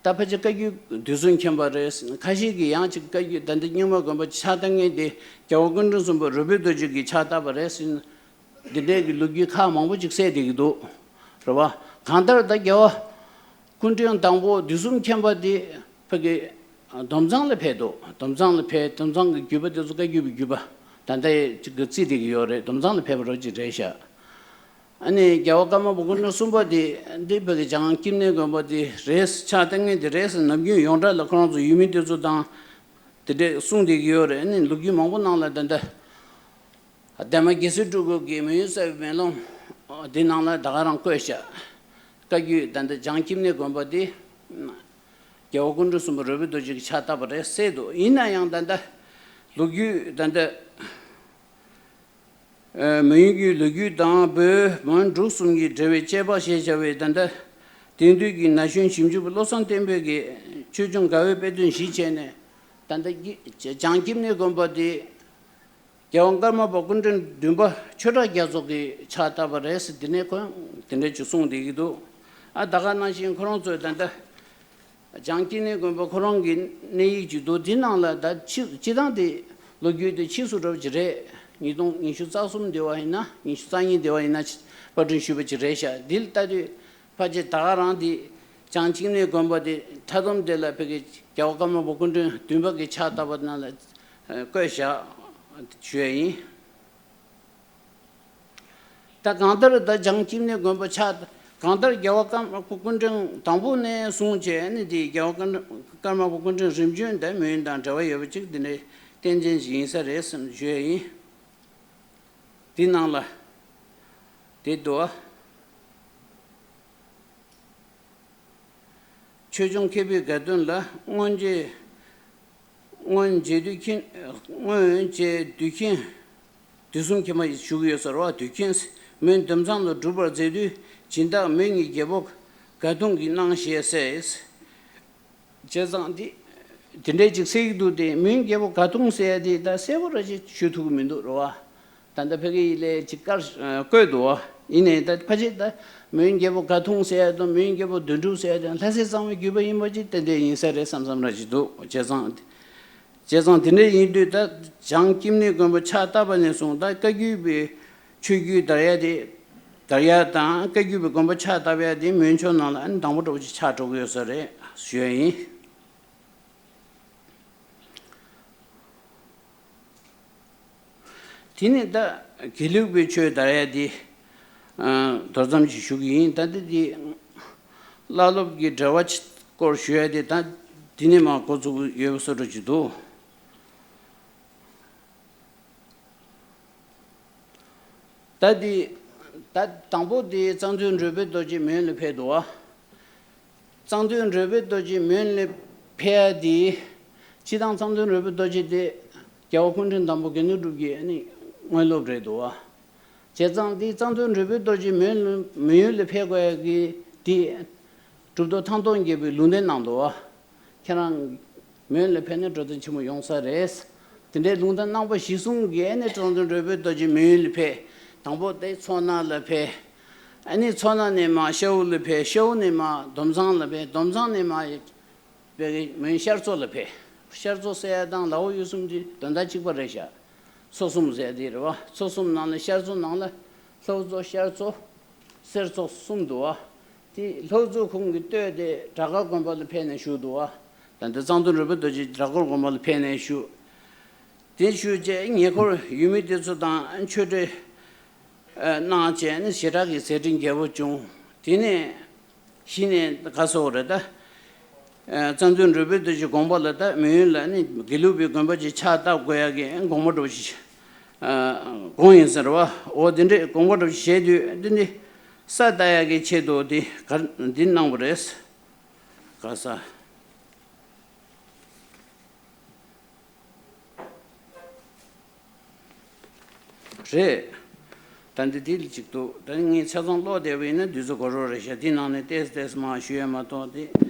ད་ཕལ་ཆེར་བཀའ་བརྒྱུད་དུས་གསུམ་མཁྱེན་པ་རེད། ཁ་ཤས་ཀྱིས་ཡང་ཅིག་བཀའ་བརྒྱུད་ད་ལྟ་རྙིང་མ་དགོན་པ་ཕྱག་བཏབ་མཁན་དེ་རྒྱལ་བ་སྐུ་ཕྲེང་གསུམ་པ་རོལ་པའི་རྡོ་རྗེ་གིས་ཕྱག་བཏབ་པ་རེད་ཟེར། འདི་འདྲའི་གི་ལོ་རྒྱུས་ཁག་མང་པོ་ཅིག་གསལ་བསྡད་ཀྱི་འདུག་རེད་བ། གང་ལྟར་ད་རྒྱལ་བ་སྐུ་ཕྲེང་དང་པོ་དུས་གསུམ་མཁྱེན་པ་དེ་ཕ་གི་འདོམ་ཚང་ལ་ཕེབས་འདུག་འདོམ་ཚང་ལ་ཕེབས། འདོམ་ཚང་གི་བརྒྱུད་པ་དེ་ཚོ་བཀའ་བརྒྱུད་པའི་བརྒྱུད་པ་ད་ལྟ་ཅིག་གི་རྩིས་བསྡད་ཀྱི་ཡོད་རེད། འདོམ་ཚང་ལ་ཕེབས་པ་རོ་ཅིག་རེད་ཤག་ཨ་ནི་རྒྱལ་བ་ཀརྨ་པ་སྐུ་ཕྲེང་གསུམ་པ་དེ་འདི་ཕ་གི་བྱང་ཀིམ་ནས་དགོན་པ་དེ་རེད། ཕྱག་བཏབ་མཁན་དེ་རེད་ཟེར་ནམ་རྒྱུན་ཡོངས་གྲགས་ལ་ཁོ་རང་ཚོ་ཡུལ་མི་དེ་ཚོ་དང་དེ་འདྲས་གསུངས་བསྡད་ཀྱི་ཡོད་རེད། ཨ་ནི་ལོ་རྒྱུས་མང་པོ་ནང་ལ་ད་ལྟ། ལྡན་མ་རྒྱལ་སྲས་སྤྲུལ་སྐུ་གི་མི་ཡུལ་གསལ་བའི་མེ་ལོང་འདི་ནང་ལ་ད་ག་རང་བཀོད་བཞག་བཀའ་བརྒྱུད་ད་ལྟ་བྱང་ཀིམ་ནས་དགོན་པ་འདི་རྒྱལ་བ་སྐུ་ཕྲེང་གསུམ་པ་རོལ་པའི་རྡོ་རྗེ་གིས་ཕྱག་བཏབ་པ་རེད་གསལ་འདུག་ཡིན་ན་ཡང་ད་ལྟ་ལོ་རྒྱུས་ད་ལྟ་མོན་གྱི་ལོ་རྒྱུས་དང་བོད་མོན་འབྲུག་གསུམ་གྱི་འབྲེལ་བའི་དཔྱད་པ་ཞེས་བྱ་བའི་ད་ལྟ་ དེང་དུས་ཀྱི་ན་གཞོན་ཞིབ་འཇུག་པ་བློ་བཟང་བསྟན་འཕེལ་གྱིས་ཆོས་འབྱུང་དགའ་བའི་དཔེ་སྟོན་གཞི་བྱས་ནས། ད་ལྟ་བྱང་ཁྱིམ་གནས་དགོན་པ་དེ་རྒྱལ་བ་ཀརྨ་པ་སྐུ་ཕྲེང་བདུན་པ་ཆོས་གྲགས་རྒྱ་མཚོ་གིས་ཕྱག་བཏབ་པ་རེད་ཟེར། དེ་ནས་ཁོས་དེ་འདྲ་ཅིག་གསུངས་བསྡད་ཀྱི་འདུག་ཨ། ད་ག་ནང་བཞིན་ཁོ་རང་ཚོས་ད་ལྟ་བྱང་ཁྱིམ་གནས་དགོན་པ་ཁོ་རང་གི་གནས་ཡིག་ཅིག་འདུག་དེ་ནང་ལ་ད་ཕྱི་སྤྱི་བཏང་དེ་ལོ་རྒྱུས་དེ་ཕྱིས་སུ་འགྲོ་བ་ཅིག་རེད། ཉིས་སྟོང་ཉི་ཤུ་རྩ་གསུམ་དེ་བ་ཡིན་ན། ཉི་ཤུ་རྩ་གཉིས་དེ་བ་ཡིན་ན་པར་སྐྲུན་ཞུས་པ་ཅིག་རེད་ཤག་འདི་ལ་ལྟ་དུས་ཕལ་ཆེར་ད་ག་རང་དེ་བྱང་ཁྱིམ་གནས་དགོན་པ་དེ་མཐའ་སྡོམ་དེ་ལ་ཕ་གི་རྒྱལ་བ་ཀརྨ་པ་སྐུ་ཕྲེང་བདུན་པ་གིས་ཕྱག་བཏབ་པ་ནང་ལ་བཀོད་བཞག་ཞུ་ཡ་ཡིན། ད་གང་ལྟར་ད་བྱང་ཁྱིམ་གནས་དགོན་པ་ཆགས། གང་ལྟར་རྒྱལ་བ་ཀརྨ་པ་སྐུ་ཕྲེང་དང་པོ་ནས་བཟུང་བྱས་ནས་དེ་རྒྱལ་བ་ཀརྨ་པ་སྐུ་ཕྲེང་རིམ་བྱོན་དེ་མོན་དང་འབྲེལ་བ་ཡོད་པ་ཅིག་འདི་འདྲའི་རྟེན་ཅན་ཞིག་ཡིན་ས་རེད་བསམ་ཞུ་ཡ་ཡིན། དེ་ནང་ལ་དེ་འདུག་ཨ། ཆོས་འབྱུང་མཁས་པའི་དགའ་སྟོན་ལ་སྔོན་རྗེ། སྔོན་རྗེ་དུས་མཁྱེན། སྔོན་རྗེ་དུས་མཁྱེན། དུས་གསུམ་མཁྱེན་པ་ཞུ་གི་ཡོད་ཟེར་བ། དུས་མཁྱེན། མོན་དུམ་ཚང་དུ་སྒྲུབ་པར་མཛད་དུས་སྦྱིན་བདག་མོན་གྱི་རྒྱལ་པོ་དགའ་ཐུང་གིས་གནང་ཞེས་གསལ། བྱས་ཙང་འདི་དེ་འདྲའི་ཅིག་གསལ་གྱི་འདུག་སྟེ། མོན་རྒྱལ་པོ་དགའ་ཐུང་ཟེར་ཡ་དེ་ད་གསལ་པོ་ར་ཅིག་ཞུ་ཐུབ་ཀྱི་མི་འདུག་རེད་བ། ད་ལྟ་ཕ་གི་ཡི་ལས་ཅིག་དཀར་བཀོད་འདུག་བ། ཡིན་ནའི་ད་ཕལ་ཆེར་ད་མོན་རྒྱལ་པོ་དགའ་ཐུང་ཟེར་ཡ་དང་མོན་རྒྱལ་པོ་དོན་གྲུབ་ཟེར་ཡ་དེ་ལྷ་སྲས་གཙང་པོའི་བརྒྱུད་པ་ཡིན་པ་ཅིག་ཏན་ཏན་ཡིན་ས་རེད་བསམ་བསམ་ར་ཅིག་འདུག་བྱས་ཙང་། བྱས་ཙང་དེ་འདྲ་ཡིན་དུས་ད་བྱང་ཁྱིམ་གནས་དགོན་པ་ཕྱག་བཏབ་པ་ནས་བཟུང་ད་བཀའ་བརྒྱུད་པའི་ཆོས་བརྒྱུད་དར་ཡ་དེ། དར་ཡ་དང་བཀའ་བརྒྱུད་པའི་དགོན་པ་ཕྱག་བཏབ་ཡ་དེ་མོན་ཕྱོགས་ནང་ལ་ཨ་ནི་དང་པོ་འདྲ་བོ་ཅིག་ཆགས་འགྲོ་གི་ཡོད་ས་རེད་ཞུ་ཡ་ཡིན། དེ་ནས་ད་དགེ་ལུགས་པའི་ཆོས་དར་ཡ་དེ། ཨ། མདོར་ཙམ་ཅིག་ཞུ་གི་ཡིན། ད་ལྟ་དེ་བླ་སློབ་ཀྱི་འབྲེལ་བ་སྐོར་ཞུ་ཡ་དེ་ད་དེ་ནས་མར་འགོ་ཚུགས་ཀྱི་ཡོད་པ་བཟོ་འདྲ་ཅིག་འདུག་ད་འདི། ད་དང་པོ་དེ་གཙང་སྟོད་རོལ་པའི་རྡོ་རྗེ་མོན་ལ་ཕེབས་འདུག་བ། གཙང་སྟོད་རོལ་པའི་རྡོ་རྗེ་མོན་ལ་ཕེབས་ཡ་དེ། སྤྱིར་བཏང་གཙང་སྟོད་རོལ་པའི་རྡོ་རྗེ་དེ་རྒྱལ་བ་སྐུ་ཕྲེང་དང་པོ་དགེ་འདུན་གྲུབ་རྗེའི་ཨ་ནི་དངོས་སློབ་རེད་འདུག་བ། བྱས་ཙང་དེ་གཙང་སྟོད་རོལ་པའི་རྡོ་རྗེ་མོན་ལ་མོན་ཡུལ་ལ་ཕེབས་དགོས་ཡ་གི་དེ། གྲུབ་ཐོབ་ཐང་སྟོང་རྒྱལ་པོས་ལུང་བསྟན་གནང་འདུག་བ། ཁྱེད་རང་མོན་ལ་ཕེབས་ན་འགྲོ་དོན་ཆེན་མོ་ཡོང་ས་རེད། དེ་འདྲའི་ལུང་བསྟན་གནང་བ་གཞིར་བཟུང་གིས་ཨ་ནི་གཙང་སྟོད་རོལ་པའི་རྡོ་རྗེ་མོན་ལ་ཕེབས། དང་པོ་དེ་མཚོ་སྣ་ལ་ཕེབས། ཨ་ནི་མཚོ་སྣ་ནས་མར་ཤའུ་ལ་ཕེབས། ཤའུ་ནས་མར་དོམ་ཚང་ལ་ཕེབས། དོམ་ཚང་ནས་མར་ཕ་གི་མོན་ཤར་མཚོ་ལ་ཕེབས། ཤར་མཚོ་ཟེར་ཡ་དང་ལའོ་ཡུལ་གསུམ་དེ་དོན་དག་གཅིག་པ་རེད་ཤག་མཚོ་གསུམ་ཟེར་དེ་རེད་བ། མཚོ་གསུམ་ནང་ལ་ཤར་མཚོ་ནང་ལ་ལྷོ་མཚོ་ཤར་མཚོ་གསེར་མཚོ་གསུམ་འདུག་བ། དེ་ལྷོ་མཚོ་ཁོང་གིས་བཏོད་དེ་བྲག་དཀར་དགོན་པ་ལ་ཕེབས་ནས་བཞུགས་འདུག་བ། ད་ལྟ་གཙང་སྟོད་རོལ་པའི་རྡོ་རྗེ་བྲག་དཀར་དགོན་པ་ལ་ཕེབས་ནས་བཞུགས། དེ་བཞུགས་རྗེས་ཉེ་འཁོར་ཡུལ་མི་དེ་ཚོ་དང་ཆོས་འབྲེལ་གནང་བྱས་ནས་ཞེ་དྲག་གི་མཛད་འཕྲིན་རྒྱས་པོ་བྱུང་། དེ་ནས། གཞི་ནས་ག་སོགས་རེད་ད། ཨ། གཙང་སྟོད་རོལ་པའི་རྡོ་རྗེ་དགོངས་པ་ལ་ད་མོན་ཡུལ་ལ་ནི་དགེ་ལུགས་པའི་དགོན་པ་ཅིག་ཕྱག་བཏབ་དགོས་ཡ་གི་དགོངས་པ་འདྲ་བོ་ཞིག་ཨ། དགོངས་ཡིན་ཟེར་བ། འོ་དེ་འདྲའི་དགོངས་པ་འདྲ་བོ་ཞིག་བཞེས་དུས་འདི་འདི་ས་ལྟ་ཡ་གི་ཆེད་དུ་འདི་ག་འདི་གནང་བ་རེད། ག་ས། རེད། ད་འདི་འདི་ལ་ཅིག་འདུག་ད་ངས་ཆ་ཚང་ཀློག་བསྡད་པ་ཡིན་ན་དུས་ཚོད་འགོར་རོགས་རེད་ཤག་འདི་ནང་ནས་ཏོག་ཙམ་ཏོག་ཙམ་མར་ཞུ་ཡ་མ་གཏོགས་འདི་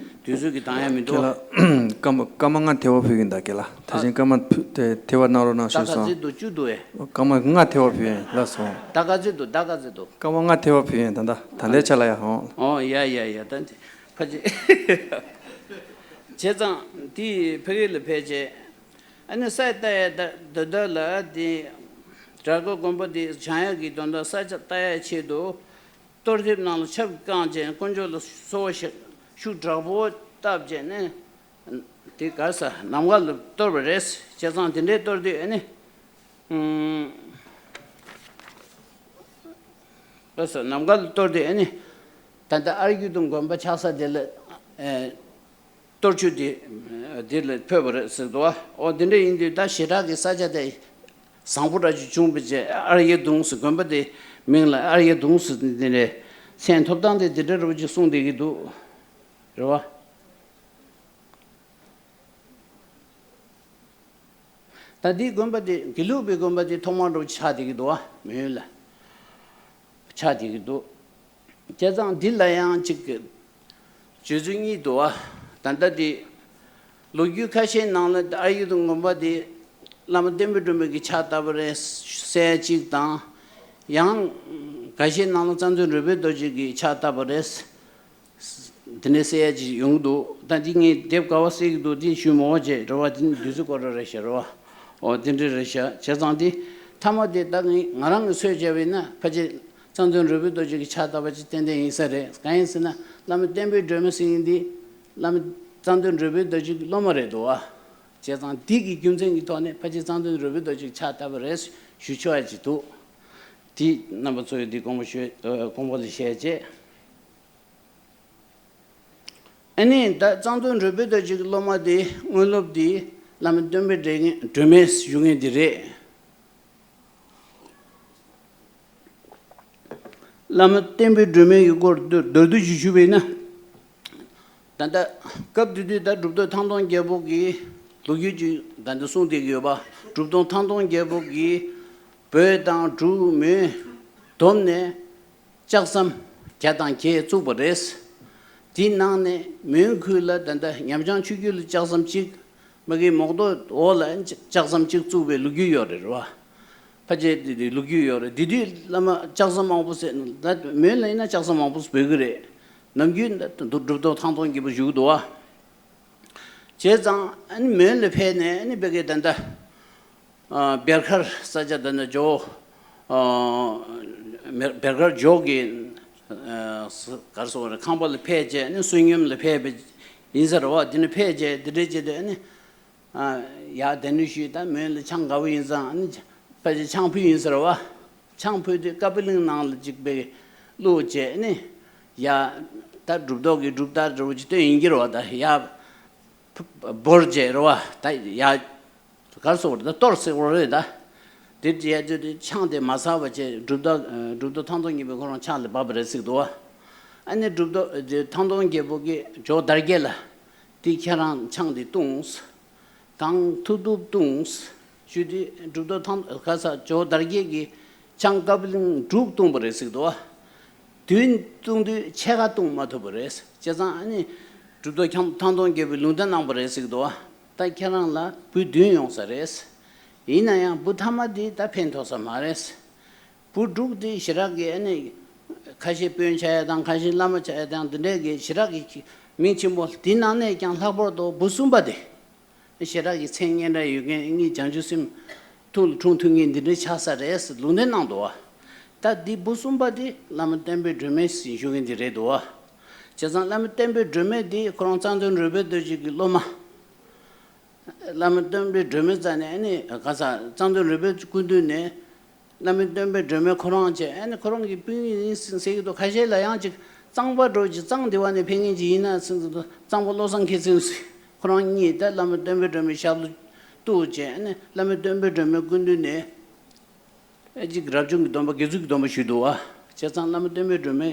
དུས་ཚོད་ཀྱིས་འདང་ཡ་མི་འདུག་ཁྱེད་ལ་སྐར་མ་སྐར་མ་ལྔ་དལ་བ་ཕུལ་གྱིན་གདའ་ཁྱེད་ལ། ད་གཞན་སྐར་མ་ཕུ་དེ་དལ་བ་གནང་རོགས་གནང་ཞུས་སོང་། ད་ག་ཚོད་འདུག་བཅུ་འདུག་ཨེ། སྐར་མ་ལྔ་དལ་བ་ཕུལ་ཡིན་ལགས་སོ། ད་ག་ཚོད་འདུག་ད་ག་ཚོད་འདུག་སྐར་མ་ལྔ་དལ་བ་ཕུལ་ཡིན་ད་ད་ད་ལྟའི་ཆ་ལ་ཡ་ཧོ། ཨོ་ཡ་ཡ་ཡ་ད་འདི་ཕ་ཅི། བྱས་ཙང་འདི་ཕ་གི་ལ་ཕེབས་རྗེས། ཨ་ནི་ས་ལྟ་ཡ་ད་འདི་ལྟ་ལ་དེ་བྲག་དཀར་དགོན་པ་དེ་བྱང་ཡག་གི་དོན་དག་ས་ཆ་ལྟ་ཡ་ཆེད་དུ་གཏོར་དེབ་ནང་ལ་ཆབ་བཀང་བྱས་དཀོན་མཆོག་ལ་གསོལ་བ་ཤུགས་དྲག་པོ་བཏབ་བྱས་ནས་དེ་ག་ས་ནམ་མཁའ་ལ་གཏོར་བ་རེད། བྱས་ཙང་དེ་འདྲའི་གཏོར་དུས་ཨ་ནི་ག་ས་ནམ་མཁའ་ལ་གཏོར་དུས་ཨ་ནི་ད་ལྟ་ཨར་གྱི་དུང་དགོན་པ་ཆགས་ས་དེ་ལ། གཏོར་ཆུ་དེ་འདིར་ལ་འཕོས་པ་རེད་ཟེར་འདུག་བ། འོ་དེ་འདྲ་ཡིན་དུས་ད་ཞེ་དྲག་གི་ས་ཆ་དེ་བཟང་པོ་འདྲ་ཅིག་བྱུང་བ་བྱས། ཨར་ཡེ་དུང་ཟེར་དགོན་པ་དེ་མིང་ལ་ཨར་ཡེ་དུང་ཟེར་དེ་འདྲའི་མཚན་ཐོབ་སྟངས་དེ་དེ་འདྲ་རུ་ཅིག་གསུངས་བསྡད་ཀྱི་འདུག་རེད་བ། ད་འདིའི་དགོན་པ་དེ་དགེ་ལུགས་པའི་དགོན་པ་དེ་ཐོག་མར་འགྲོ་ཆགས་བསྡད་ཀྱི་འདུག་བ། མི་ཡུལ་ལ་ཆགས་བསྡད་ཀྱི་འདུག་བྱས་ཙང་འདི་ལ་ཡང་ཅིག་ བརྗོད་ཚུལ་གཉིས་འདུག་བ། ད་ལྟ་དེ། ལོ་རྒྱུས་ཁ་ཤས་ནང་ལ་ཨ་ཡུལ་དུ་དགོན་པ་དེ་བླ་མ་བསྟན་པའི་སྒྲོན་མེ་གི་ཕྱག་བཏབ་པ་རེད་ཟེར་གཅིག་དང་། ཡང་། འགའ་ཤས་ནང་ལ་གཙང་སྟོད་རོལ་པའི་རྡོ་རྗེ་གི་ཕྱག་བཏབ་པ་རེད། དེ་ནས་གསལ་ཡ་ཅིག་ཡོང་འདུག་ད་འདི་ངས་དེབ་ག་བ་གསལ་གྱི་འདུག་འདི་ཞུ་མ་འོ་བྱས་རེད་བ། འདི་ནི་དུས་ཚོད་འགོར་ར་རེད་ཤག་རེད་བ། འོ་དེ་འདྲ་རེད་ཤག་བྱས་ཙང་འདི་མཐའ་མ་དེ་ད་ངས་ང་རང་གི་ཚོད་བྱས་པ་ཡིན་ན་ཕལ་ཆེར་གཙང་སྟོད་རོལ་པའི་རྡོ་རྗེ་གི་ཕྱག་བཏབ་པ་ཅིག་ཏན་ཏན་ཡིན་ས་རེད། གང་ཡིན་ཟེར་ན་བླ་མ་བསྟན་པའི་སྒྲོན་མེ་ཟེར་མཁན་འདི་བླ་མ་གཙང་སྟོད་རོལ་པའི་རྡོ་རྗེ་གི་སློབ་མ་རེད་འདུག་བ། བྱས་ཙང་འདི་གི་རྒྱུ་མཚན་གྱི་ཐོག་ནས་ཕལ་ཆེར་གཙང་སྟོད་རོལ་པའི་རྡོ་རྗེ་གི་ཕྱག་བཏབ་པ་རེད་ཞུ་ཆོག་ཡ་ཅིག་འདུག་དེ་རྣམ་པ་ཚོས་འདི་དགོངས་པ་ཞུ། ཨ། དགོངས་པ་ལ་བཞེས་བྱས། ཨ་ནི་ད་གཙང་སྟོད་རོལ་པའི་རྡོ་རྗེ་གི་སློབ་མ་དེ་དངོས་སློབ་དེ་བླ་མ་བསྟན་པའི་སྒྲོན་མེ་ཞུ་མཁན་དེ་རེད། བླ་མ་བསྟན་པའི་སྒྲོན་མེ་ཡི་སྐོར་མདོར་བསྡུས་ཤིག་ཞུས་པ་ཡིན་ན། ད་ལྟ་སྐབས་དེ་དུས་ད་གྲུབ་ཐོབ་ཐང་སྟོང་རྒྱལ་པོ་གི་ལོ་རྒྱུས་ཀྱི་ད་ལྟ་གསུངས་བསྡད་ཀྱི་ཡོད་པ། གྲུབ་ཐོབ་ཐང་སྟོང་རྒྱལ་པོ་གིས་བོད་དང་འབྲུག་མོན་བསྡོམས་ནས་ལྕགས་ཟམ་བརྒྱ་དང་བརྒྱད་བཙུགས་པ་རེད། དེའི་ནང་ནས་མོན་ཁུལ་ལ་ད་ལྟ་ཉམས་བྱང་ཆུ་རྒྱུད་ལ་ལྕགས་ཟམ་གཅིག་མ་གི་མོག་ཏོ་འོག་ལ་ལྕགས་ཟམ་གཅིག་བཙུགས་པའི་ལོ་རྒྱུས་ཡོད་རེད་རེད་བ། ཕལ་ཆེར་དེ་དེ་ལོ་རྒྱུས་ཡོད་རེད། དེ་དུས་བླ་མ་ལྕགས་ཟམ་མང་པོ་ཟེར་ད་མོན་ལ་ཡིན་ན་ལྕགས་ཟམ་མང་པོ་སྦས་ཀྱི་རེད། ནམ་རྒྱུན་ད་གྲུབ་ཐོབ་ཐང་སྟོང་རྒྱལ་པོ་བཞུགས་འདུག་བ། བྱས་ཙང་ཨ་ནི་མོན་ལ་ཕེབས་ནས་ཨ་ནི་བེ་གའི་ད་ལྟ་ཨ་བེར་མཁར་ས་ཆ་ད་ལྟ་ཇོ་བོ་ཨ་བེར་མཁར་ཇོ་བོ་གི་ཨ་ག་རེ་ཟེར་དགོས་རེད། ཁང་པ་ལ་ཕེབས་བྱས་ཨ་ནི་བསོད་སྙོམས་ལ་ཕེབས་པ་ཡིན་ས་རེད་བ། དེ་ནས་ཕེབས་བྱས་དེ་འདྲ་བྱས་ཏེ་ཨ་ནི། ཨ། ཡ་དེ་ནས་ཞུས་ད་མོན་ལ་ཆང་དགའ་པོ་ཡིན་ཙང་ཨ་ནི་ཕལ་ཆེར་ཆང་ཕུད་ཡིན་ཟེར་བ། ཆང་ཕུད་དུས་ཀ་པི་ལིང་ནང་ལ་ཅིག་པའི་བླུགས་བྱས་ནི། ཡ་ད་གྲུབ་ཐོབ་ཀྱི་གྲུབ་རྟགས་འདྲ་བོ་ཅིག་སྟོན་ཡིན་གྱི་རེད་བ། ད་ཡ་བོར་བྱས་རེད་བ། ད་ཡ་ག་རེ་ཟེར་དགོས་རེད། ད་གཏོར་ཟེར་དགོས་རེད་ད། དེ་བྱས་དུས་དེ་ཆང་དེ་མ་ཟ་བ་བྱས་གྲུབ་ཐོབ་གྲུབ་ཐོབ་ཐང་སྟོང་རྒྱལ་པོས་ཁོ་རང་ཕྱག་ལ་འབབ་པ་རེད་ཟེར་གྱི་འདུག་བ། ཨ་ནི་གྲུབ་ཐོབ་དེ་ཐང་སྟོང་རྒྱལ་པོ་གིས་ཇོ་བོ་དར་རྒྱས་ལ། དེ་ཁྱེད་རང་ཆང་དེ་བཏུངས། གང་ཐུབ་ཐུབ་བཏུངས། ཞུས་དུས་གྲུབ་ཐོབ་ཐང་ག་ས་ཇོ་བོ་དར་རྒྱས་ཀྱིས་ཆང་ཀ་པི་ལིང་དྲུག་བཏུངས་པ་རེད་ཟེར་གྱི་འདུག་བ། བདུན་བཏུངས་དུས་ཕྱེད་ཀ་བཏུང་མ་ཐུབ་པ་རེད། བྱས་ཙང་ཨ་ནི་གྲུབ་ཐོབ་ཁྱང་ཐང་སྟོང་རྒྱལ་པོས་ལུང་བསྟན་གནང་པ་རེད་ཟེར་གྱི་འདུག་བ། ད་ཁྱེད་རང་ལ་བུ་བདུན་ཡོང་ས་རེད། ཡིན་ན་ཡང་བུ་ཐ་མ་དེ་ད་ཕན་ཐོགས་ས་མ་རེད། བུ་དྲུག་དེ་ཞེ་དྲག་གི་ཨ་ནི་ཁ་ཤས་དཔོན་ཆགས་ཡ་དང་ཁ་ཤས་བླ་མ་ཆགས་ཡ་དང་དེ་འདྲས་ཀྱི་ཞེ་དྲག་གི་མིང་ཆེན་པོ། དེ་ནང་ནས་ཀྱང་ལྷག་པར་དུ་བུ་གསུམ་པ་དེ་ཞེ་དྲག་གི་མཚན་སྙན་གྲགས་ཡོད་མཁན། ངའི་བྱང་ཆུབ་སེམས་ཐུགས་ལ་འཁྲུངས་ཐུབ་མཁན་འདི་འདྲས་ཆགས་ས་རེད་ཟེར་ལུང་བསྟན་གནང་འདུག་བ། ད་འདི་བུ་གསུམ་པ་དེ་བླ་མ་བསྟན་པའི་སྒྲོན་མེ་ཟེར་ཞུ་མཁན་དེ་རེད་འདུག་བ། བྱས་ཙང་བླ་མ་བསྟན་པའི་སྒྲོན་མེ་དེ་ཁོ་རང་གཙང་སྟོད་རོལ་པའི་རྡོ་རྗེ་གི་སློབ་མ། བླ་མ་བསྟན་པའི་སྒྲོན་མེ་རྩ་ནས་ཨ་ནི་ག་ས་གཙང་སྟོད་རོལ་པའི་སྐུ་མདུན་ནས་བླ་མ་བསྟན་པའི་སྒྲོན་མེ་ཁོ་རང་བྱས། ཨ་ནི་ཁོ་རང་གི་སྤུན་ཡིན་ཟེར་གྱི་འདུག་ཁ་ཤས་ལ་ཡང་ཅིག་གཙང་པ་འགྲོ་ཅིག་གཙང་སྡེ་བ་ནས་ཕེབས་མཁན་ཅིག་ཡིན་ན་ཟེར་གྱི་འདུག་གཙང་པ་བློ་བཟང་མཁས་བཙུན་ཟེར། ཁོ་རང་གཉིས་ད་བླ་མ་བསྟན་པའི་སྒྲོན་མེ་ཞབས་ལ་གཏུགས་བྱས། ཨ་ནི་བླ་མ་བསྟན་པའི་སྒྲོན་མེ་སྐུ་མདུན་ནས། ཨེ་ཅིག་རབ་བྱུང་གི་སྡོམ་པ་དགེ་ཚུལ་གྱི་སྡོམ་པ་ཞུས་འདུག་བ། བྱས་ཙང་བླ་མ་བསྟན་པའི་སྒྲོན་མེ་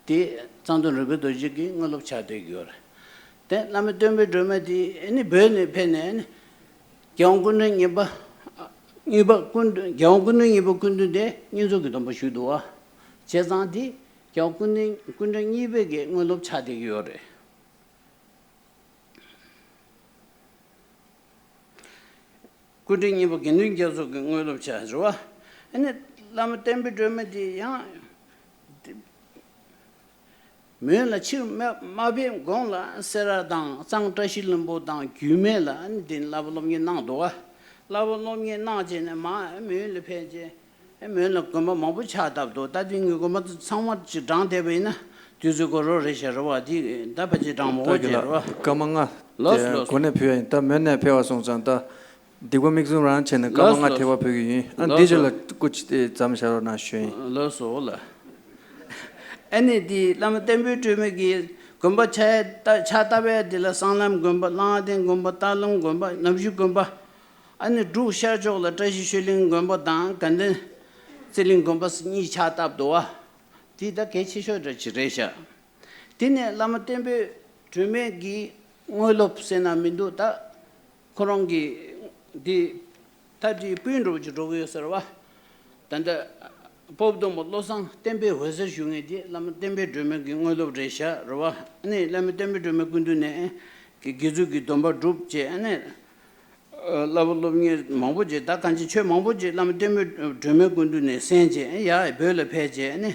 དེ་གཙང་སྟོད་རོལ་པའི་རྡོ་རྗེ་གི་དངོས་སློབ་ཆགས་བསྡད་ཀྱི་ཡོད་རེད། དེ་བླ་མ་བསྟན་པའི་སྒྲོན་མེ་དེ་ཨ་ནི་བོད་ནས་ཕེབས་ནས་ཨ་ནི་རྒྱལ་དབང་སྐུ་ཕྲེང་གཉིས་པ། གཉིས་པ་སྐུ་མདུན། རྒྱལ་དབང་སྐུ་ཕྲེང་གཉིས་པ་སྐུ་མདུན་དེ་བསྙེན་རྫོགས་ཀྱི་སྡོམ་པ་ཞུས་འདུག་བ། བྱས་ཙང་དེ་རྒྱལ་དབང་སྐུ་ཕྲེང་སྐུ་ཕྲེང་གཉིས་པའི་གི་དངོས་སློབ་ཆགས་བསྡད་ཀྱི་ཡོད་རེད། སྐུ་ཕྲེང་གཉིས་པ་དགེ་འདུན་རྒྱ་མཚོ་གི་དངོས་སློབ་ཆགས་རེད་བ། ཨ་ནི་བླ་མ་བསྟན་པའི་སྒྲོན་མེ་དེ་ཡང་མོན་ལ་ཕྱིར་མ་མ་ཕེབས་གོང་ལ་སེ་ར་དང་གཙང་བཀྲ་ཤིས་ལྷུན་པོ་དང་རྒྱུད་སྨད་ལ་ཨ་ནི་དེ་བསླབ་པ་སློབ་གཉེར་གནང་འདུག་བ། བསླབ་པ་སློབ་གཉེར་གནང་བྱས་ནས་མར་མོན་ལ་ཕེབས་རྗེས། ཨེ་མོན་ལ་དགོན་པ་མང་པོ་ཆགས་བསྡད་འདུག་ད་དེ་ངས་དགོན་པ་ཚང་མ་ཅིག་བགྲངས་བསྡད་པ་ཡིན་ན་དུས་ཚོད་འགོར་རོགས་རེད་ཤག་རེད་བ། དེ་ད་ཕལ་ཆེར་བགྲངས་མ་དགོས་ཀྱི་རེད་བ། སྐར་མ་ལྔ་ལགས་སོ་ལགས་སོ། གོ་གནས་ཕུལ་ཡ་ཡིན། ད་མོན་ནས་ཕེབས་པ་སོང་ཙང་ད་སྡིག་པ་མིག་བཙུམ་རང་བྱས་ནས་སྐར་མ་ལྔ་ལགས་སོ་ཐེབས་པ་ཕུལ་གྱི་ཡིན། ཨ་ལགས་འདི་ཅིག་ལ་སྐུ་མཁྱེན་མཚམས་བཞག་རོགས་གནང་ཞུ་ཡིན། ལགས་སོ་ལགས། ཨ་ནི་དེ་བླ་མ་བསྟན་པའི་སྒྲོན་མེ་གི་དགོན་པ་ཆགས་ཡ་ད་ཕྱག་བཏབ་ཡ་དེ་ལ་གསང་ལམ་དགོན་པ། གླང་ལྡན་དགོན་པ། སྟག་ལུང་དགོན་པ། ནམ་ཞུ་དགོན་པ། ཨ་ནི་འབྲུག་ཤར་ཕྱོགས་ལ་བཀྲ་ཤིས་ཆོས་གླིང་དགོན་པ་དང་དགའ་ལྡན་རྩེ་གླིང་དགོན་པ་གཉིས་ཆགས་བསྡད་འདུག་བ། དེ་ད་གལ་ཆེ་ཤོས་འདྲ་ཅིག་རེད་ཤག་དེ་ནས་བླ་མ་བསྟན་པའི་སྒྲོན་མེ་གི་དངོས་སློབ་ཟེར་ན་མི་འདུག་ད་ཁོ་རང་གི་འདི་ད་དེའི་སྤུན་འདྲ་བོ་ཅིག་འགྲོ་གི་ཡོད་ཟེར་བ། ད་ལྟ་ དཔའ་བོ་སྟོན་པ་བློ་བཟང་བསྟན་པའི་འོད་ཟེར་ཞུ་མཁན་དེ་བླ་མ་བསྟན་པའི་སྒྲོན་མེ་གི་དངོས་སློབ་རེད་ཤག་རེད་བ། ཨ་ནི་བླ་མ་བསྟན་པའི་སྒྲོན་མེ་སྐུ་མདུན་ནས་ཀྱི་དགེ་ཚུལ་གྱི་སྡོམ་པ་བསྒྲུབས་བྱས། ཨ་ནི་བསླབ་པ་སློབ་གཉེར་མང་པོ་བྱས། ད་གང་ཅི་ཆོས་མང་པོ་བྱས། བླ་མ་བསྟན་པའི་སྒྲོན་མེ་སྐུ་མདུན་ནས་གསན་བྱས། ཡར་བོད་ལ་ཕེབས་བྱས། ཨ་ནི་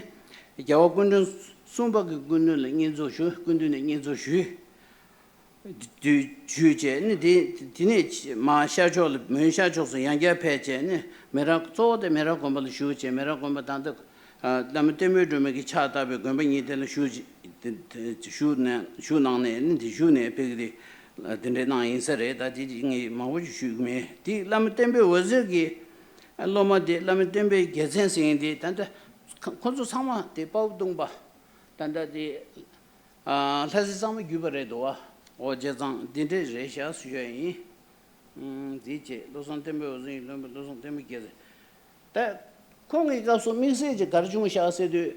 རྒྱལ་བ་སྐུ་ཕྲེང་གསུམ་པ་གི་སྐུ་མདུན་ལ་བསྙེན་རྫོགས་ཞུ། སྐུ་མདུན་ནས་བསྙེན་རྫོགས་ཞུས། དུས་ཞུས་བྱས་ནི་དེ་དེ་ནས་མར་ཤར་ཕྱོགས་ལ། མོན་ཤར་ཕྱོགས་སུ་ཡང་བསྐྱར་ཕེབས་བྱས་ནི་མེ་རག་གཙོ་བོ་དེ་མེ་རག་དགོན་པ་ལ་བཞུགས་བྱས། མེ་རག་དགོན་པ་ད་ལྟ་བླ་མ་བསྟན་པའི་སྒྲོན་མེ་གིས་ཕྱག་བཏབ་པའི་དགོན་པ་གཉིས་དེ་ལ་བཞུགས་བྱས། བཞུགས་ནས་བཞུགས་གནང་ནས་ནི་དེ་བཞུགས་ནས་ཕེབས་ཀྱི་དེ་དེ་འདྲའི་གནང་ཡིན་ས་རེད། ད་དེ་ངས་མང་པོ་ཞིག་ཞུ་གི་མེད། དེ་བླ་མ་བསྟན་པའི་འོད་ཟེར་གྱི་སློབ་མ་དེ་བླ་མ་བསྟན་པའི་རྒྱལ་མཚན་ཟེར་མཁན་དེ་ད་ལྟ་ཁོ་ཚོ་ཚང་མ་དེ་དཔའ་བོ་སྟོན་པ་ད་ལྟ་དེ། ལྷ་སྲས་གཙང་མ་བརྒྱུད་པ་རེད་འདུག་བ། འོ་བྱས་ཙང་འདི་འདྲས་རེད་ཤག་ཞུ་ཡ་ཡིན། འདི་བྱས་བློ་བཟང་བསྟན་པའི་འོད་ཟེར་གྱི་སློབ་མ་བློ་བཟང་བསྟན་པའི་རྒྱལ་མཚན། ད་ཁོང་གི་སྐབས་སུ་དམིགས་བསལ་གྱི་ག་རེ་བྱུང་ཤག་ཟེར་དུས།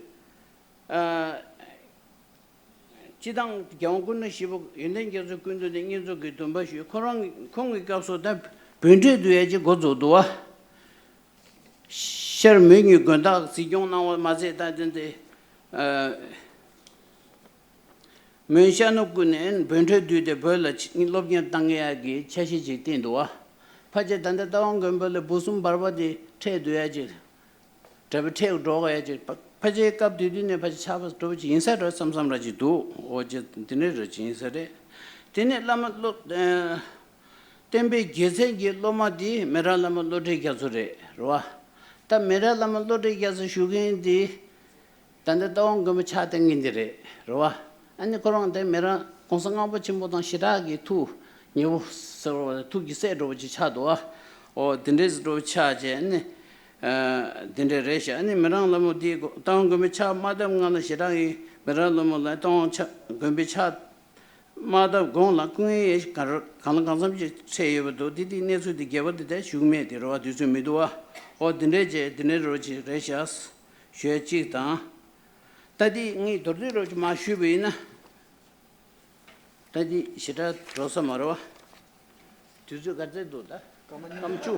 སྤྱི་བཏང་རྒྱལ་དབང་སྐུ་ཕྲེང་བཞི་པ་ཡོན་ཏན་རྒྱ་མཚོའི་སྐུ་མདུན་དུ་བསྙེན་རྫོགས་ཀྱི་སྡོམ་པ་ཞུས། ཁོ་རང་ཁོང་གི་སྐབས་སུ་ད་བོད་འཕྲོད་བསྡུ་ཡ་ཅིག་འགོ་བཙུགས་འདུག་བ། ཤར་མོན་གྱི་དགོན་བདག་འཛིན་སྐྱོང་གནང་བ་མ་ཟད། ད་དེ་འདི་མོན་ཤར་ནུབ་ཀུན་ནས་བོད་འཕྲོད་བསྡུས་ཏེ་བོད་ལ་སློབ་གཉེར་གཏང་གི་ཡག་གི་འཆར་གཞི་ཅིག་བཏིང་འདུག་བ། ཕལ་ཆེར་ད་ལྟ་རྟ་དབང་དགོན་པ་ལ་སྦུག་གསུམ་བར་པ་དེ་ཁྲལ་བསྡུ་ཡག་ཅིག་གྲྭ་པ་ཁྲལ་འགྲོ་དགོས་ཡག་ཅིག་ཕལ་ཆེར་སྐབས་དེ་དུས་ནས་ཕལ་ཆེར་ཆགས་པ་འགྲོ་བ་ཅིག་ཡིན་ས་རེད་བསམ་བསམ་ར་ཅིག་འདུག་འོ་ཅེ་དེ་འདྲའི་ར་ཅིག་ཡིན་ས་རེད། དེ་ནས་བླ་མ་སློབ། བསྟན་པའི་རྒྱལ་མཚན་གྱི་སློབ་མ་དེ་མེ་རག་བླ་མ་བློ་གྲོས་རྒྱ་མཚོ་རེད། རེད་བ། ད་མེ་རག་བླ་མ་བློ་གྲོས་རྒྱ་མཚོ་ཞུ་མཁན་དེ་ད་ལྟ་རྟ་དབང་དགོན་པ་ཕྱག་བཏང་མཁན་དེ་རེད། རེད་བ། ཨ་ནི་ཁོ་རང་དེ་མེ་རག་གོང་ས་ལྔ་པ་ཆེན་པོ་དང་ཞེ་དྲག་གི་ཐུགས་ཉེ་བོ་ཟེར་བ། ཐུགས་ཀྱི་སྲས་འདྲ་བོ་ཅིག་ཆགས་འདུག་བ། འོ་དེ་འདྲས་འདྲ་བོ་ཆགས་བྱས་ཨ་ནི། དེ་འདྲས་རེད་ཤག་ཨ་ནི་མེ་རག་བླ་མ་དེ་རྟ་དབང་དགོན་པའི་ཕྱག་མ་བཏབ་སྔ་ལ་ཞེ་དྲག་གི་མེ་རག་བླ་མ་ལ་རྟ་དབང་ཕྱག་དགོན་པའི་ཕྱག་མ་བཏབ་གོང་ལ་སྐུ་ངལ་གང་ལ་གང་འཚམ་ཅིག་འཕྲད་ཡོད་པ་འདུག་དེ་དེའི་གནས་ཚུལ་དེ་རྒྱས་པ་དེ་ད་ཞུ་གི་མེད། དེ་རེད་བ། དུས་ཚོད་མི་འདུག་བ། ཨོ་དེ་འདྲས་བྱས་དེ་འདྲས་རོ་ཅིག་རེད་ཤག་ཞུ་ཡ་གཅིག་དང་། ད་དེ་ངས་མདོར་བསྡུས་རོ་ཅིག་མར་ཞུས་པ་ཡིན་ན། ད་དེ་ཞེ་དྲག་འགྲོ་ས་མ་རེད་བ། དུས་ཚོད་ག་ཚད་འདུག་ད། སྐར་མ་བཅུ།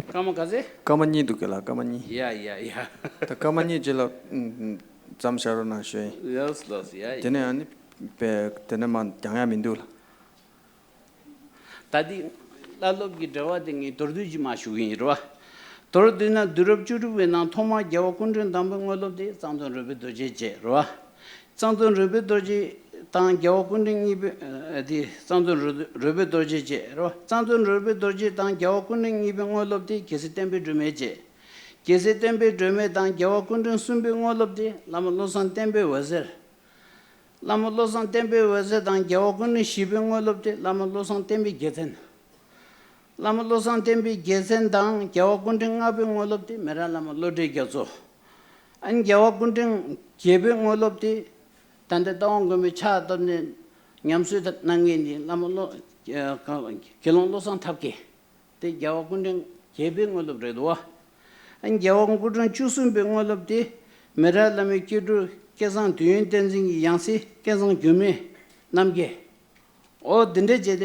སྐར་མ་ག་ཚད། སྐར་མ་གཉིས་འདུག་ག་ལ། སྐར་མ་གཉིས། ཡ་ཡ་ཡ། ད་སྐར་མ་གཉིས་རྗེས་ལ་མཚམས་བཞག་རོགས་གནང་ཞུ་ཡིན། ལགས་ལགས། ཡ་ཡ། དེ་ནས་ཨ་ནི་པའི་དེ་ནས་མ་འགྱངས་ཡ་མི་འདུག་ལ། ད་དེ་བླ་སློབ་ཀྱི་འབྲེལ་བ་དེ་ངས་མདོར་བསྡུས་ཅིག་མར་ཞུ་གི་ཡིན། རེད་བ། མདོར་བསྡུས་ན་དུས་རབས་བཅུ་དྲུག་པའི་ནང་ཐོག་མར་རྒྱལ་བ་སྐུ་ཕྲེང་དང་པོའི་དངོས་སློབ་དེ་གཙང་སྟོད་རོལ་པའི་རྡོ་རྗེ་བྱས། རེད་བ། གཙང་སྟོད་རོལ་པའི་རྡོ་རྗེ་དང་རྒྱལ་བ་སྐུ་ཕྲེང་གཉིས་པའི་ཨ་དེ་གཙང་སྟོད་རོལ་རོལ་པའི་རྡོ་རྗེ་བྱས། རེད་བ། གཙང་སྟོད་རོལ་པའི་རྡོ་རྗེ་དང་རྒྱལ་བ་སྐུ་ཕྲེང་གཉིས་པའི་དངོས་སློབ་དེ་རྒྱལ་སྲས་བསྟན་པའི་སྒྲོན་མེ་བྱས། རྒྱལ་སྲས་བསྟན་པའི་སྒྲོན་མེ་དང་རྒྱལ་བ་སྐུ་ཕྲེང་གསུམ་པའི་དངོས་སློབ་དེ་བླ་མ་བློ་བཟང་བསྟན་པའི་འོད་ཟེར། བླ་མ་བློ་བཟང་བསྟན་པའི་འོད་ཟེར་དང་རྒྱལ་བ་སྐུ་ཕྲེང་བཞི་པའི་དངོས་སློབ་དེ་བླ་མ་བློ་བཟང་བསྟན་པའི་རྒྱལ་མཚན། བླ་མ་བློ་བཟང་བསྟན་པའི་རྒྱལ་མཚན་དང་རྒྱལ་བ་སྐུ་ཕྲེང་ལྔ་པའི་དངོས་སློབ་དེ་མེ་རག་བླ་མ་བློ་གྲོས་རྒྱ་མཚོ། ཨ་ནི་རྒྱལ་བ་སྐུ་ཕྲེང་བརྒྱད་པའི་དངོས་སློབ་དེ་ད་ལྟ་རྟ་དབང་དགོན་པའི་ཕྱག་བཏབ་ནས་ཉམས་གསོ་གནང་མཁན་དེ་བླ་མ་བློ་དགེ་སློང་བློ་བཟང་ཐབས་མཁས། དེ་རྒྱལ་བ་སྐུ་ཕྲེང་བརྒྱད་པའི་དངོས་སློབ་རེད་འདུག་བ། ཨ་ནི་རྒྱལ་བ་སྐུ་ཕྲེང་བཅུ་གསུམ་པའི་དངོས་སློབ་དེ་མེ་རག་བླ་མའི་སྐྱེ་དྲུང་སྐལ་བཟང་དུས་ཡུན་བསྟན་འཛིན་གྱི་ཡང་སྲིད་སྐལ་བཟང་འགྱུར་མེད་རྣམ་རྒྱལ། ཨོ་འདི་འདྲ་བྱས་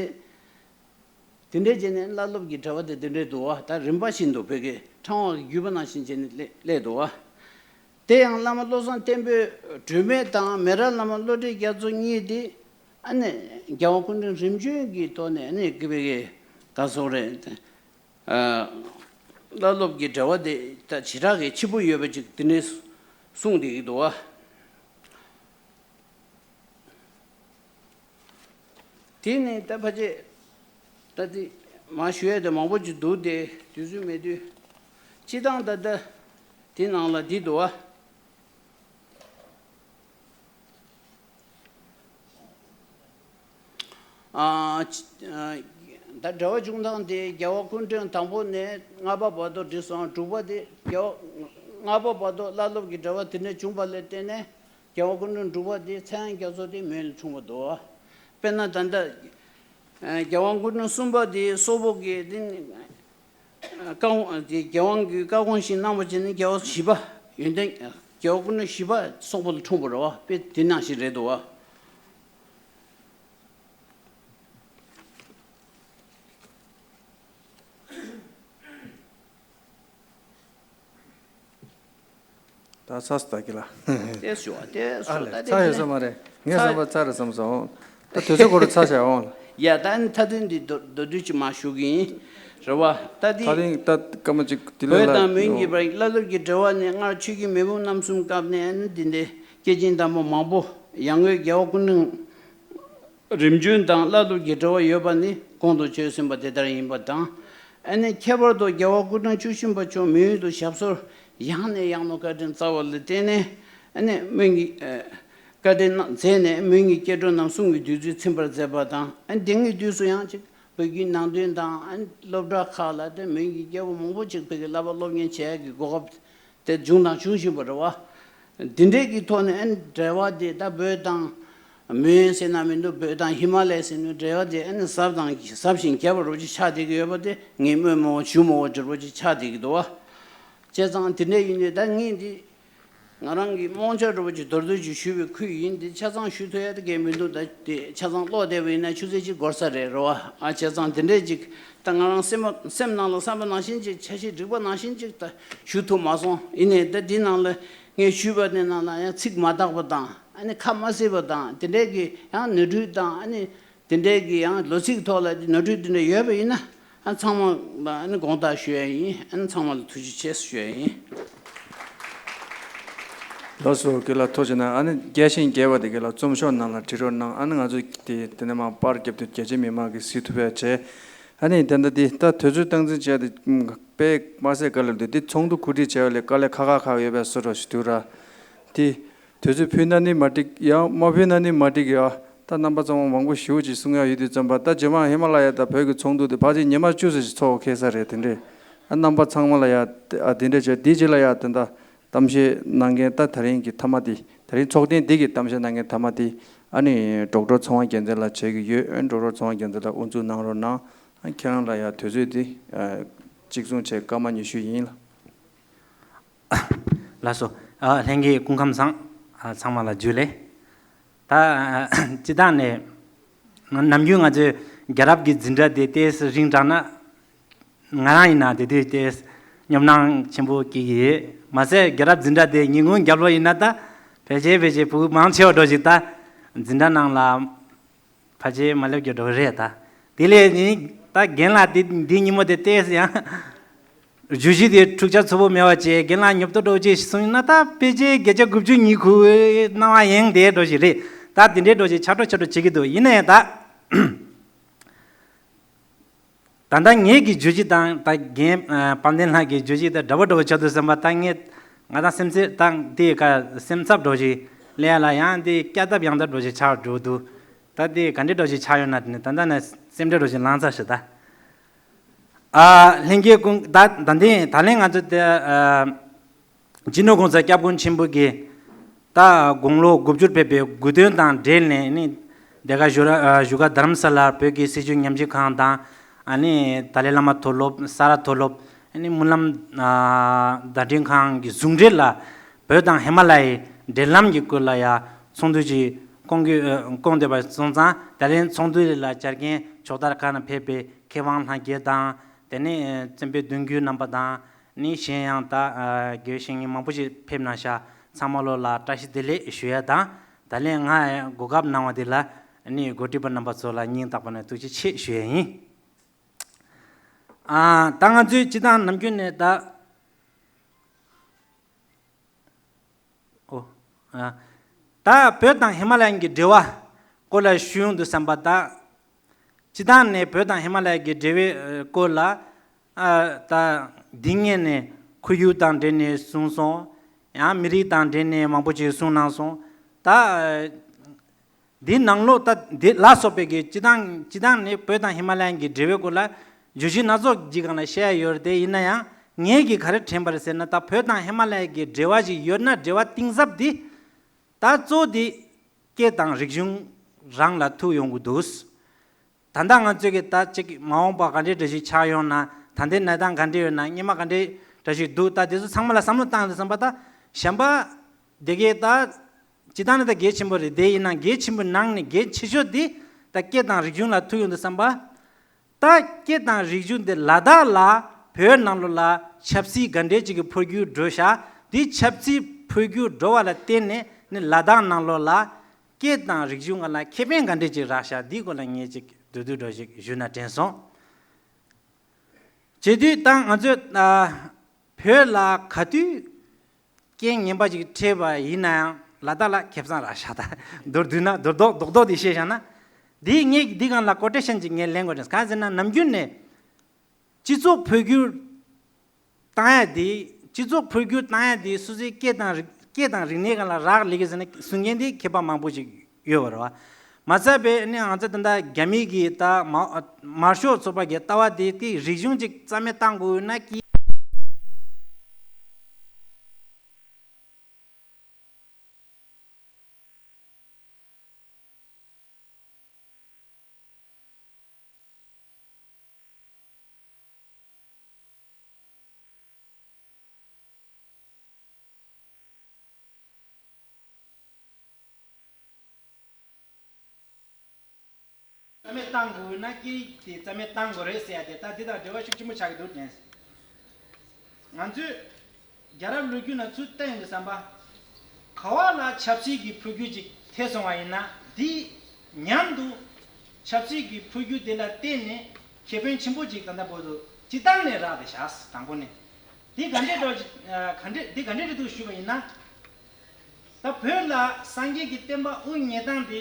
ཏེ། དེ་འདྲ་བྱས་ནས་བླ་སློབ་ཀྱི་འབྲེལ་བ་དེ་དེ་འདྲ་འདུག་བ། ད་རིམ་པ་བཞིན་དུ་བོད་ཀྱི་ཕྲེང་བ་གི་བརྒྱུད་པ་ནང་བཞིན་བྱས་ནས་སླེབས་སླེབས་འདུག་བ། དེ་ཡང་བླ་མ་བློ་བཟང་བསྟན་པའི་སྒྲོན་མེ་དང་མེ་རག་བླ་མ་བློ་གྲོས་རྒྱ་མཚོ་གཉིས་དེ་ཨ་ནི་རྒྱལ་བ་སྐུ་ཕྲེང་རིམ་བྱོན་གྱི་ཐོག་ནས་ཨ་ནི་དགེ་བའི་ག་སོགས་རེད། ཨ་བླ་སློབ་ཀྱི་འབྲེལ་བ་དེ་ད་ཇི་ལྟར་གི་ཆེན་པོ་ཡོད་པ་ཅིག་དེ་ནས་གསུངས་བསྡད་ཀྱི་འདུག་བ། དེ་ནས་ད་ཕལ་ཆེར་ད་དེ་མ་ཞུ་ཡས་དེ་མང་པོ་ཅིག་འདུག་སྟེ་དུས་ཚོད་མེད་དུས་སྤྱི་བཏང་ད་ལྟ་དེ་ནང་ལ་འདི་འདུག་བ། ཨ་ད་འབྲེལ་བ་བྱུང་སྟངས་དེ་རྒྱལ་བ་སྐུ་ཕྲེང་དང་པོ་ནས་ལྔ་པ་བར་དུ་བསྒྲིགས་སོང་། དྲུག་པ་དེ་རྒྱལ་བ་ལྔ་པ་བར་དུ་བླ་སློབ་ཀྱི་འབྲེལ་བ་དེ་འདྲ་བྱུང་བ་ལ་བརྟེན་ནས། རྒྱལ་བ་སྐུ་ཕྲེང་དྲུག་པ་དེ་ཚེ་དབང་རྒྱ་མཚོ་དེ་མོན་ལ་འཁྲུངས་པ་འདུག་དཔེར་ན་ད་ལྟ་རྒྱལ་དབང་སྐུ་ཕྲེང་གསུམ་པ་དེ་སོག་པོ་གི་དེ་བཀའ་དབང་དེ་རྒྱལ་དབང་གི་བཀའ་དབང་བཞིན་གནང་བ་བྱས་ནས་རྒྱལ་བ་བཞི་པ་ཡོན་ཏན་རྒྱལ་བ་སྐུ་ཕྲེང་བཞི་པ་སོག་པོ་ལ་འཁྲུངས་པ་རེད་བ། དཔེ་དེ་ནང་བཞིན་རེད་འདུག་བ། ཚ་སུ་ད་གི་ལ། དེ་ཞུ་བ་དེ་ཨ་སུ་ལས་ད་ཚ་ཡོད་ས་མ་རེད། ངས་བསམ་པ་ཚ་རེད་བསམ་སོང་། ད་དུས་ཚོད་འགོར་ཚ་བྱ་འོང་ལ། ཡ་ད་ནི་མཐའ་དོན་འདི་མདོར་མདོར་བསྡུས་ཅིག་མ་ཞུ་གི་ཡིན། རེད་བ། ད་འདི་ད་རིང་ད་སྐར་མ་གཅིག་དེ་ལས་བོད་ལ་དང་མོན་གྱི་བར་བླ་སློབ་ཀྱི་འབྲེལ་བ་ནི་སྔར་ཆོས་ཀྱི་མེས་པོ་རྣམ་གསུམ་སྐབས་ནས་ཨ་ནི་འདི་འདྲའི་སྐྱེས་ཆེན་དམ་པ་མང་པོ་ཡང་སྒོས་རྒྱལ་བ་སྐུ་ཕྲེང་རིམ་བྱོན་དང་བླ་སློབ་ཀྱི་འབྲེལ་བ་ཡོད་པ་ནི་གོང་དུ་བརྗོད་ཟིན་པ་དེ་ལྟར་ཡིན་པ་དང་། ཨ་ནི་ཁྱད་པར་དུ་རྒྱལ་བ་སྐུ་ཕྲེང་བཅུ་བཞི་པ་མཆོག་མོན་ཡུལ་དུ་ཞབས་སོར་ཡང་ནས་ཡང་དུ་བཀའ་དྲིན་སྩལ་བ་ལ་བརྟེན་ནས་ཨ་ནི་མོན་གྱི་ཨ་བཀའ་དྲིན་མཛད་ནས་མོན་གྱི་སྐྱེ་འགྲོ་རྣམས་གསུང་གི་བདུད་རྩིས་ཚིམ་པར་མཛད་པ་དང་། ཨ་ནི་དེ་སྔའི་དུས་སུ་ཡང་ཅིག་བོད་བརྒྱུད་ནང་བསྟན་དང་ཨ་ནི་སློབ་གྲྭ་ཁག་ལ་དེ་མོན་གྱི་སྐྱེ་བོ་མང་པོ་ཅིག་བོད་ཀྱི་བསླབ་པ་སློབ་གཉེར་བྱེད་ཡག་གི་གོ་སྐབས་དེ་བྱུང་དང་འབྱུང་བཞིན་པ་རེད་བ། འདི་འདྲའི་གི་ཐོག་ནས་ཨ་ནི་འབྲེལ་བ་དེ་ད་བོད་དང་མོན་ཟེར་ན་མི་འདུག་བོད་དང་ཧི་མ་ལ་ཡ་ཟེར་ནས་འབྲེལ་བ་དེ་ཨ་ནི་ཟབ་དང་ཟབ་ཞིང་རྒྱས་པ་རུ་ཅིག་ཆགས་བསྡད་ཀྱི་ཡོད་པ་དེ་ངས་སྨོས་མ་འོ་ཞུ་མ་འོ་འགྱུར་བ་ཅིག་ཆགས་བསྡད་ཀྱི་འདུག་བ། བྱས་ཙང་དེ་འདྲ་ཡིན་དུས་ད་ངས་འདི་ང་རང་གི་རྨོངས་ཆ་འདྲ་བོ་ཅིག་མདོར་བསྡུས་ཅིག་ཞུས་པའི་ཁུལ་ཡིན། འདི་ཆ་ཚང་ཞུ་ཐུབ་ཡ་དེ་གས་མི་འདུག་ད་དེ་ཆ་ཚང་ཀློག་བསྡད་པ་ཡིན་ན་ཆུ་ཚོད་གཅིག་འགོར་ས་རེད་རེད་བ། ཨ་བྱས་ཙང་དེ་འདྲས་ཅིག་ད་ང་རང་སེམས་པ་སེམས་ནང་ལ་བསམ་པ་ནང་བཞིན་ཅིག་འཆར་གཞི་སྒྲིག་པ་ནང་བཞིན་ཅིག་ད་ཞུ་ཐུབ་མ་སོང་། ཡིན་ནའི་ད་འདི་ནང་ལ་ངས་ཞུས་པ་དེ་ནང་ལ་ཡང་ཚིག་མ་དག་པ་དང་ཨ་ནི་ཁ་མ་སྲིད་པ་དང་དེ་འདྲས་ཀྱི་ཡང་ནོར་འཁྲུལ་དང་ཨ་ནི། དེ་འདྲའི་གི་ཡང་ལོ་ཚིགས་ཐོག་ལ་ནོར་འཁྲུལ་དེ་འདྲ་ཡོད་པ་ཡིན་ན་ཨ་ཚང་མ་ལ་ཨ་ནི་དགོངས་དག་ཞུ་ཡ་ཡིན། ཨ་ནི་ཚང་མ་ལ་ཐུགས་རྗེ་ཆེ་ཞུ་ཡ་ཡིན། ལགས་སོ། རྒན་ལགས་ཐུགས་རྗེ་གནང་། ཨ་ནི་རྒྱས་ཤིང་རྒྱས་པ་དེ་རྒན་ལགས་རྩོམ་ཤོག་ནང་ལ་བྲིས་རོགས་གནང་། ཨ་ནི་ང་ཚོ་དེ་དེ་ནས་མར་པར་རྒྱབ་དུས་རྒྱ་ཆེ་མི་མང་གིས་གཟིགས་ཐུབ་པ་བྱས། ཨ་ནི་དེ་འདྲ་དེ་ད་དུས་ཚོད་སྟངས་འཛིན་བྱས་ཏེ་དཔེ་མ་སྲིད་དཀའ་ལས་འདུག་དེ་ཚོགས་འདུ་གོ་སྒྲིག་བྱས་པ་ལས་དཀའ་ལས་ཁག་ཁག་ཁག་ཡོད་པའི་བཟོ་འདྲ་ཞིག་འདུག་ར། དེ། དུས་ཚོད་ཕུལ་ན་ནི་མ་འགྲིག་ཡང་མ་ཕུལ་ན་ནི་མ་འགྲིག་ཡ། ད་རྣམ་པ་ཚང་མ་མང་པོ་ཞེ་པོ་ཅིག་གསུང་ཡ་ཡོད་དུས་ཙམ་པ་ད་རྗེས་མ་ཧི་མ་ལ་ཡ་དང་བོད་ཀྱི་ཚོགས་འདུ་དེ་ཕལ་ཆེར་ཉི་མ་བཅུ་ཙམ་ཞིག་ཚོགས་ཁེལ་ས་རེད། དེ་འདྲས་ཨ་རྣམ་པ་ཚང་མ་ལ་ཡ་ཨ་དེ་འདྲས་བྱས་དེའི་རྗེས་ལ་ཡ་དེ་འདྲ་གཏམ་བཤད་གནང་མཁན་ད་དེ་རིང་གི་མཐའ་མ་དེ་དེ་རིང་ཚོགས་ཐེངས་འདི་གི་གཏམ་བཤད་གནང་མཁན་མཐའ་མ་དེ་ཨ་ནི་ཌོག་ཊར་ཚོང་པ་རྒྱལ་མཚན་ལགས་བྱེད་ཀྱི་ཡོད། ཨ་ཌོག་ཊར་ཚོང་པ་རྒྱལ་མཚན་ལགས་དབུ་འཛུགས་གནང་རོགས་གནང་། ཨ་ཁྱེད་རང་ལ་ཡ་དུས་ཚོད་དེ་ཨ་གཅིག་མཚུངས་བྱས་སྐར་མ་ཉི་ཤུ་ཡིན་ལ། ལགས་སོ། ཨ་ལྷན་རྒྱས་སྐུ་ཁམས་བཟང་། ཨ་ཚང་མ་ལ་ཇུ་ལེ། ད་ཨ་སྤྱི་བཏང་ནས་ནམ་རྒྱུན་ང་ཚོས་རྒྱལ་རབས་ཀྱི་འཛིན་གྲྭ་དེ་ཏོག་ཙམ་རིང་དྲགས་ན། ང་རང་ཡིན་ན་དེ་དུས་ཏོག་ཙམ་སྙོམ་སྣང་ཆེན་པོ་སྐྱེ་གི་ཡོད། མ་ཟད་རྒྱལ་རབས་འཛིན་གྲྭ་དེ་ཉིན་གུང་རྒྱབ་ལོགས་ཡིན་ན་ད་ཕལ་ཆེར་ཕལ་ཆེར་ཕྲུ་གུ་མང་ཆེ་བ་འགྲོ་ཞིག་ད་འཛིན་གྲྭ་ནང་ལ། ཕལ་ཆེར་མ་སླེབས་རྒྱུ་འགྲོ་གི་རེད་ད། དེ་ལས་ནི་ད་རྒན་ལགས་དེ་འདི་ཉིན་མོ་དེ་ཏོག་ཙམ་ཡང་བརྗོད་གཞི་དེ་འཁྲུག་ཆ་ཚ་པོ་མེད་པ་བྱས། རྒན་ལགས་ཉོབ་ཏོ་འགྲོ་ཅིག་གསུངས་ན་ད་ཕལ་ཆེར་བརྒྱ་ཆ་དགུ་བཅུ་ཉི་ཤུ་སྣང་བ་ཡེངས་བསྡད་འགྲོ་ཞིག་རེད། ད་དེ་འདྲའི་འགྲོ་ཅིག་ཆགས་འགྲོ་ཆགས་འགྲོ་བྱེད་ཀྱི་འདུག་ཡིན་ན་ཡང་ད། ད་ལྟ་ངེད་ཀྱི་བརྗོད་གཞི་དང་ད་རྒན་ཨ་དཔལ་ལྡན་ལགས་ཀྱི་བརྗོད་གཞི་དང་འདྲ་པོ་འདྲ་པོ་ཆགས་འདུག་བསམ་པ་ད་ངས་ང་ད་སེམས་ཚེར་དང་དེ་ཀ་སེམས་འཚབ་འགྲོ་ཞིག་ལས་ལ་ཡང་དེ་བསྐྱར་ལྡབ་ཡང་ལྡབ་འགྲོ་ཞིག་ཆགས་འགྲོ་འདུག་ད་དེ་ག་འདྲའི་འགྲོ་ཞིག་ཆགས་ཡོད་ན་དེ་ནི་ད་ལྟ་ནས་སེམས་ཁྲལ་འགྲོ་ཞིག་ལངས་ཚར་ཞིག་ད། ཨ་ལྷན་རྒྱས་ཀུན་ད་ད་འདི་ད་ལན་ང་ཚོ་དེ་ཨ། སྤྱི་ནོར་༸གོང་ས་༸སྐྱབས་མགོན་ཆེན་པོ་གིས་ད་དགུང་ལོ་དགུ་བཅུར་ཕེབས་པའི་དགུང་སྟོན་དང་འབྲེལ་ནས་ནི་འདི་ག་བཞུགས་ར་ཨ་བཞུགས་སྒར་རྡ་རམ་ས་ལར་བོད་ཀྱི་སྲིད་བྱུས་ཉམས་ཞིབ་ཁང་དང་ཨ་ནི་ཏཱ་ལའི་བླ་མ་མཐོ་སློབ་ས་རཱ་མཐོ་སློབ་ཨ་ནི་སྨོན་ལམ་ཨ་བརྡ་འཕྲིན་ཁང་གི་ཟུང་འབྲེལ་ལ་བོད་དང་ཧི་མ་ལ་ཡའི་འབྲེལ་ལམ་གྱི་སྐོར་ལ་ཡང་ཚོགས་འདུ་ཅིག་བསྐོང་རྒྱུ་ཨ་བསྐོང་འདོད་པ་སོང་ཙང་ད་ལན་ཚོགས་འདུ་ལ་བཅར་མཁན་ཕྱོགས་མཐར་ཁག་ནས་ཕེབས་པའི་མཁས་དབང་ལྷན་རྒྱས་དང་དེ་ནས་བཙན་པོའི་གདུང་རྒྱུད་རྣམ་པ་དང་། ནི་གཞན་ཡང་ད་དགེ་བའི་བཤེས་གཉེན་མང་པོ་ཞིག་ཕེབས་གནང་ཤག་ཚང་མ་ལོ་ལ་བཀྲ་ཤིས་བདེ་ལེགས་ཞུ་ཡ་དང་། ད་ལན་ང་གོ་སྐབས་གནང་བ་འདི་ལ་ནི་འགོ་ཁྲིད་པ་རྣམ་པ་ཚོ་ལ་སྙིང་ཐག་པ་ནས་ཐུགས་རྗེ་ཆེ་ཞུ་ཡ་ཡིན། ཨ་ད་ང་ཚོའི་སྤྱི་བཏང་ནམ་རྒྱུན་ནས་ད། ཨོ། ཨ། ད་བོད་དང་ཧི་མ་ལ་ཡན་གྱི་འབྲེལ་བ་སྐོར་ལ་ཞུ་ཡོང་དུས་ཙམ་པ་ད། སྤྱི་བཏང་ནས་བོད་དང་ཧི་མ་ལ་ཡ་གི་འབྲེལ་བའི་སྐོར་ལ། ཨ། ད་འདི་སྔོན་ནས་ཁོར་ཡུག་དང་འབྲེལ་ནས་གསུངས་སོང་། ཡང་མི་རིགས་དང་འབྲེལ་ནས་མང་པོ་ཅིག་གསུངས་གནང་སོང་། ད། འདི་ནང་ལོགས་ད་འདི་ལ་སོགས་པའི་གི་སྤྱི་བཏང་སྤྱི་བཏང་ནི་བོད་དང་ཧི་མ་ལ་ཡན་གྱི་འབྲེལ་བའི་སྐོར་ལ་བརྗོད་གཞི་སྣ་ཚོགས་ཀྱི་སྒང་ལ་བཤད་ཡ་ཡོད་རེད་དེ། ཡིན་ན་ཡང་ངས་གི་ག་རེ་དྲན་པ་རེད་ཟེར་ན། ད་བོད་དང་ཧི་མ་ལ་ཡ་གི་འབྲེལ་བ་ཞིག་ཡོད་ན་འབྲེལ་བ་གཏིང་ཟབ་འདི་ད་གཙོ་བོ་འདི་སྐད་དང་རིག་གཞུང་རང་ལ་ཐུག་ཡོང་གི་འདུག་ད་ལྟ་ང་ཚོས་ཀྱི་ད་ཅིག་མ་འོངས་པ་ག་འདྲའི་འདྲ་ཞིག་ཆགས་ཡོང་ན། ད་ལྟའི་གནས་སྟངས་ག་འདྲ་ཡོད་ན། སྔོན་མ་ག་འདྲའི་འདྲ་ཞིག་འདུག་ད་དེ་ཚོ་ཚང་མ་ལ་བསམ་བློ་བཏང་དུས་ཙམ་པ་ད་གཞན་པ་དེ་གའི་ད་སྤྱི་བཏང་ནི་ད་གལ་ཆེན་པོ་རེད་དེ། ཡིན་ན་གལ་ཆེན་པོའི་ནང་ནས་གལ་ཆེ་ཤོས་དེ་ད་སྐད་དང་རིག་གཞུང་ལ་ཐུག་ཡོང་དུས་ཙམ་པ། ད་སྐད་དང་རིག་གཞུང་དེ་ལ་དྭགས་ལ་བོད་ནང་ལོགས་ལ་ཆབ་སྲིད་ག་འདྲའི་ཅིག་གི་འཕོ་འགྱུར་འགྲོ་ཤག་དེ་ཆབ་སྲིད་ འཕོ་འགྱུར་འགྲོ་བ་ལ་བརྟེན་ནས་ནི་ལ་དྭགས་ནང་ལོགས་ལ་སྐད་དང་རིག་གཞུང་སྒང་ལ་ཁེ་ཕན་ག་འདྲས་ཅིག་རག་ཤག་འདིའི་སྐོར་ལ་ངས་ཅིག་བསྡུས་བསྡུས་འགྲོ་ཞིག་ཞུས་ན་དྲན་སོང་། བྱེད་དུས་ད་ང་ཚོས་ཨ་བོད་ལ་ག་དུས་རྐྱེན་ངན་པ་ཞིག་འཕྲད་པ་ཡིན་ན་ཡང་ལ་དྭགས་ལ་ཁེ་བཟང་རག་ཤག་ད་མདོར་བསྡུས་ན་མདོར་བསྡུས་རྡོག་རྡོག་དེ་བཤད་བཞག་ན། འདི་ངས་འདི་སྒང་ལ་ཀོ་ཊེ་ཤན་ཅིག་ངས་ལེན་དགོས་དྲན། གང་ཟེར་ན་ནམ་རྒྱུན་ནས་སྤྱི་ཚོགས་འཕོ་འགྱུར་བཏང་ཡ་དེ། སྤྱི་ཚོགས་འཕོ་འགྱུར་བཏང་ཡ་དེ་སོ་སོའི་སྐད་དང་རིག་སྐད་དང་རིག་གནས་སྒང་ལ་རག་ལས་ཀྱི་ཟེར་ནས་གསུང་མཁན་དེ་མཁས་པ་མང་པོ་ཞིག་ཡོད་པ་རེད་བ། མ་ཚད་པའི་ནི་ང་ཚོ་ད་ལྟ་རྒྱ་མི་གི་ད་མ་དམར་ཤོག་ཚོགས་པ་གི་ལྟ་བ་དེ་དེ་རིག་གཞུང་ཅིག་རྩ་མེད་བཏང་དགོས་ཡོད་ན་ཀི། རྩ་མེད་བཏང་དགོས་ན་སྐད་ཡིག་དེ་རྩ་མེད་བཏང་དགོས་རེད་ཟེར་ཡ་དེ་ད་འདི་དང་འབྲེལ་བ་ཤུགས་ཆེན་པོ་ཆགས་ཀྱི་འདུག་དྲན། ང་ཚོས་རྒྱལ་རབས་ལོ་རྒྱུས་ནང་ཚུར་བལྟས་ཡོང་དུས་ཙམ་པ། ག་བ་ལ་ཆབ་སྲིད་ཀྱི་འཕོ་འགྱུར་ཅིག་ཐེབས་སོང་བ་ཡིན་ན་དེའི་མཉམ་དུ་ཆབ་སྲིད་ཀྱི་འཕོ་འགྱུར་དེ་ལ་བརྟེན་ནས་ཁེ་ཕན་ཆེན་པོ་ཅིག་ད་ལྟ་བར་དུ་སྤྱིར་བཏང་ནས་རག་བསྡད་བཞག་དང་པོ་ནས། དེ་ག་འདྲས་འགྲོ་ཅིག་ག་འདྲས་དེ་ག་འདྲས་རེད་འདུག་ཞུས་པ་ཡིན་ན། ད་བོད་ལ་སངས་རྒྱས་ཀྱི་བསྟན་པ་དབུ་བརྙེས་སྟངས་དེ་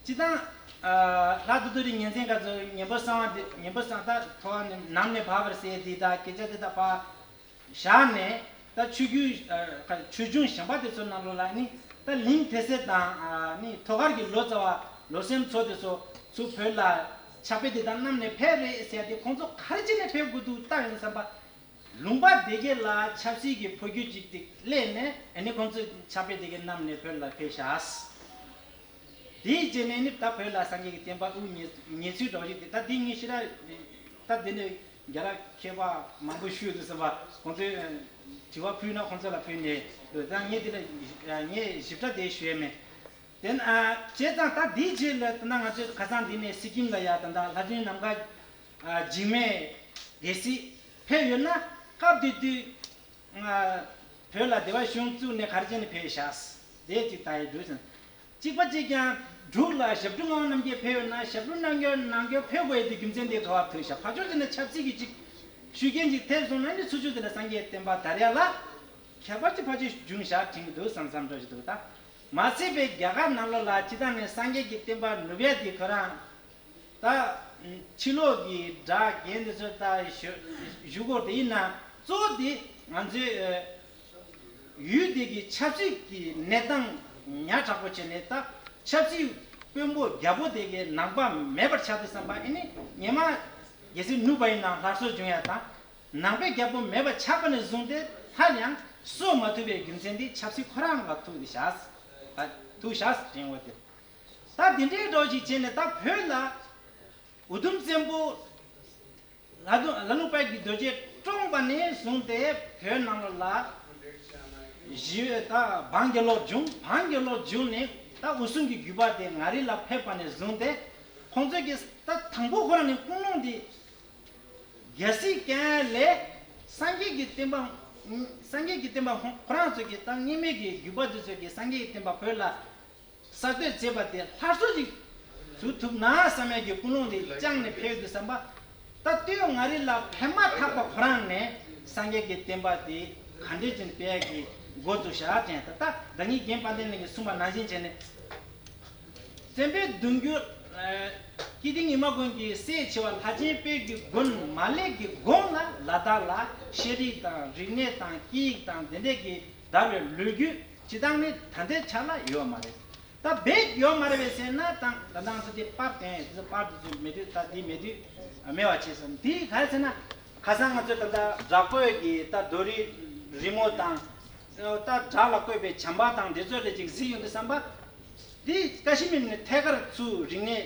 སྤྱིར་བཏང་ལྷག་ཏུ་ཏུ་རིག་ཉིན་མཚན་སྐབས་སུ་ཉན་པ་གསང་བ་འདི་ཉན་པ་གསང་ད་ཐོག་ནས་ནམ་ནས་བབས་པར་ཟེར་འདི་དག་སྐད་ཆ་འདི་དག་ཕར་བཞག་ནས། ད་ཆོས་བརྒྱུད་ཆོས་འབྱུང་གཞན་པ་དེ་ཚོ་ནང་ལོགས་ལ་ནི་ད་གླིང་དེ་སྲས་དང་ནི་ཐོག་ཁར་གྱི་ལོ་ཙཱ་བ་ལོ་སེམས་ཚོ་དེ་ཚོ་ཚུར་བོད་ལ་ཕྱག་དཔེ་དེ་དག་བསྣམས་ནས་ཕེབས་རེད་ཟེར་ཏེ་ཁོང་ཚོ་ག་རེ་བྱས་ནས་ཕེབས་དགོས་འདུག་བལྟ་ཡོང་བསམ་པ། ལུང་པ་དེ་གའི་ལ་ཆབ་སྲིད་ཀྱི་འཕོ་འགྱུར་ཅིག་ཅིག་སླེབས་ནས་ཨ་ནི་ཁོང་ཚོས་ཕྱག་དཔེ་དེ་གའི་བསྣམས་ནས་བོད་ལ་ཕེབས་ཤག་དེའི་རྗེས་ནས་ནི་ད་བོད་ལ་སངས་རྒྱས་ཀྱི་བསྟན་པ་དབུ་བརྙེས་བརྙེས་ཚུལ་འདྲ་བོ་ཞིག་དེ་ད་འདི་ངས་ཤི་ར་ད་འདི་ནས་རྒྱ་ར་མཁས་པ་མང་པོ་ཞུས་འདུག་ཟེར་བ་ཁོང་ཚོས་དྲི་བ་ཕུལ་ན་ཁོང་ཚོ་ལ་ཕུལ་ནས་ད་ངས་འདི་ལ་ངས་ཞིབ་ཕྲ་དེ་ཞུ་ཡས་མེད། དེ་ན་བྱས་ཙང་ད་འདིའི་རྗེས་ལ་ད་ང་ཚོས་ཁ་སང་འདི་ནས་སི་ཀིམ་ལ་ཡ་ད་ད་ལྷ་ལྡན་ནམ་མཁའ། ཨ་འཇིགས་མེད་སྡེ་སྲིད་ཕེབས་ཡོད་ན་སྐབས་དེ་དུས་ང་བོད་ལ་སྡེ་པ་གཞུང་བཙུགས་ནས་ག་རེ་བྱས་ནས་ཕེབས་ཤག་དེ་གཅིག་ད་ཡི་འདུག་ཟེར། གཅིག་པ་གཅིག་ཀྱང་འབྲུག་ལ་ཞབས་དྲུང་ངག་དབང་རྣམ་རྒྱལ་ཕེབས་ཡོད་ན་ཞབས་དྲུང་རྣམ་རྒྱལ་རྣམ་རྒྱལ་ཕེབས་དགོས་ཡ་དེ་རྒྱུ་མཚན་དེ་ག་བ་ཐོས་ཤག་ཕར་ཕྱོགས་དེ་ན་ཆབ་སྲིད་ཀྱི་གཅིག་ཤུགས་རྐྱེན་གཅིག་ཐེབས་སོང་ན་ནི་ཚུར་ཕྱོགས་དེ་ལ་སངས་རྒྱས་བསྟན་པ་དར་ཡ་ལ་ཁྱད་པར་གྱི་ཕར་ཕྱོགས་བྱུང་ཤག་དྲན་གྱི་འདུག་བསམ་བསམ་འདྲ་ཞིག་འདུག་ད། མ་ཚད་པའི་རྒྱ་གར་ནང་ལོགས་ལ་སྤྱི་བཏང་ནས་སངས་རྒྱས་ཀྱི་བསྟན་པ་ནུབ་ཡ་དེ་ཁོ་རང་། ད་ཕྱི་ལོགས་ཀྱི་དགྲ་རྒན་དེ་ཚོ་ད་ཞུ་ཞུ་སྐོར་དེ་ཡིན་ན་གཙོ་བོ་དེ་ང་ཚོའི་ཨ་ཡུལ་དེ་གི་ཆབ་སྲིད་ཀྱི་གནས་སྟངས་ཉག་ཕྲ་པོ་བྱས་ནས་ད་ཆབ་སྲིད་དཔོན་པོ་རྒྱལ་པོ་དེ་གི་ནང་པ་མེད་པར་ཆགས་དུས་ཙམ་པ་ཨེ་ནི་ཉི་མ་གལ་སྲིད་ནུབ་པ་ཡིན་ན་སླར་གསོ་བྱུང་ཡ་དང་ནང་པའི་རྒྱལ་པོ་མེད་པར་ཆགས་པ་ནས་བཟུང་སྟེ་སླར་ཡང་གསོ་མ་ཐུབ་པའི་རྒྱུ་མཚན་དེ་ཆབ་སྲིད་ཁོ་རང་ལ་ཐུག་དེ་བཞག་ཐུག་བཞག་དྲན་འོ་དེ། ད་འདི་འདྲའི་འགྲོ་ཞིག་བྱས་ནས་ད་བོད་ལ་འུ་དུམ་བཙན་པོ་ལ་དུ་ལ་ལུང་དཔལ་གྱི་རྡོ་རྗེ་བཀྲོངས་པ་ནས་བཟུང་སྟེ་བོད་ནང་ལོགས་ལ་ཞི་བའི་ད་འབངས་རྒྱལ་ལོག་བྱུང་འབངས་རྒྱལ་ལོག་བྱུང་ནས་ད་འུ་སྲུང་གི་རྒྱུད་པ་དེ་ང་རི་ལ་ཕེབས་པ་ནས་བཟུང་སྟེ་ཁོང་ཚོས་ཀྱི་ད་དང་པོ་ཁོ་རང་ནས་ཀུན་སློང་འདི་རྒྱལ་སྲིད་ཀྱང་ལས་སངས་རྒྱས་ཀྱི་བསྟན་པ་སངས་རྒྱས་ཀྱི་བསྟན་པ་ཁོ་རང་ཚོ་གི་ད་སྔོན་མའི་གི་རྒྱུད་པ་འདི་ཚོ་གི་སངས་རྒྱས་ཀྱི་བསྟན་པ་བོད་ལ་གསར་གཏོད་བྱས་པ་དེ་སླར་གསོ་ཞིག་བཟོ་ཐུབ་ན་བསམ་ཡས་ཀྱི་ཀུན་སློང་དེ་བཅངས་ནས་ཕེབས་དུས་ཙམ་པ། ད་ལྟོས་ང་རི་ལ་ཕེབས་མ་ཐག་པ་ཁོ་རང་ནས་སངས་རྒྱས་ཀྱི་བསྟན་པ་དེ་ག་འདྲས་ཅིག་སྤེལ་ཡས་ཀྱི་འགོ་བཙུགས་བཞག་དྲན་ད་ལྟ་ཟླ་ཉིན་རྒན་དཔལ་ལྡན་གླིང་གིས་གསུངས་པ་ནང་བཞིན་བྱས་ནས། བཙན་པོའི་གདུང་རྒྱུད། ཨ་སྐྱིད་ལྡེ་ཉི་མ་མགོན་གྱི་སྲས་ཆེ་བ་ལྷ་ཆེན་དཔལ་གྱི་མགོན་མར་ལེ་གི་དགུང་ལ་ལ་དྭགས་ལ་ཤེས་རིག་དང་རིག་གནས་དང་སྐད་ཡིག་དང་དེ་འདྲས་ཀྱི་དར་བའི་ལོ་རྒྱུས་སྤྱི་བཏང་ནི་ད་ལྟའི་ཆ་ལ་ཡོད་མ་རེད། ད་རྦད་ཡོད་མ་རེད་པས་ཟེར་ན་ད་ད་ང་ཚོ་དེ་པར་བསྟན་དེ་ཚོ་པར་དེ་ཚོ་མེད་དུས་ད་དེ་མེད་དུས་མེད་པ་བྱས་སོང་། དེ་ག་རེ་ཟེར་ན་ཁ་སང་ང་ཚོས་ད་ལྟ་སྦྲ་བརྐོས་ཀྱི་ད་རྡོ་རིང་རི་མོ་དང་། ད་བྲག་ལ་བརྐོས་པའི་བྱམས་པ་དང་དེ་ཚོ་ལ་ཅིག་གཟིགས་ཡོང་དུས་ཙམ་པ། འདི་ཀ་ཤི་མིར་ནས་ཐད་ཀར་ཚུར་རིག་གནས་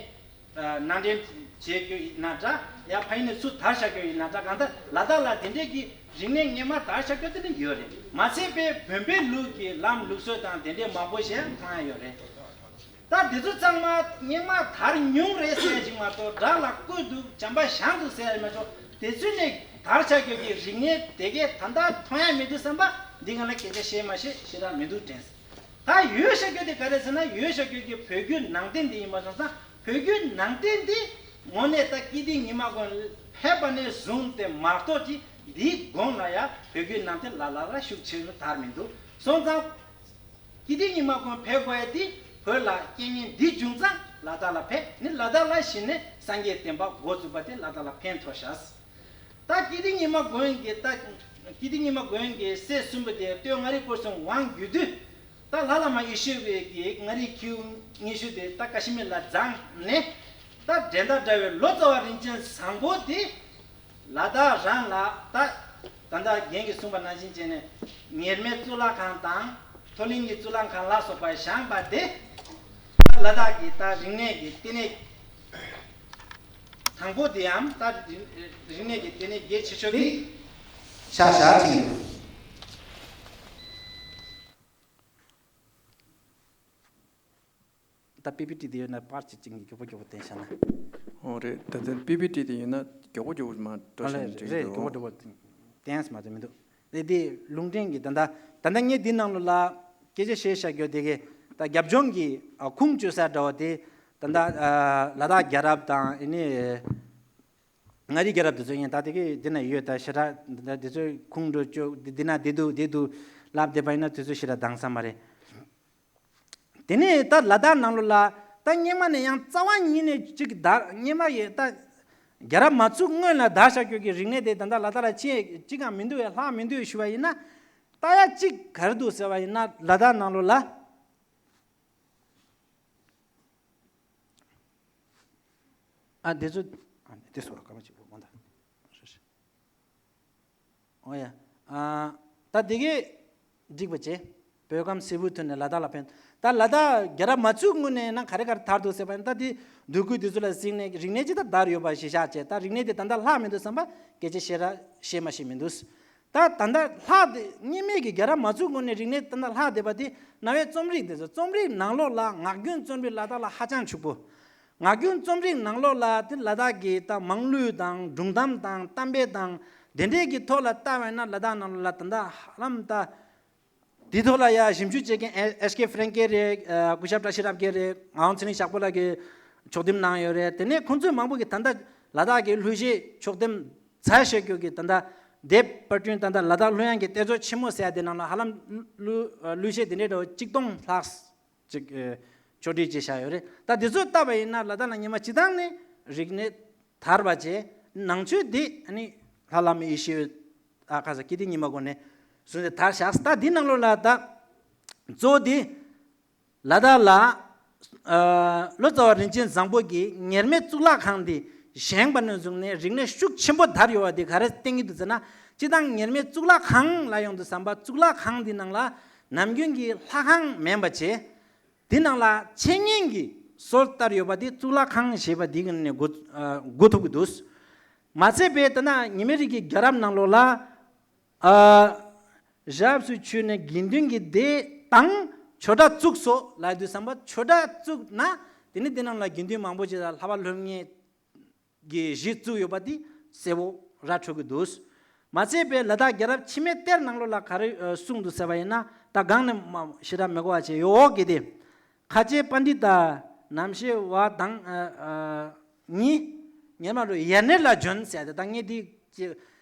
ནང་འདྲེན་བྱེད་རྒྱུ་ཡིན་ན་འདྲ། ཡང་ཕ་ཡུལ་ནས་ཚུར་དར་བཞག་རྒྱུ་ཡིན་ན་འདྲ། གང་ལྟར་ལ་དྭགས་ལ་དེ་འདྲས་ཀྱི་རིག་གནས་སྔོན་མ་དར་བཞག་རྒྱུ་དེ་འདྲ་ཡོད་རེད། མ་ཚད་པའི་བོན་པོའི་ལུགས་ཀྱི་ལམ་ལུགས་སྲོལ་དང་དེ་འདྲས་མང་པོ་ཞིག་མཐོང་ཡ་ཡོད་རེད། ད་འདི་ཚོ་ཚང་མ་སྔོན་མ་དར་མྱོང་རེད་ཟེར་ཡ་ཞིག་མ་གཏོགས། བྲག་ལ་བརྐོས་འདུག་བྱམས་པ་བཞེངས་འདུག་ཟེར་ཡ་མ་གཏོགས། དེ་ཚོ་ནས་དར་བཞག་རྒྱུ་གི་རིག་གནས་དེ་གས་ད་ལྟ་མཐོང་ཡ་མེད་དུས་ཙམ་པ། འདི་ག་ལ་སྐད་ཆ་བཤད་མ་བཤད་ཞེ་དྲག་མི་འདུག་དྲན། ད་ཡོད་ཤག་རྒྱུ་དེ་ག་རེ་ཟེར་ན། ཡོད་ཤག་རྒྱུ་གི་བོད་བརྒྱུད་ནང་བསྟན་འདི་ཡིན་པ་སོང་ཙང་། བོད་བརྒྱུད་ནང་བསྟན་འདི་དངོས་གནས་ད་སྐྱིད་ལྡེ་ཉི་མ་མགོན་ཕེབས་པ་ནས་བཟུང་སྟེ་མ་གཏོགས་ཀྱི་འདིའི་གོང་ལ་ཡ་བོད་བརྒྱུད་ནང་བསྟན་ལ་ལ་ལ་ཤུགས་ཆེ་རུ་དར་མི་འདུག་སོང་ཙང་། སྐྱིད་ལྡེ་ཉི་མ་མགོན་ཕེབས་དགོས་ཡ་དེ་བོད་ལ་རྐྱེན་ངན་འདི་བྱུང་ཙང་ལ་དྭགས་ལ་ཕེབས་ནས། ལ་དྭགས་ལ་གཞི་ནས་སངས་རྒྱས་བསྟན་པ་འགོ་བཙུགས་པ་དེ་ལ་དྭགས་ལ་ཕན་ཐོགས་ཤག་ད་སྐྱིད་ལྡེ་ཉི་མ་མགོན་གྱི་ད་སྐྱིད་ལྡེ་ཉི་མ་མགོན་གྱི་སྲས་གསུམ་པོ་དེ་སྟོད་མངའ་རིས་སྐོར་གསུམ་དབང་བསྒྱུར་དུས། ད་ལྷ་བླ་མ་ཡེ་ཤེས་འོད་ཀྱིས་མངའ་རིས་ཁྱེའུ་ཉི་ཤུ་དེ་ད་ཀ་ཤི་མིར་ལ་བརྫངས་ནས། ད་འགྲན་ཟླ་བྲལ་བའི་ལོ་ཙཱ་བ་རིན་ཆེན་བཟང་པོ་དེ་ལ་དྭགས་རང་ལ། ད་ད་ལྟ་རྒན་གྱིས་གསུངས་པ་ནང་བཞིན་བྱས་ནས་ཉེར་སྨད་གཙུག་ལག་ཁང་དང་མཐོ་གླིང་གི་གཙུག་ལག་ཁང་ལ་སོགས་པ་བཞེངས་པ་དེ། ད་ལ་དྭགས་ཀྱི་ད་རིག་གནས་ཀྱི་ལྟེ་གནས་དང་པོ་དེའམ། ད་རིག་རིག་གནས་ཀྱི་ལྟེ་གནས་རྒྱལ་ཆེ་ཤོས་དེ་ཆགས་བཞག་ཅིང་། ད་པི་པི་ཊི་དེ་ཡོད་ན་པར་ཅིག་ཅིག་མགྱོགས་པོ་མགྱོགས་པོ་བསྟན་བཞག་ན། ཨོ་རེད། ད་ལྟ་པི་པི་ཊི་དེ་ཡོད་ན་མགྱོགས་པོ་མགྱོགས་པོ་མ་འགྲོ་ཨ་ཤེས་ལེ་ན་འགྲིག་རེད། འདུག་མགྱོགས་པོ་མགྱོགས་པོ་བསྟན་མ་ཐུབ་མི་འདུག་དེ་དེ་ལུང་འདྲེན་གྱི་ད་ལྟ་ད་ལྟ་ངས་འདི་ནང་ལོགས་ལ་སྐད་ཆ་བཤད་བཞག་རྒྱུ་དེ་གའི་ད་རྒྱབ་ལྗོངས་ཀྱི་ཨ་ཁུངས་བཅོལ་ས་འདྲ་བ་དེ། ད་ལྟ་ཨ་ལ་དྭགས་རྒྱལ་རབས་དང་ཨ་ནི་མངའ་རིས་རྒྱལ་རབས་དེ་ཚོ་ཡིན། ད་དེ་གའི་འདི་ན་ཡོད། ད་ཞེ་དྲག་ད་དེ་ཚོའི་ཁུངས་འགྲོ་བཅོལ་འདི་འདི་ན་བསྡད་འདུག་བསྡད་འདུག་ལབ་བསྡད་པ་ཡིན་ན་དེ་ཚོ་ཞེ་དྲག་དྭངས་ས་མ་རེད། དེ་ནས་ད་ལ་དྭགས་ནང་ལོགས་ལ་ད་སྔོན་མ་ནས་ཡང་རྩ་བ་ཉིད་ནས་ཅིག་ད་སྔོན་མ་ཡི་ད་རྒྱལ་རབས་མ་ཚུགས་སྔོན་ལ་དར་བཞག་རྒྱུ་གི་རིག་གནས་དེ་ད་ལྟ་ལ་དྭགས་ལ་ཅི་ཅི་གང་མི་འདུག་ཡ་ལྷག་མི་འདུག་ཞུ་བ་ཡིན་ན། ད་ཡ་ཅིག་ག་རེ་འདུག་ཟེར་བ་ཡིན་ན། ལ་དྭགས་ནང་ལོགས་ལ་ཨ་དེ་ཚོ་ཨ་དེ་སོ་སྐར་མ་གཅིག་པོ་མ་ད། ཨོ་ཡ། ཨ་ད་དེ་གས་འགྲིག་པ་བྱས། བོད་ཁམས་སིལ་བུར་ཐོན་ནས་ལ་དྭགས་ལ་ཕན། ད་ལ་དྭགས་རྒྱལ་རབས་མ་ཚུགས་སྔོན་ནས་ན་ག་རེ་ག་རེ་དར་འདུག་ཟེར་བ་ཡིན། ད་དེ་འདོད་རྒུ་དེ་ཚོ་ལ་གཟིགས་ནས་རིག་གནས་ཅི་ལྟར་དར་ཡོད་པ་ཞིག་བཞག་བྱས། ད་རིག་གནས་དེ་ད་ལྟ་ལྷག་མི་འདུག་བསམ་པ་སྐད་ཆ་བཤད་ར་བཤད་མ་ཤེས་མི་འདུག་ད་ད་ལྟ་ལྷག་དེ་སྔོན་མེད་ཀྱི་རྒྱལ་རབས་མ་ཚུགས་སྔོན་ནས་རིག་གནས་ད་ལྟ་ལྷག་བསྡད་པ་དེ་རྣ་བའི་རྩོམ་རིག་དེ་ཚོ། རྩོམ་རིག་ནང་ལོགས་ལ་ངག་རྒྱུན་རྩོམ་རིག་ལ་དྭགས་ལ་ཧ་ཅང་ཕྱུག་པོ། ངག་རྒྱུན་རྩོམ་རིག་ནང་ལོགས་ལ་དེ་ལ་དྭགས་ཀྱི་ད་མང་ལུས་དང་སྒྲུང་གཏམ་དང་གཏམ་དཔེ་དང་དེ་འདྲས་ཀྱི་ཐོག་ལ་ལྟ་བས་ན། ལ་དྭགས་ནང་ལོགས་ལ་ད་ལྟ་ཧ་ལམ་ད་དེ་ཐོག་ལ་ཡ་ཞིབ་འཇུག་བྱེད་མཁན་ཨེ་ཨེཆ་ཀེ་ཧྥེ་རན་ཀེ་རེད། ཨ་སྐུ་ཞབས་བཀྲ་ཤིས་རབ་རྒྱས་རེད། ངག་དབང་ཚེ་རིང་ཞག་པོ་ལགས་ཀྱིས་ཕྱོགས་བསྡོམས་གནང་ཡོད་རེད། དེ་ནས་ཁོང་ཚོས་མང་པོ་གིས་ད་ལྟ་ལ་དྭགས་ཀྱི་གླུ་གཞས་ཕྱོགས་བསྡོམས་མཛད་བཞག་རྒྱུ་གི་ད་ལྟ་དེབ་པར་སྐྲུན། ད་ལྟ་ལ་དྭགས་གླུ་དབྱངས་ཀྱི་གཏེར་མཛོད་ཆེན་མོ་ཟེར་ཡ་དེ་ནང་ལ་ཧ་ལམ་གླུ་གླུ་གཞས་དེ་འདྲའི་འདྲ་བོ་གཅིག་སྟོང་ལྷག་ཅིག་ཨེ་ཕྱོགས་སྒྲིག་བྱས་བཞག་ཡོད་རེད། ད་དེ་ཚོ་བལྟས་པ་ཡིན་ན་ལ་དྭགས་ལ་སྔོན་མ་སྤྱིར་བཏང་ནས་རིག་གནས་དར་བ་བྱས། ནང་ཆོས་འདི་ཨ་ནི་ལྷ་བླ་མ་ཡེ་ཤེས་ཨ་ཁ་ས་སྐྱིད་ལྡེ་ཉི་མ་མགོན་ནས་བཟུང་སྟེ་དར་བཞག་ད་འདི་ནང་ལོགས་ལ་ད་གཙོ་བོ་འདི་ལ་དྭགས་ལ་ཨ་ལོ་ཙཱ་བ་རིན་ཆེན་བཟང་པོ་གིས་ཉེར་སྨད་གཙུག་ལག་ཁང་འདི་བཞེངས་པ་ནས་བཟུང་ནས་རིག་གནས་ཤུགས་ཆེན་པོ་དར་ཡོད་པ་འདི་ག་རེ་བསྟན་གྱི་འདུག་ཟེར་ན། སྤྱིར་བཏང་ཉེར་སྨད་གཙུག་ལག་ཁང་ལ་ཡོང་དུས་ཙམ་པ་གཙུག་ལག་ཁང་འདི་ནང་ལ་ནམ་རྒྱུན་གྱི་ལྷ་ཁང་མིན་པ་བྱས། དེ་ནང་ལ་འཆད་ཉན་གྱི་སྲོལ་དར་ཡོད་པ་དེ་གཙུག་ལག་ཁང་ཞེས་པ་འདི་གི་ནས་གོ་ཨ་གོ་ཐུབ་ཀྱི་འདུག་མ་ཚད་པའི་ད་ལྟ་ཉི་མའི་རིགས་ཀྱི་རྒྱལ་རབས་ནང་ལོགས་ལ་ཨ་ཞབས་སུ་མཆོད་ནས་དགེ་འདུན་གྱི་སྡེ་དང་ཆོས་གྲྭ་བཙུགས་སོ་ལབ་དུས་ཙམ་པ། ཆོས་གྲྭ་བཙུགས་ན་དེ་ནི་དེ་ནང་ལ་དགེ་འདུན་མང་པོ་ཅིག་ལ་ལྷག་པ་སློབ་གཉེར་གྱི་གཞི་བཙུགས་ཡོད་པ་འདི་གསལ་པོ་ར་འཕྲོད་ཀྱི་འདུག་མ་ཚད་པའི་ལ་དྭགས་རྒྱལ་རབས་ཕྱི་མའི་གཏེར་ནང་ལོགས་ལ་ག་རེ་ཨ་གསུངས་འདུག་ཟེར་བ་ཡིན་ན། ད་སྒང་ནས་མ་ཞེ་དྲག་མི་གོ་བ་བྱས་ཡོད་འོག་གི་དེ། ཁ་ཆེ་པཎ་ཌི་ཏ་ནམ་ཤེས་པ་དང་ཨ་ཨ་གཉིས་ཉེར་མ་ལུ་ཡར་གནས་ལ་བྱོན་ཟེར་ཏེ། ད་ངས་འདི་ཅི་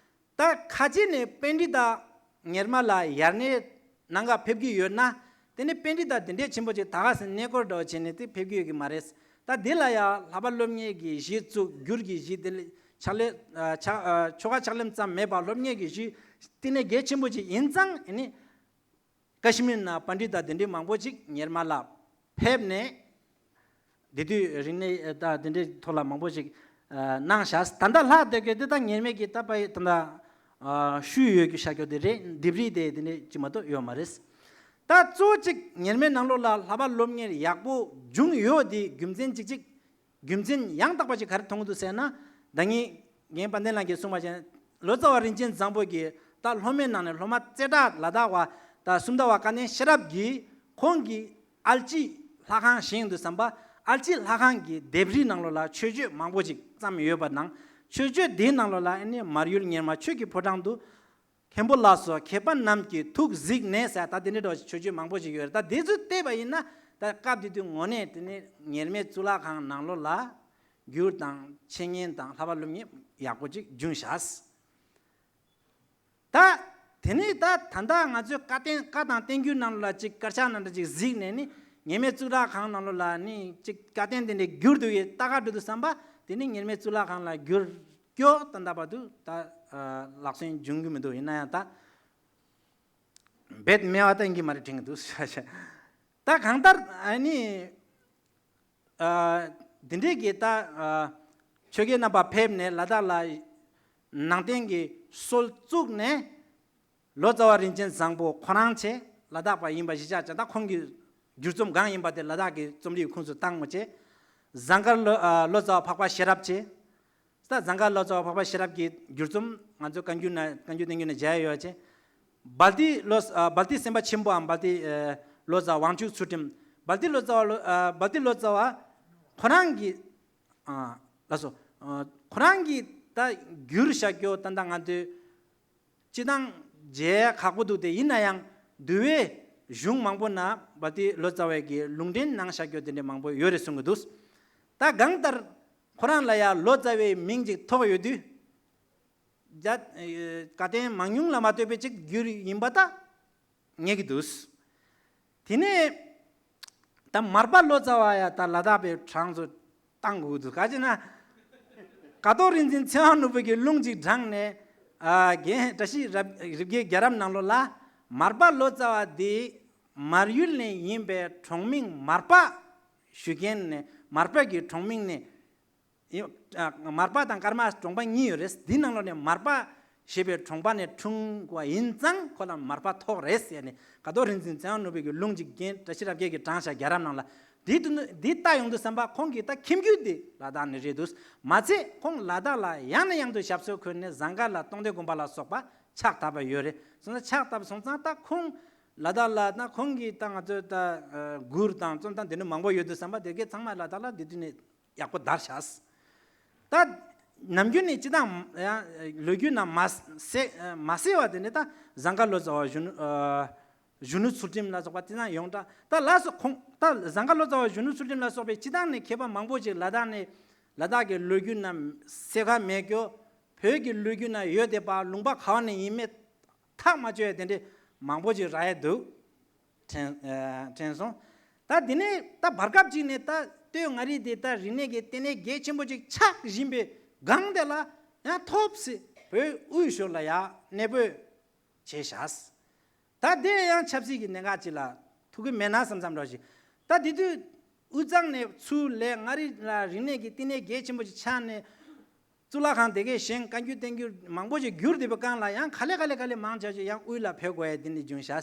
ད་ཁ་ཆེ་ནས་པཎ་ཌི་ཏ་ཉེར་མ་ལ་ཡར་གནས་ནང་ག་ཕེབས་ཀྱི་ཡོད་ན། དེ་ནི་པཎ་ཌི་ཏ་དེ་འདྲས་ཆེན་པོ་ཅིག་ད་ག་སེ་གནས་སྐོར་འདྲ་བོ་བྱས་ནས་དེ་ཕེབས་ཀྱི་ཡོད་ཀྱི་མ་རེད། ད་དེ་ལ་ཡང་ལྷག་པ་སློབ་གཉེར་གྱི་གཞི་བཙུགས། བསྒྱུར་གྱི་གཞི་དེ་ལ་ཕྱག་ལས་ཨ་ཆ་ཨ་ཆོ་ག་ཕྱག་ལེན་ཙམ་མེད་པར་སློབ་གཉེར་གྱི་གཞི་བཏིང་ནས་གལ་ཆེན་པོ་ཅིག་ཡིན་ཙང་། ཨ་ནི་ཀ་ཤི་མིར་ན་པཎ་ཌི་ཏ་དེ་འདྲའི་མང་པོ་ཅིག་ཉེར་མ་ལ་ཕེབས་ནས་དེ་དུས་རིག་གནས་ད་དེ་འདྲའི་ཐོག་ལ་མང་པོ་ཅིག་ཨ་གནང་བཞག་ད་ལྟ་ལྷག་བསྡད་ཀྱི་དེ་ད་ཉེར་སྨད་ཀྱི་ད་པའི་ད་ལྟ་ཨ་ཤུལ་ཡོད་ཀྱི་བཞག་རྒྱུ་དེ་རེད། ལྡེབས་རིས་དེ་དེ་འདྲའི་ཅིག་མ་གཏོགས་ཡོད་མ་རེད། ད་གཙོ་བོ་གཅིག་ཉེར་སྨད་ནང་ལོགས་ལ་ལྷག་པ་སློབ་གཉེར་ཡག་པོ་བྱུང་ཡོད་དེ་རྒྱུ་མཚན་གཅིག་གཅིག་རྒྱུ་མཚན་ཡང་དག་པ་ཅིག་ག་རེ་མཐོང་གི་འདུག་ཟེར་ན། ད་ངས་རྒན་དཔལ་ལྡན་ལགས་ཀྱིས་གསུངས་པ་བཞིན། ལོ་ཙཱ་བ་རིན་ཆེན་བཟང་པོ་གིས་ད་སློབ་མའི་ནང་ནས་སློབ་མ་རྩེ་གྲགས་ལ་དྭགས་པ་ད་སུམ་མདའ་བ་སྐལ་ལྡན་ཤེས་རབ་ཀྱིས་ཁོང་གིས་ཨལ་ཅི་ལྷ་ཁང་བཞེངས་དུས་ཙམ་པ། ཨལ་ཅི་ལྷ་ཁང་གི་ལྡེབས་རིས་ནང་ལོགས་ལ་མཆོད་བརྗོད་མང་པོ་ཅིག་བརྩམས་ཡོད་པ་དང་། མཆོད་བརྗོད་དེའི་ནང་ལོགས་ལ་ཨ་ནི་མར་ཡུལ་གཉེར་མ་ཆོས་ཀྱི་ཕོ་བྲང་དུ་ མཁན་པོ་ལགས་སོ། མཁས་པ་རྣམས་ཀྱི་ཐུགས་གཟིགས་ནས་ཟེར། ད་དེ་འདྲའི་འདྲ་བ་ཞིག་མཆོད་བརྗོད་མང་པོ་ཞིག་ཡོད་རེད། ད་དེ་ཚོ་བལྟས་པ་ཡིན་ན་ད་སྐབས་དེ་དུས་དངོས་གནས་དེ་ནས་ཉེར་མེད་གཙུག་ལག་ཁང་ནང་ལོགས་ལ་གུར་དང་འཆད་ཉན་དང་བསླབ་པ་སློབ་གཉེར་ཡག་པོ་ཅིག་བྱུང་ཤག། ད་དེ་ནས་ད་ད་ལྟ་ང་ཚོའི་བཀའ་བསྟན་བཀའ་དང་བསྟན་འགྱུར་ནང་ལ་ཅིག་དཀར་ཆག་ནང་འདྲ་ཅིག་གཟིགས་ནས་ནི་ཉེར་མེད་གཙུག་ལག་ཁང་ནང་ལོགས་ལ་ནི་ཅིག་བཀའ་བསྟན་དེ་འདྲའི་བསྒྱུར་འདུག་ཡོད་ལྟ་ག་འགྲོ་དུས་བསམ་པ་དེ་ནི་ཉེར་མེད་གཙུག་ལག་ཁང་ལ་བསྒྱུར་སྐྱོ་ད་ལྟ་བར་དུ་ད་ལག་སོན་བྱུང་གི་མི་འདུག། ཡིན་ན་ཡང་ད་རྦད་སྨྲས་པ་ད་ཡིན་གྱི་མ་རེད་དྲན་གྱི་འདུག། ད་གང་ལྟར་ཨ་ནི་ཨ་འདི་འདྲའི་གི་ད་ཨ་ཆོས་རྒྱལ་རྣམ་པ་ཕེབས་ནས་ལ་དྭགས་ལ་ནང་བསྟན་གྱི་སྲོལ་བཙུགས་ནས། ལོ་ཙཱ་བ་རིན་ཆེན་བཟང་པོ་ཁོ་རང་བྱས་ལ་དྭགས་པ་ཡིན་པ་གཞིར་བཞག་བྱས། ད་ཁོང་གི་བསྒྱུར་རྩོམ་གང་ཡིན་པ་དེ་ལ་དྭགས་ཀྱི་རྩོམ་རིག་ཁོངས་སུ་བཏང་ངོ་བྱས། ཟངས་དཀར་ལོ་ཨ་ལོ་ཙཱ་བ་འཕགས་པ་ཤེས་རབ་བྱས། ད་ཟངས་དཀར་ལོ་ཙཱ་བ་འཕགས་པ་ཤེས་རབ་ཀྱི་བསྒྱུར་རྩོམ་ང་ཚོ་བཀའ་འགྱུར་ན་བཀའ་འགྱུར་བསྟན་འགྱུར་ནས་མཇལ་ཡོད་བྱས། སྦལ་ཏི་ལོ་ཨ་སྦལ་ཏི་སེམས་དཔའ་ཆེན་པོའམ་སྦལ་ཏི་ཨ་ལོ་ཙཱ་བ་དབང་ཕྱུག་ཚུལ་ཁྲིམས། སྦལ་ཏི་ལོ་ཙཱ་བ་ལོ་ཨ་སྦལ་ཏི་ལོ་ཙཱ་བ་ཁོ་རང་གི་ཨ་ལགས་སོ། ཨ་ཁོ་རང་གིས་ད་བསྒྱུར་བཞག་རྒྱུ་ད་ལྟ་ང་ཚོའི་སྤྱི་བཏང་མཇལ་ཁག་པོ་འདུག་སྟེ། ཡིན་ན་ཡང་འདུལ་བའི་གཞུང་མང་པོ་ན་སྦལ་ཏི་ལོ་ཙཱ་བའི་གི་ལུང་འདྲེན་གནང་བཞག་རྒྱུ་དེ་འདྲ་མང་པོ་ཡོད་རེད་གསུང་གི་འདུག། ད་གང་ལྟར་ཁོ་རང་ལ་ཡང་ལོ་ཙཱ་བའི་མིང་ཅིག་ཐོགས་ཡོད་དུས། རྒྱ་བཀའ་བསྟན་མང་ཉུང་ལ་མ་ལྟོས་པའི་ཅིག་བསྒྱུར་ཡིན་པ་ད་ངེས་ཀྱི་འདུག། དེ་ནས་ད་མར་པ་ལོ་ཙཱ་བ་ཡ་ད་ལ་དྭགས་པའི་གྲངས་སུ་བཏང་དགོས་འདུག། ག་ཅི་ན། ཀཿཐོག་རིག་འཛིན་ཚེ་དབང་ནོར་བུ་གིས་ལུང་ཅིག་དྲངས་ནས། ཨ་རྒན་བཀྲ་ཤིས་རབ་རི་བརྒྱའི་རྒྱལ་རབས་ནང་ལོགས་ལ་མར་པ་ལོ་ཙཱ་བ་འདི་མར་ཡུལ་ནས་ཡིན་པའི་གྲོང་མིང་མར་པ་ཞུ་མཁན་ནས་མར་པ་གི་གྲོང་མིང་ནས། ཡིན། ཨ་མར་པ་དང་ཀརྨ་གྲོང་པ་གཉིས་ཡོད་རེད། འདི་ནང་ལོགས་ནས་མར་པ་ཞེས་པའི་གྲོང་པ་ནས་འཁྲུངས་པ་ཡིན་ཙང་ཁོ་ལ་མར་པ་ཐོགས་རེད་ཟེར་ནས་ཀཿཐོག་རིག་འཛིན་ཚེ་དབང་ནོར་བུ་གི་ལུང་ཅིག་རྒན་བཀྲ་ཤིས་རབ་རྒྱས་ཀྱིས་དྲངས་བཞག་རྒྱལ་རབས་ནང་ལ། འདི་དུ་འདི་ལྟ་ཡོང་དུས་བསམ་པ་ཁོང་གི་ད་ཁྱིམ་རྒྱུད་འདི་ལ་དྭགས་ནས་རེད་འདུག། མ་ཚད་ཁོང་ལ་དྭགས་ལ་ཡང་ནས་ཡང་དུ་ཞབས་སོར་འཁོད་ནས་ཟངས་དཀར་ལ་སྟོང་སྡེ་དགོན་པ་ལ་སོགས་པ་ཕྱག་བཏབ་པ་ཡོད་རེད། སོང་ཙང་ཕྱག་བཏབ་སོང་ཙང་ད་ཁོང་ལ་དྭགས་ལ་ད་ཁོང་གིས་ད་ང་ཚོའི་ད་ཨ་མགུར་དང་རྩོམ་སྟངས་དེ་འདྲ་མང་པོ་ཡོད་དུས་བསམ་པ་དེ་གའི་ཚང་མ་ལ་དྭགས་ལ་དེ་དུས་ནས་ཡག་པོ་དར་ཤག། ད་ནམ་རྒྱུན་ནས་སྤྱི་བཏང་ཡང་ལོ་རྒྱུས་ནང་མ་གསལ་མ་གསལ་བ་དེ་ནི་ད་ཟངས་དཀར་ལོ་ཙཱ་བ་གཞོན་ནུ་ཨ་གཞོན་ནུ་ཚུལ་ཁྲིམས་ལ་སོགས་པ་དེ་ཚང་ཡོངས་གྲགས། ད་ལགས་སོ། ཁོང་ད་ཟངས་དཀར་ལོ་ཙཱ་བ་གཞོན་ནུ་ཚུལ་ཁྲིམས་ལ་སོགས་པའི་སྤྱི་བཏང་ནས་མཁས་པ་མང་པོ་ཞིག་ལ་དྭགས་ནས་ལ་དྭགས་ཀྱི་ལོ་རྒྱུས་ནང་གསལ་ཁ་མེད་རྒྱུ། བོད་ཀྱི་ལོ་རྒྱུས་ནང་ཡོད་བསྡད་པ་ལུང་པ་ག་བ་ནས་ཡིན་མིན་ཐག་མ་ཆོད་ཡ་དེ་འདྲས་མང་པོ་ཞིག་རག་ཡ་འདུག། དྲན་ཨ་དྲན་སོང་། ད་དེ་ནས་ད་བར་སྐབས་ཅིག་ནས་ད་སྟོད་མངའ་རིས་དེ་ད་རིག་གནས་ཀྱི་ལྟེ་གནས་གལ་ཆེན་པོ་ཅིག་ཆགས་བཞིན་པའི་སྒང་དེ་ལ་ཡང་ཐོབ་སྲིད་བོད་དབུས་ཕྱོགས་ལ་ཡང་གནས་སྤོས་བྱས་ཤག། ད་དེ་ཡང་ཆབ་སྲིད་ཀྱི་གནད་འགག་ཅིག་ལ་ཐུག་གི་མེད་ན་བསམ་བསམ་འདྲ་ཞིག། ད་དེ་དུས་དབུས་གཙང་ནས་ཚུར་ལས་མངའ་རིས་ལ་རིག་གནས་ཀྱི་ལྟེ་གནས་གལ་ཆེན་པོ་ཅིག་ཆགས་ནས། གཙུག་ལག་ཁང་དེ་གའི་བཞེངས། བཀའ་འགྱུར་བསྟན་འགྱུར་མང་པོ་ཞིག་བསྒྱུར་བསྡད་པའི་སྒང་ལ་ཡང་ག་ལེ་ག་ལེ་ག་ལེ་མང་ཆེ་ཞིག་ཡང་དབུས་ལ་ཕེབས་དགོས་ཡ་དེ་འདྲ་བྱུང་ཤག།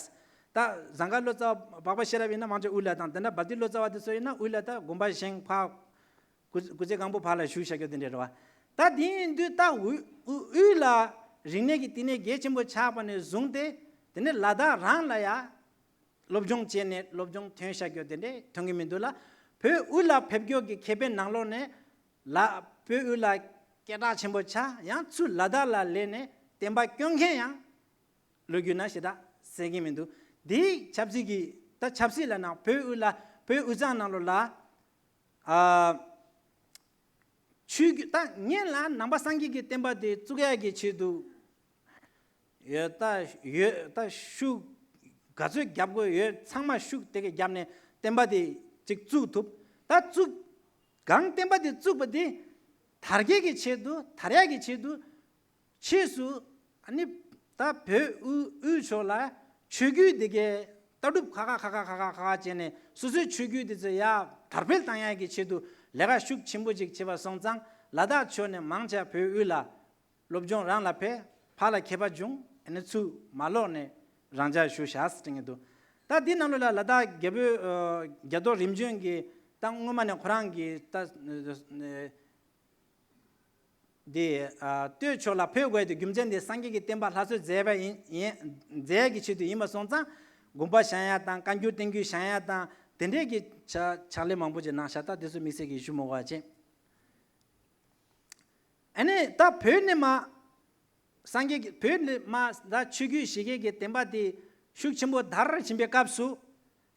ད་ཟངས་དཀར་ལོ་ཙཱ་བ་འཕགས་པ་ཤེས་རབ་ཡིན་ན་མང་ཆེ་དབུས་ལ་དང་། དེ་འདྲ་སྦལ་ཏི་ལོ་ཙཱ་བ་དེ་ཚོ་ཡིན་ན་དབུས་ལ་ད་དགོན་པ་བཞེངས། ཕར་སྐུ་སྐུ་ཚེ་གང་པོ་ཕར་ལ་བཞུགས་བཞག་རྒྱུ་དེ་འདྲ་རེད་བ། ད་དེ་ཡིན་དུས་ད་དབུས་དབུས་ལ་རིག་གནས་ཀྱི་ལྟེ་གནས་གལ་ཆེན་པོ་ཆགས་པ་ནས་བཟུང་སྟེ། དེ་ནས་ལ་དྭགས་རང་ལ་ཡ་སློབ་སྦྱོང་བྱས་ནས་སློབ་སྦྱོང་ཐོན་བཞག་རྒྱུ་དེ་འདྲ་ཐོན་གྱི་མི་འདུག་ལ། བོད་དབུས་ལ་ཕེབས་རྒྱུ་གི་མཁས་པའི་ནང་ལོགས་ནས་ལ་བོད་དབུས་ལ་སྐད་གྲགས་ཆེན་པོ་ཆགས། ཡང་ཚུར་ལ་དྭགས་ལ་སླེབས་ནས་བསྟན་པ་སྐྱོང་མཁན་ཡང་ལོ་རྒྱུས་ན་ཞེ་དྲག་གསལ་གྱི་མི་འདུག། དེའི་ཆབ་སྲིད་ཀྱི་ད་ཆབ་སྲིད་ལ་ནང་བོད་དབུས་ལ་བོད་དབུས་གཙང་ནང་ལོགས་ལ་ཨ་ཆོས་བརྒྱུད་ད་སྔོན་ལ་ནང་པ་སངས་རྒྱས་ཀྱི་བསྟན་པ་དེ་བཙུགས་ཡག་གི་ཆེད་དུ། ཡོད་ད་ཡོད་ད་ཤུགས་ག་ཚོད་རྒྱབ་དགོས་ཡོད་ཚང་མ་ཤུགས་དེ་ག་རྒྱབ་ནས་བསྟན་པ་དེ་ཅིག་བཙུགས་ཐུབ། ད་བཙུགས་གང་བསྟན་པ་དེ་བཙུགས་པ་དེ་དར་རྒྱས་ཀྱི་ཆེད་དུ་དར་ཡག་གི་ཆེད་དུ་ཕྱིས་སུ་ཨ་ནི་ད་བོད་དབུས་དབུས་ཕྱོགས་ལ་ཆོས་བརྒྱུད་དེ་གའི་ལྟ་གྲུབ་ཁ་ཁ་ཁ་ཁ་ཁ་ཁ་ཁ་ཁ་བྱས་ནས་སོ་སོའི་ཆོས་བརྒྱུད་དེ་ཚོ་ཡར་དར་སྤེལ་བཏང་ཡག་གི་ཆེད་དུ་ལས་ཀ་ཤུགས་ཆེན་པོ་ཅིག་བྱས་པ་སོང་ཙང་ལ་དྭགས་ཕྱོགས་ནས་མང་ཆེ་བོད་དབུས་ལ། སློབ་སྦྱོང་རང་ལ་ཕེབས། ཕར་ལ་མཁས་པ་བྱུང་། ཨ་ནི་ཚུར་མར་ལོག་ནས་རང་འཇགས་བཞུགས་བཞག་ཟེར་དྲན་གྱི་འདུག། ད་འདི་ནང་ལོགས་ལ་ལ་དྭགས་རྒྱལ་པོའི་ཨ་རྒྱལ་ཐོག་རིམ་བྱོན་གྱི་ད་སྔོན་མ་ནས་ཁོ་རང་གི་ད་འདི་ཨ་སྟོད་ཕྱོགས་ལ་ཕེབས་དགོས་དེ་རྒྱུ་མཚན་དེ་སངས་རྒྱས་ཀྱི་བསྟན་པ་སླར་གསོ་མཛད་པ་ཡིན་ཡིན་མཛད་ཀྱི་ཆེད་དུ་ཡིན་པ་སོང་ཙང་དགོན་པ་བཞེངས་ཡ་དང་བཀའ་འགྱུར་བསྟན་འགྱུར་བཞེངས་ཡ་དང་དེ་འདྲས་ཀྱི་ཕྱག་ཕྱག་ལས་མང་པོ་ཅིག་གནང་ཤག། ད་དེ་ཚོ་དམིགས་བསལ་གྱི་ཞུ་མི་དགོས་པ་བྱས། ཨ་ནི་ད་བོད་ནས་མར་ སངས་རྒྱས་ཀྱི་བོད་ནས་མར་ད་ཆོས་བརྒྱུད་བཞི་གའི་གི་བསྟན་པ་དེ་ཤུགས་ཆེན་པོ་དར་བཞིན་པའི་སྐབས་སུ།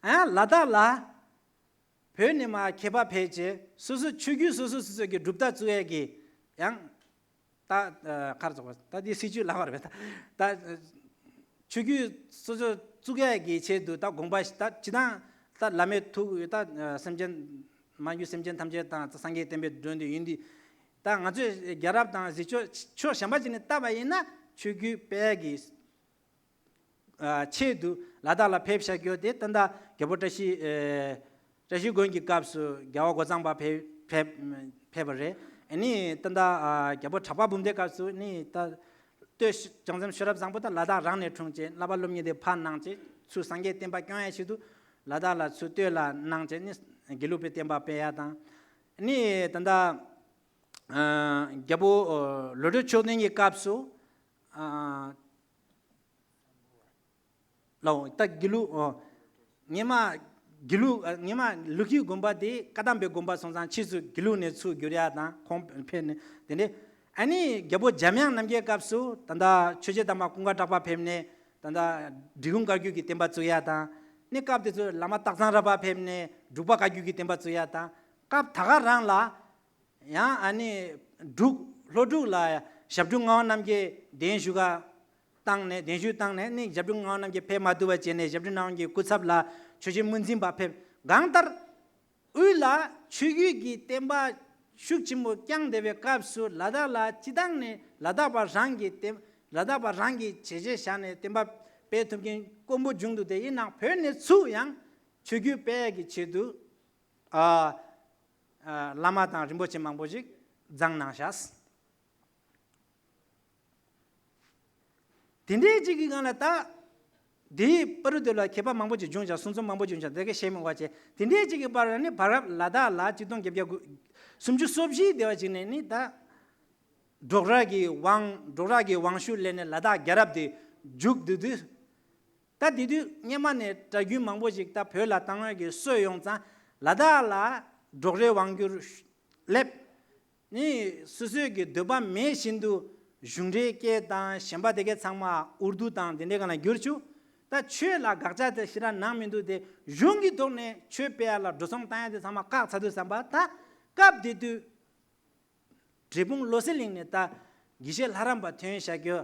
ཡང་ལ་དྭགས་ལ་བོད་ནས་མར་མཁས་པ་ཕེབས་བྱས་སོ་སོ་ཆོས་བརྒྱུད་སོ་སོ་སོ་སོ་གི་གྲུབ་མཐའ་བཙུགས་ཡས་ཀྱི་ཡང་། ད་ཨ་ག་རེ་ཟེར་དགོས། ད་འདི་སྲིད་བྱུས་ལབ་པ་རེད་པས། ད་ད་ཆོས་བརྒྱུད་སོ་སོ་བཙུགས་ཡས་ཀྱི་ཆེད་དུ་ད་དགོངས་པ་ཞིག་ད་སྤྱིར་བཏང་ད་བླ་མའི་ཐུགས་ད་ཨ་སེམས་ཅན་མ་གྱུར་སེམས་ཅན་ཐམས་ཅད་དང་སངས་རྒྱས་བསྟན་པའི་མགྲོན་དུ་ཡིན་དུས། ད་ང་ཚོས་རྒྱལ་རབས་དང་གཟིགས་ཕྱོགས་ཕྱོགས་གཞན་པ་ཅིག་ནས་བལྟས་པ་ཡིན་ན་ཆོས་བརྒྱུད་སྤེལ་ཡས་ཀྱི་ཨ་ཆེད་དུ་ལ་དྭགས་ལ་ཕེབས་བཞག་རྒྱུ་དེ་ད་ལྟ་རྒྱལ་པོ་བཀྲ་ཤིས་ཨེ་བཀྲ་ཤིས་མགོན་གྱི་སྐབས་སུ་རྒྱལ་བ་རྒོད་ཚང་པ་ཕེབས་ཕེབས་ཕེབས་པ་རེད། ཨ་ནི་ད་ལྟ་ཨ་རྒྱལ་པོ་གྲགས་པ་འབུམ་ལྡན་སྐབས་སུ་ནི་ད་སྟོད་བྱང་སེམས་ཤེས་རབ་བཟང་པོ་ད་ལ་དྭགས་རང་ནས་འཁྲུངས་བྱས་བསླབ་པ་སློབ་གཉེར་དེ་ཕར་གནང་བྱས་ཚུར་སངས་རྒྱས་བསྟན་པ་སྐྱོང་ཡས་ཆེད་དུ་ལ་དྭགས་ལ་ཚུར་སྟོད་ལ་གནང་བྱས་ནི་དགེ་ལུགས་པའི་བསྟན་པ་སྤེལ་ཡས་དང་། ནི་ད་ལྟ་ཨ་རྒྱལ་པོ་ཨ་བློ་གྲོས་མཆོག་ལྡན་གྱི་སྐབས་སུ། ཨ་ལའོ་ད་དགེ་ལུགས་ཨོ། སྔོན་མ་དགེ་ལུགས་ཨ་སྔོན་མ་ལུགས་ཀྱི་དགོན་པ་དེ་བཀའ་གདམས་པའི་དགོན་པ་སོང་ཙང་ཕྱིས་སུ་དགེ་ལུགས་ནས་ཚུར་བསྒྱུར་ཡ་དང་ཁོང་ཕེབས་ནས་དེ་འདྲས། ཨ་ནི་རྒྱལ་པོ་འཇམ་དབྱངས་རྣམ་རྒྱལ་སྐབས་སུ་ད་ལྟ་ཆོས་རྗེ་དམ་པ་ཀུན་དགའ་གྲགས་པ་ཕེབས་ནས་ད་ལྟ་འབྲི་གུང་བཀའ་བརྒྱུད་ཀྱི་བསྟན་པ་བཙུགས་ཡ་དང་། ནི་སྐབས་དེ་ཚོ་བླ་མ་སྟག་ཚང་རས་པ་ཕེབས་ནས་འབྲུག་པ་བཀའ་བརྒྱུད་ཀྱི་བསྟན་པ་བཙུགས་ཡ་དང་། སྐབས་ད་ག་རང་ལ། ཡང་ཨ་ནི་འབྲུག་ལྷོ་འབྲུག་ལ་ཞབས་དྲུང་ངག་དབང་རྣམ་རྒྱལ་གདན་ཞུ་ག་བཏང་ནས་གདན་ཞུ་བཏང་ནས་ནི་ཞབས་དྲུང་ངག་དབང་རྣམ་རྒྱལ་ཕེབས་མ་ཐུབ་པ་བྱས་ནས་ཞབས་དྲུང་ངག་དབང་གི་སྐུ་ཚབ་ལ་ཆོས་རྗེ་དམུ་འཛིན་པ་ཕེབས། གང་ལྟར་དབུས་ལ་ཆོས་བརྒྱུད་ཀྱི་བསྟན་པ་ཤུགས་ཆེན་པོ་བསྐྱངས་བསྡད་པའི་སྐབས་སུ་ལ་དྭགས་ལ་སྤྱི་བཏང་ནས་ལ་དྭགས་པ་རང་གི་བསྟན་ལ་དྭགས་པ་རང་གི་བྱས་རྗེས་བཞག་ནས་བསྟན་པ་སྤེལ་ཐུབ་མཁན་དཀོན་པོ་བྱུང་འདུག་དེ་ཡིན་ནའང་བོད་ནས་ཚུར་ཡང་ཆོས་བརྒྱུད་སྤེལ་ཡས་ཀྱི་ཆེད་དུ། ཨ། ཨ། བླ་མ་དང་རིན་པོ་ཆེ་མང་པོ་ཞིག་བརྫངས་གནང་ཤག་དེ་འདྲའི་ཅིག་གི་སྒང་ལ་ད། དེའི་བར་དུ་ལ་མཁས་པ་མང་པོ་ཅིག་བྱུང་ཤག་གསུང་རྩོམ་མང་པོ་བྱུང་ཤག་དེ་ག་བཤད་མི་དགོས་པ་བྱས། དེ་འདྲའི་ཅིག་གི་བར་ལ་ནི་བར་སྐབས་ལ་དྭགས་ལ་གཅིག་སྟོང་བརྒྱད་བརྒྱ་དགུ་སུམ་ཅུ་སོ་བཞི་དེ་བ་ཅིག་ནས་ནི་ད། འབྲོག་ར་གི་དབང་འབྲོག་ར་གི་དབང་ཤུགས་ལས་ནས་ལ་དྭགས་རྒྱལ་རབས་དེ་མཇུག་བསྡུ་དུས། ད་དེ་དུས་སྔོན་མ་ནས་གྲྭ་རྒྱུན་མང་པོ་ཞིག་ད་བོད་ལ་བཏང་ཡོད་ཀྱི་སྲོལ་ཡོང་ཙང་ལ་དྭགས་ལ་འབྲོག་རའི་དབང་བསྒྱུར་སླེབས། ནི་སོ་སོའི་གི་འདོད་པ་མེད་བཞིན་དུ་གཞུང་འབྲེལ་སྐད་དང་གཞན་པ་དེ་གའི་ཚང་མ་ཨུར་དུ་དང་དེ་འདྲའི་སྒང་ལ་བསྒྱུར་བཅུག་ད་ཆོས་ལ་དགག་བྱ་དེ་ཞེ་དྲག་གནང་མི་འདུག་དེ་གཞུང་གི་ཐོག་ནས་ཆོས་སྤེལ་ཡ་ལ་འགྲོ་སོང་བཏང་ཡ་དེ་ཚང་མ་བཀག་ཚར་དུས་ཙམ་པ་ད་སྐབས་དེ་དུས། འབྲས་སྤུངས་བློ་གསལ་གླིང་ནས་ད་དགེ་བཤེས་ལྷ་རམས་པ་ཐོན་བཞག་རྒྱུ།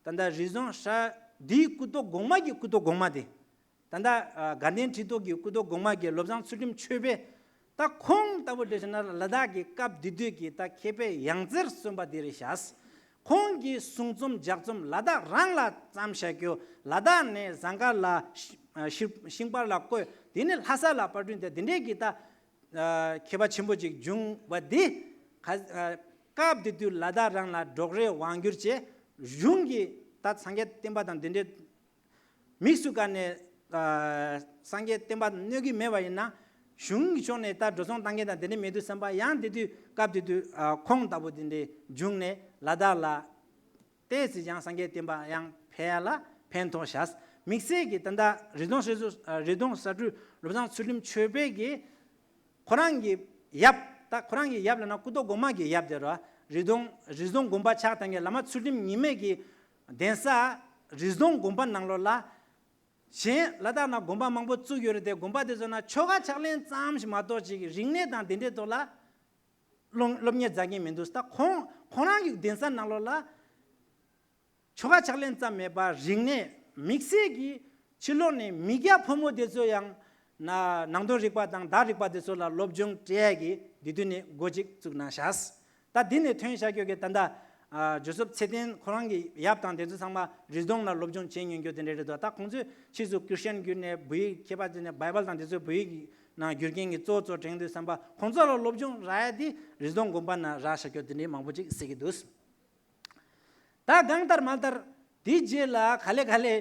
ད་ལྟ་རི་རྫོང་ཧྲ་འདིའི་སྐུ་ཐོག་གོང་མ་གི་སྐུ་ཐོག་གོང་མ་དེ། ད་ལྟ་དགའ་ལྡན་ཁྲི་ཐོག་གི་སྐུ་ཐོག་གོང་མ་གི་བློ་བཟང་ཚུལ་ཁྲིམས་ཆོས་འཕེལ། ད་ཁོང་ལྟ་བུ་འདྲ་བྱས་ན་ལ་དྭགས་ཀྱི་སྐབས་དེ་དུས་ཀྱི་ད་མཁས་པའི་ཡང་རྩེར་སོན་པ་དེ་རེད་ཤག་ཁོང་གིས་གསུང་རྩོམ་ལྗགས་རྩོམ་ལ་དྭགས་རང་ལ་བརྩམས་བཞག་རྒྱུ། ལ་དྭགས་ནས་ཟངས་དཀར་ལ་ཤི་ཤིང་པར་ལ་བརྐོས་དེ་ནས་ལྷ་ས་ལ་པར་སྐྲུན་དེ་དེ་འདྲའི་གི་ད། མཁས་པ་ཆེན་པོ་ཅིག་བྱུང་བ་འདི། སྐབས་དེ་དུས་ལ་དྭགས་རང་ལ་འབྲོག་རའི་དབང་བསྒྱུར་བྱས་གཞུང་གིས་ད་སངས་རྒྱས་བསྟན་པ་དང་འདི་འདྲའི་དམིགས་སུ་བཀར་ནས་སངས་རྒྱས་བསྟན་པ་གནོད་ཀྱི་མེད་པ་ཡིན་ན་གཞུང་གི་ཕྱོགས་ནས་ད་འགྲོ་སོང་བཏང་མཁན་དང་འདི་འདྲ་མེད་དུས་ཙམ་པ་ཡང་དེ་དུས་སྐབས་དེ་དུས་ཁོང་ལྟ་བུ་འདི་འདྲའི་བྱུང་ནས་ལ་དྭགས་ལ། ཏོག་ཙམ་ཡང་སངས་རྒྱས་བསྟན་པ་ཡང་འཕེལ་ཡ་ལ་ཕན་ཐོགས་ཤག་དམིགས་བསལ་གྱིས་ད་ལྟ་རི་ལྡོང་ཧྲིལ་སུ་རི་ལྡོང་ས་སྤྲུལ་བློ་བཟང་ཚུལ་ཁྲིམས་ཆོས་འཕེལ་གྱིས་ཁོ་རང་གི་ཡབ་ད་ཁོ་རང་གི་ཡབ་ལབ་ན་སྐུ་ཐོག་གོང་མ་གི་ཡབ་དེ་རེད། རི་ལྡོང་རི་ལྡོང་དགོན་པ་ཕྱག་བཏང་མཁན་བླ་མ་ཚུལ་ཁྲིམས་ཉི་མ་གི་གདན་ས་རི་ལྡོང་དགོན་པ་ནང་ལོགས་ལ། གཞན་ལ་དྭགས་ནང་དགོན་པ་མང་པོ་བཙུགས་ཡོད་རེད་དེ་དགོན་པ་དེ་ཚོ་ན་ཆོ་ག་ཕྱག་ལེན་ཙམ་ཞིག་མ་གཏོགས་ཅིག་རིག་གནས་དང་དེ་འདྲའི་ཐོག་ལ། སློབ་སློབ་གཉེར་མཛད་མཁན་མི་འདུག་ད་ཁོང་ཁོང་རང་གི་གདན་ས་ནང་ལོགས་ལ་ཆོ་ག་ཕྱག་ལེན་ཙམ་མེད་པར་རིག་གནས་དམིགས་བསལ་གྱི་ཕྱི་ལོགས་ནས་མི་སྐྱ་ཕོ་མོ་དེ་ཚོ་ཡང་ན་ནང་དོན་རིག་པ་དང་བརྡ་རིག་པ་དེ་ཚོ་ལ་སློབ་སྦྱོང་སྤྲད་ཡ་གི་དེ་དུས་ནས་འགོ་ཅིག་བཙུགས་གནང་ཤག་ད་འདི་ནས་ཐོན་བཞག་རྒྱུ་གི་ད་ལྟ་ཇོ་སེབ་ཚེ་བརྟན་ཁོ་རང་གི་ཡབ་དང་དེ་ཚོ་ཚང་མ་རི་ལྡོང་ལ་སློབ་སྦྱོང་བྱེད་མྱོང་རྒྱུ་དེ་འདྲ་རེད་འདུག་ད་ཁོང་ཚོས་ཕྱིས་སུ་ཀིར་ཤན་བརྒྱུད་ནས་བོད་ཡིག་མཁས་པ་དེ་ནས་བྷའི་བལ་དང་དེ་ཚོ་བོད་ཡིག་ནང་བསྒྱུར་མཁན་གྱི་གཙོ་བོ་གཙོ་དྲན་དུས་ཙམ་པ་ཁོང་ཚོ་ལ་སློབ་སྦྱོང་རག་ཡ་དེ་རི་ལྡོང་དགོན་པ་ན་རག་བཞག་རྒྱུ་དེ་འདྲའི་མང་པོ་ཅིག་གསལ་གྱི་འདུག་ད་གང་ལྟར་མ་ལྟར་དེའི་རྗེས་ལ་ག་ལེ་ག་ལེ།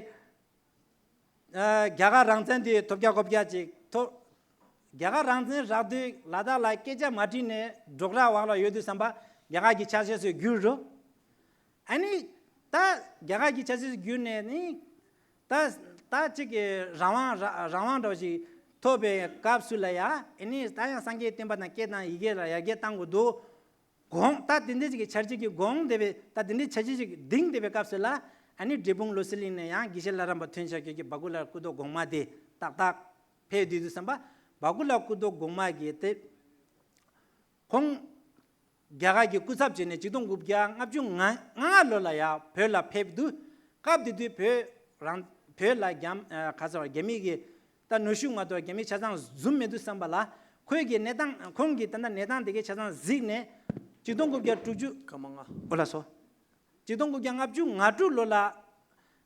ཨ། རྒྱ་གར་རང་བཙན་དེ་ཐོབ་རྒྱག་ཁོབ་རྒྱག་ཅིག་ཐོབ། རྒྱ་གར་རང་བཙན་རག་དུས་ལ་དྭགས་ལ་སྐད་ཆ་མ་དྲིས་ནས་འབྲོག་ར་འོག་ལ་ཡོད་དུས་ཙམ་པ་རྒྱ་གར་གྱི་ཆ་ཤས་སུ་གྱུར་འགྲོ། ཨ་ནི་ད་རྒྱ་གར་གྱི་ཆ་ཤས་སུ་གྱུར་ནས་ནི་ད་ད་ཅིག་གི་རང་དབང་རང་དབང་འདྲ་བོ་ཞིག་ཐོབ་པའི་སྐབས་སུ་ལ་ཡ་ཨ་ནི་ད་ཡང་སངས་རྒྱས་བསྟན་པ་དང་སྐད་དང་ཡི་གེ་ལ་ཡར་རྒྱས་བཏང་དགོས་འདུག་དགོངས། ད་དེ་འདྲ་ཅིག་གི་འཆར་གཞི་ཅིག་དགོངས་བསྡད་པའི། ད་དེ་འདྲའི་འཆར་གཞི་ཅིག་བཏིང་བསྡད་པའི་སྐབས་སུ་ལ། ཨ་ནི་འབྲས་སྤུངས་བློ་གསལ་གླིང་ནས་ཡང་དགེ་བཤེས་ལྷ་རམས་པ་ཐོན་ཤག་ཁྱོད་ཀྱིས་བ་གུ་ལ་སྐུ་མདོག་གོང་མ་དེ་ཏག་ཏག་ཕེབས་དུས་དུས་བསམ་པ། བ་གུ་ལ་སྐུ་མདོག་གོང་མ་གི་དེ་ཁོང་རྒྱ་གར་གྱི་སྐུ་ཚབ་བྱས་ནས་ཆིག་སྟོང་དགུ་བརྒྱ་ལྔ་བཅུ་ང་ལྔ་ལོ་ལ་ཡང་བོད་ལ་ཕེབས་དུས། སྐབས་དེ་དུས་བོད་རང་བོད་ལ་རྒྱ་ཨ་ག་ཟེར་བ། རྒྱ་མི་གི་ད་ནུས་ཤུགས་མ་གཏོགས་རྒྱ་མི་ཆ་ཚང་བཟུང་མེད་དུས་བསམ་པ་ལ། ཁོས་ཀྱི་གནས་སྟངས། ཁོང་གིས་ད་ལྟ་གནས་སྟངས་དེ་གའི་ཆ་ཚང་གཟིགས་ནས་ཆིག་སྟོང་དགུ་བརྒྱ་དྲུག་ཅུ། སྐར་མ་ལྔ། ཨོ་ལགས་སོ། ཆིག་སྟོང་དགུ་བརྒྱ་ལྔ་བཅུ་ང་དྲུག་ལོ་ལ་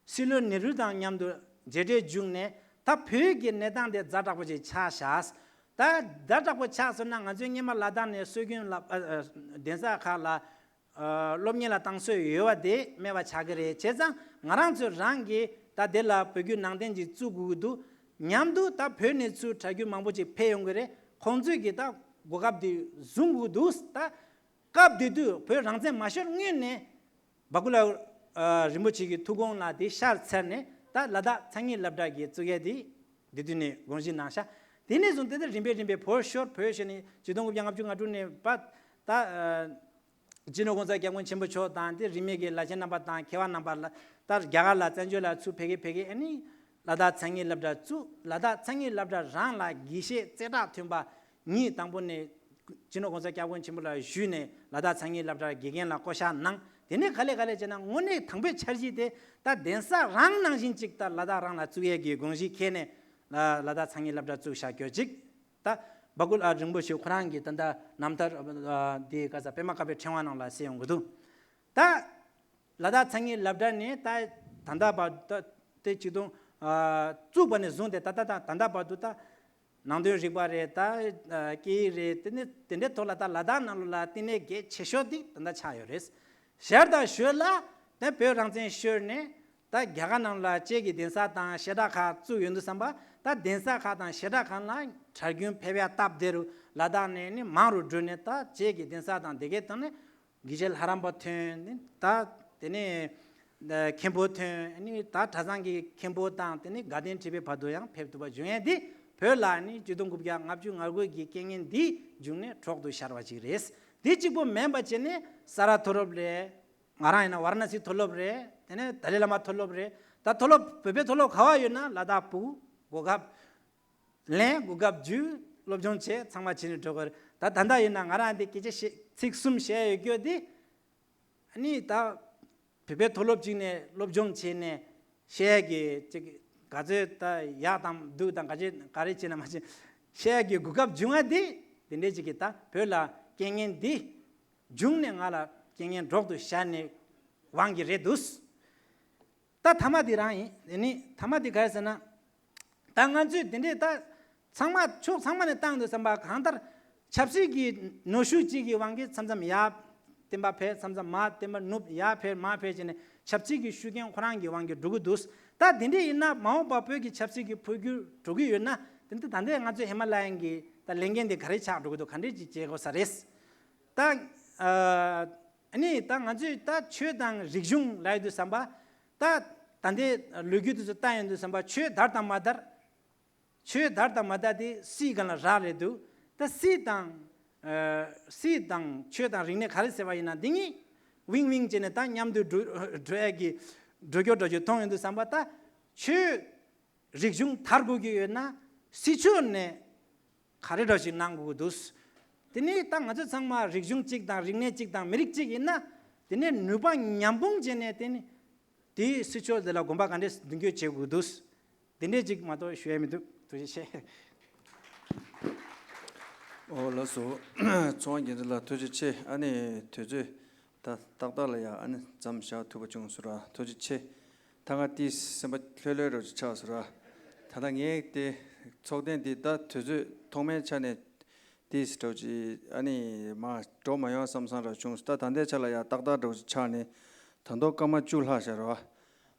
སྲིད་བློན་ནེ་རུ་དང་མཉམ་དུ་མཇལ་འཕྲད་བྱུང་ནས། ད་བོད་ཀྱི་གནས་སྟངས་དེ་ཛ་དྲག་པོ་ཅིག་ཆགས་ཤག་ད་ཛ་དྲག་པོ་ཆགས་སོང་ན། ང་ཚོའི་སྔོན་མ་ལ་དྭགས་ནས་སྲོལ་རྒྱུན་ལ་ཨ་ཨ་གདན་ས་ཁག་ལ་ཨ་སློབ་གཉེར་ལ་བཏང་སྲོལ་ཡོད་པ་དེ་མེད་པ་ཆགས་ཀྱི་རེད། བྱས་ཙང་ང་རང་ཚོ་རང་གིས་ད་དེ་ལ་འབོད་སྐུལ་ནང་རྟེན་ཅིག་བཙུགས་དགོས་ཀྱི་འདུག་མཉམ་དུ་ད་བོད་ནས་ཚུར་གྲྭ་རྒྱུན་མང་པོ་ཅིག་ཕེབས་ཡོང་གི་རེད། ཁོང་ཚོས་ཀྱིས་ད་གོ་སྐབས་དེ་བཟུང་དགོས་ཀྱི་འདུག་ད་སྐབས་དེ་དུས་བོད་རང་བཙན་མ་ཤོར་སྔོན་ནས་བ་གུ་ལ་ཨ་རིན་པོ་ཆེ་གི་ཐུགས་དགོངས་ལ་དེ་ཤར་ཚར་ནས། ད་ལ་དྭགས་མཚན་ཉིད་སློབ་གྲྭ་གི་བཙུགས་ཡས་དེ་དེ་དུས་ནས་དགོངས་བཞེས་གནང་ཤག་དེ་ནས་བཟུང་སྟེ་ད་རིམ་པས་རིམ་པས་བོད་ཤོར། བོད་ཤོར་ནས་ཆིག་སྟོང་དགུ་བརྒྱ་ལྔ་བཅུ་ང་དྲུག་ནས་བར་ད་ཨ་སྤྱི་ནོར་༸གོང་ས་༸སྐྱབས་མགོན་ཆེན་པོ་མཆོག་དང་དེ་རིས་མེད་ཀྱི་བླ་ཆེན་རྣམ་པ་དང་མཁས་པ་རྣམ་པ་ལ་ད་རྒྱ་གར་ལ་བཙན་བྱོལ་ལ་ཚུར་ཕེབས་ཀྱི་ཕེབས་ཀྱི། ཨ་ནི་ལ་དྭགས་མཚན་ཉིད་སློབ་གྲྭ་བཙུགས། ལ་དྭགས་མཚན་ཉིད་སློབ་གྲྭ་རང་ལ་དགེ་བཤེས་རྩེ་གྲགས་མཐོན་པ་ཉིད་དང་པོ་ནས་སྤྱི་ནོར་༸གོང་ས་༸སྐྱབས་མགོན་ཆེན་པོ་ལ་ཞུས་ནས་ལ་དྭགས་མཚན་ཉིད་སློབ་གྲྭར་དགེ་རྒན་ལ་བསྐོ་བཞག་གནང་། དེ་ནས་ག་ལེ་ག་ལེ་བྱས་ན་དངོས་གནས་དང་པོའི་འཆར་གཞི་དེ་ད་གདན་ས་རང་ནང་བཞིན་ཅིག་ད་ལ་དྭགས་རང་ལ་བཙུགས་ཡས་ཀྱི་དགོངས་གཞི་འཁྱེར་ནས་ལ་ལ་དྭགས་མཚན་ཉིད་སློབ་གྲྭ་བཙུགས་བཞག་རྒྱུ་གཅིག་ད་བ་གུ་ལ་རིན་པོ་ཆེ་ཁོ་རང་གི་ད་ལྟ་རྣམ་ཐར་ཨ་དེ་ག་ས་པད་མ་དཀར་པོའི་ཕྲེང་བ་ནང་ལ་གསལ་ཡོང་གི་འདུག་ད་ལ་དྭགས་མཚན་ཉིད་སློབ་གྲྭ་ནས་ད་ད་ལྟ་བར་དུ་ད་དེ་ཆིག་སྟོང་ཨ་བཙུགས་པ་ནས་བཟུང་སྟེ་ད་ལྟ་ད་ད་ལྟ་བར་དུ་ད་ནང་དོན་རིག་པ་རེད། ད་ཨ་སྐད་ཡིག་རེད། དེ་ནས་དེ་འདྲའི་ཐོག་ལ་ད་ལ་དྭགས་ནང་ལོགས་ལ་བསྟི་གནས་གལ་ཆེ་ཤོས་དེ་ད་ལྟ་ཆགས་ཡོད་རེད། ཞར་དང་ཞོར་ལ་ད་བོད་རང་བཙན་ཤོར་ནས་ད་རྒྱ་གར་ནང་ལ་བཅས་ཀྱི་གདན་ས་དང་བཤད་གྲྭ་ཁག་བཙུགས་ཡོང་དུས་ཙམ་པ། ད་གདན་ས་ཁག་དང་བཤད་གྲྭ་ཁག་ལ་གྲྭ་རྒྱུན་ཕེབས་ཡ་སྟབས་བདེ་རུ་ལ་དྭགས་ནས་ནི་མང་རུ་འགྲོ་ནས། ད་བཅས་ཀྱི་གདན་ས་དང་དེ་གའི་སྟེང་ནས་དགེ་བཤེས་ལྷ་རམས་པ་ཐོན་ནི། ད་དེ་ནས་མཁན་པོ་ཐོན་ནི། ད་གྲྭ་ཚང་གི་མཁན་པོ་དང་དེ་ནས་དགའ་ལྡན་ཁྲི་པའི་བར་དུ་ཡང་ཕེབས་ཐུབ་པ་བྱུང་ཡས་འདི་བོད་ལ་ནི་ཆིག་སྟོང་དགུ་བརྒྱ་ལྔ་བཅུ་ང་དགུ་གི་རྐྱེན་ངན་འདི་བྱུང་ནས་གྲོགས་སུ་ཤར་བ་ཞིག་རེད། འདི་གཅིག་པོ་མིན་པ་བྱས་ནས་ས་རཱ་མཐོ་སློབ་རེད། ང་རང་ཡིན་ན་ཝཱ་ར་ཎ་སི་མཐོ་སློབ་རེད། དེ་ནས་ཏཱ་ལའི་བླ་མ་མཐོ་སློབ་རེད། ད་མཐོ་སློབ་བོད་པའི་མཐོ་སློབ་ག་བ་ཡོད་ན་ལ་དྭགས་ཕྲུ་གུ་གོ་སྐབས་ལེན། གོ་སྐབས་བརྒྱུད། སློབ་སྦྱོང་བྱས། ཚང་མ་བྱས་ནས་འགྲོ་གི་རེད། ད་ད་ལྟ་ཡིན་ན་ང་རང་འདི་སྐད་ཆ་བཤད་ཚིག་གསུམ་བཤད་ཡོད་རྒྱུ་འདི། ཨ་ནི་ད་བོད་པའི་མཐོ་སློབ་ཅིག་ནས་སློབ་སྦྱོང་བྱས་ནས་བཤད་ཡ་གི་ཅིག་ག་ཚོད་ད་ཡག་དང་སྡུག་དང་ག་ཚོད་ག་རེ་བྱས་ན་མ་བྱས་བཤད་ཡ་གི་གོ་སྐབས་བྱུང་བ་འདི་དེ་འདྲའི་ཅིག་གི་ད་བོད་ལ་རྐྱེན་ངན་འདི་བྱུང་ནས་ང་ལ་རྐྱེན་ངན་གྲོགས་སུ་ཤར་ནས་དབང་གིས་རེད་འདུག་ད་ཐ་མ་འདི་རང་ཡིན། དེ་ནི་ཐ་མ་འདི་ག་རེ་ཟེར་ན། ད་ང་ཚོས་འདི་འདྲའི་ད་ཚང་མ་ཕྱོགས་ཚང་མ་ནས་བཏང་འདུག་བསམ་པ། གང་ལྟར་ཆབ་སྲིད་ཀྱི་ནུས་ཤུགས་གཅིག་གི་དབང་གིས་མཚམས་མཚམས་ཡར་བསྟན་པ་འཕེལ། མཚམས་མཚམས་མར་བསྟན་པ་ནུབ། ཡར་འཕེལ་མར་འཕེལ་བྱས་ནས་ཆབ་སྲིད་ཀྱི་ཤུགས་རྐྱེན་ཁོ་རང་གི་དབང་གིས་འགྲོ་གི་འདུག་ད་དེ་འདྲ་ཡིན་ན་མ་འོངས་པ་བོད་ཀྱི་ཆབ་སྲིད་ཀྱི་འཕོ་འགྱུར་འགྲོ་གི་ཡོད་ན། དེ་འདི་ད་ལྟའི་ང་ཚོའི་ཧི་མ་ལ་ཡན་གྱི་ད་ལས་འགན་འདི་ག་རེ་ཆགས་འགྲོ་གི་འདུག་ག་འདྲས་ཅིག་བྱེད་དགོས་ས་རེད། ད་ཨ་ནི་ད་ང་ཚོས་ད་ཆོས་དང་རིག་གཞུང་ལབ་ཡོང་དུས་ཙམ་པ། ད་ད་ལྟའི་ལོ་རྒྱུས་དེ་ཚོ་བལྟ་ཡོང་དུས་ཙམ་པ། ཆོས་དར་དང་མ་དར། ཆོས་དར་དང་མ་དར་དེ་སྲིད་སྒང་ལ་རག་ལས་འདུག་ད་སྲིད་དང་ཨ་སྲིད་དང་ཆོས་དང་རིག་གནས་ག་རེ་ཟེར་བ་ཡིན་ན། འདི་གཉིས་ཝིང་ཝིང་བྱས་ནས་ད་མཉམ་དུ་འགྲོ་འགྲོ་ཡ་གི་འགྲོ་རྒྱུ་འགྲོ་རྒྱུ་མཐོང་ཡོང་དུས་ཙམ་པ། ད་ཆོས་རིག་གཞུང་དར་དགོས་ཀྱི་ཡོད་ན་སྲིད་ཕྱོགས་ནས་ག་རེ་འདྲ་ཞིག་གནང་དགོས་ཀྱི་འདུག་དེ་ནས་ད་ང་ཚོ་ཚང་མ་རིག་གཞུང་གཅིག་དང་རིག་གནས་གཅིག་དང་མི་རིགས་གཅིག་ཡིན་ན། དེ་ནས་ནུས་པ་མཉམ་སྤུངས་བྱས་ནས་དེ་ནི་དེའི་སྲིད་ཕྱོགས་དེ་ལ་དགོངས་པ་ག་འདྲས་མདུན་སྐྱོད་བྱེད་དགོས་ཀྱི་འདུག་དེ་འདྲས་ཅིག་མ་གཏོགས་ཞུ་ཡ་མི་འདུག་ཐུགས་རྗེ་ཆེ། ཨོ་ལགས་སོ། ཚོང་དབང་རྒྱལ་མཚན་ལགས་ཐུགས་རྗེ་ཆེ། ཨ་ནི་དུས་ཚོད་ད་ཏག་ཏག་ལ་ཡ་ཨ་ནི་མཚམས་བཞག་ཐུབ་པ་བྱུང་སོང་ར། ཐུགས་རྗེ་ཆེ། ད་ང་ཏིས་སེམས་པ་ལྷོད་ལྷོད་རོ་ཅིག་ཆགས་སོང་ར། ད་ལྟ་ངས་དེ་ཚོགས་ཐེངས་འདི་ད་དུས་ཚོད་ཐོག་མའི་ཆ་ནས་ཏིས་རོ་ཅིག་ཨ་ནི་མ་འགྲོ་མ་ཡོང་བསམ་བསམ་ར་བྱུང་སོང་། ད་ད་ལྟའི་ཆ་ལ་ཡ་ཏག་ཏག་རོ་ཅིག་ཆགས་ནས་ད་དུང་སྐར་མ་བཅུ་ལྷག་ཤར་ར།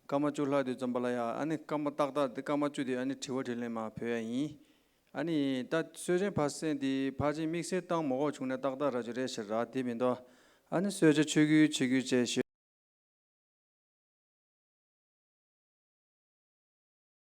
སྐར་མ་བཅུ་ལྷག་དུས་ཙམ་པ་ལ་ཡ་ཨ་ནི་སྐར་མ་ཏག་ཏག་དེ་སྐར་མ་བཅུ་དེ་ཨ་ནི་དྲི་བ་དྲིས་ལན་མ་ཕུལ་ཡ་ཡིན། ཨ་ནི་ད་གསོལ་ཇ་ཕར་གསན་དེ་ཕར་ཕྱིན་དམིགས་བསལ་བཏང་མ་དགོས་བྱུང་ན་ཏག་ཏག་ར་ཅིག་རེད་ཤག་ར། དེ་མིན་འདུག་ཨ་ནི་གསོལ་ཇ་ཆོས་གོས་ཆོས་གོས་བཅས་ཞུ།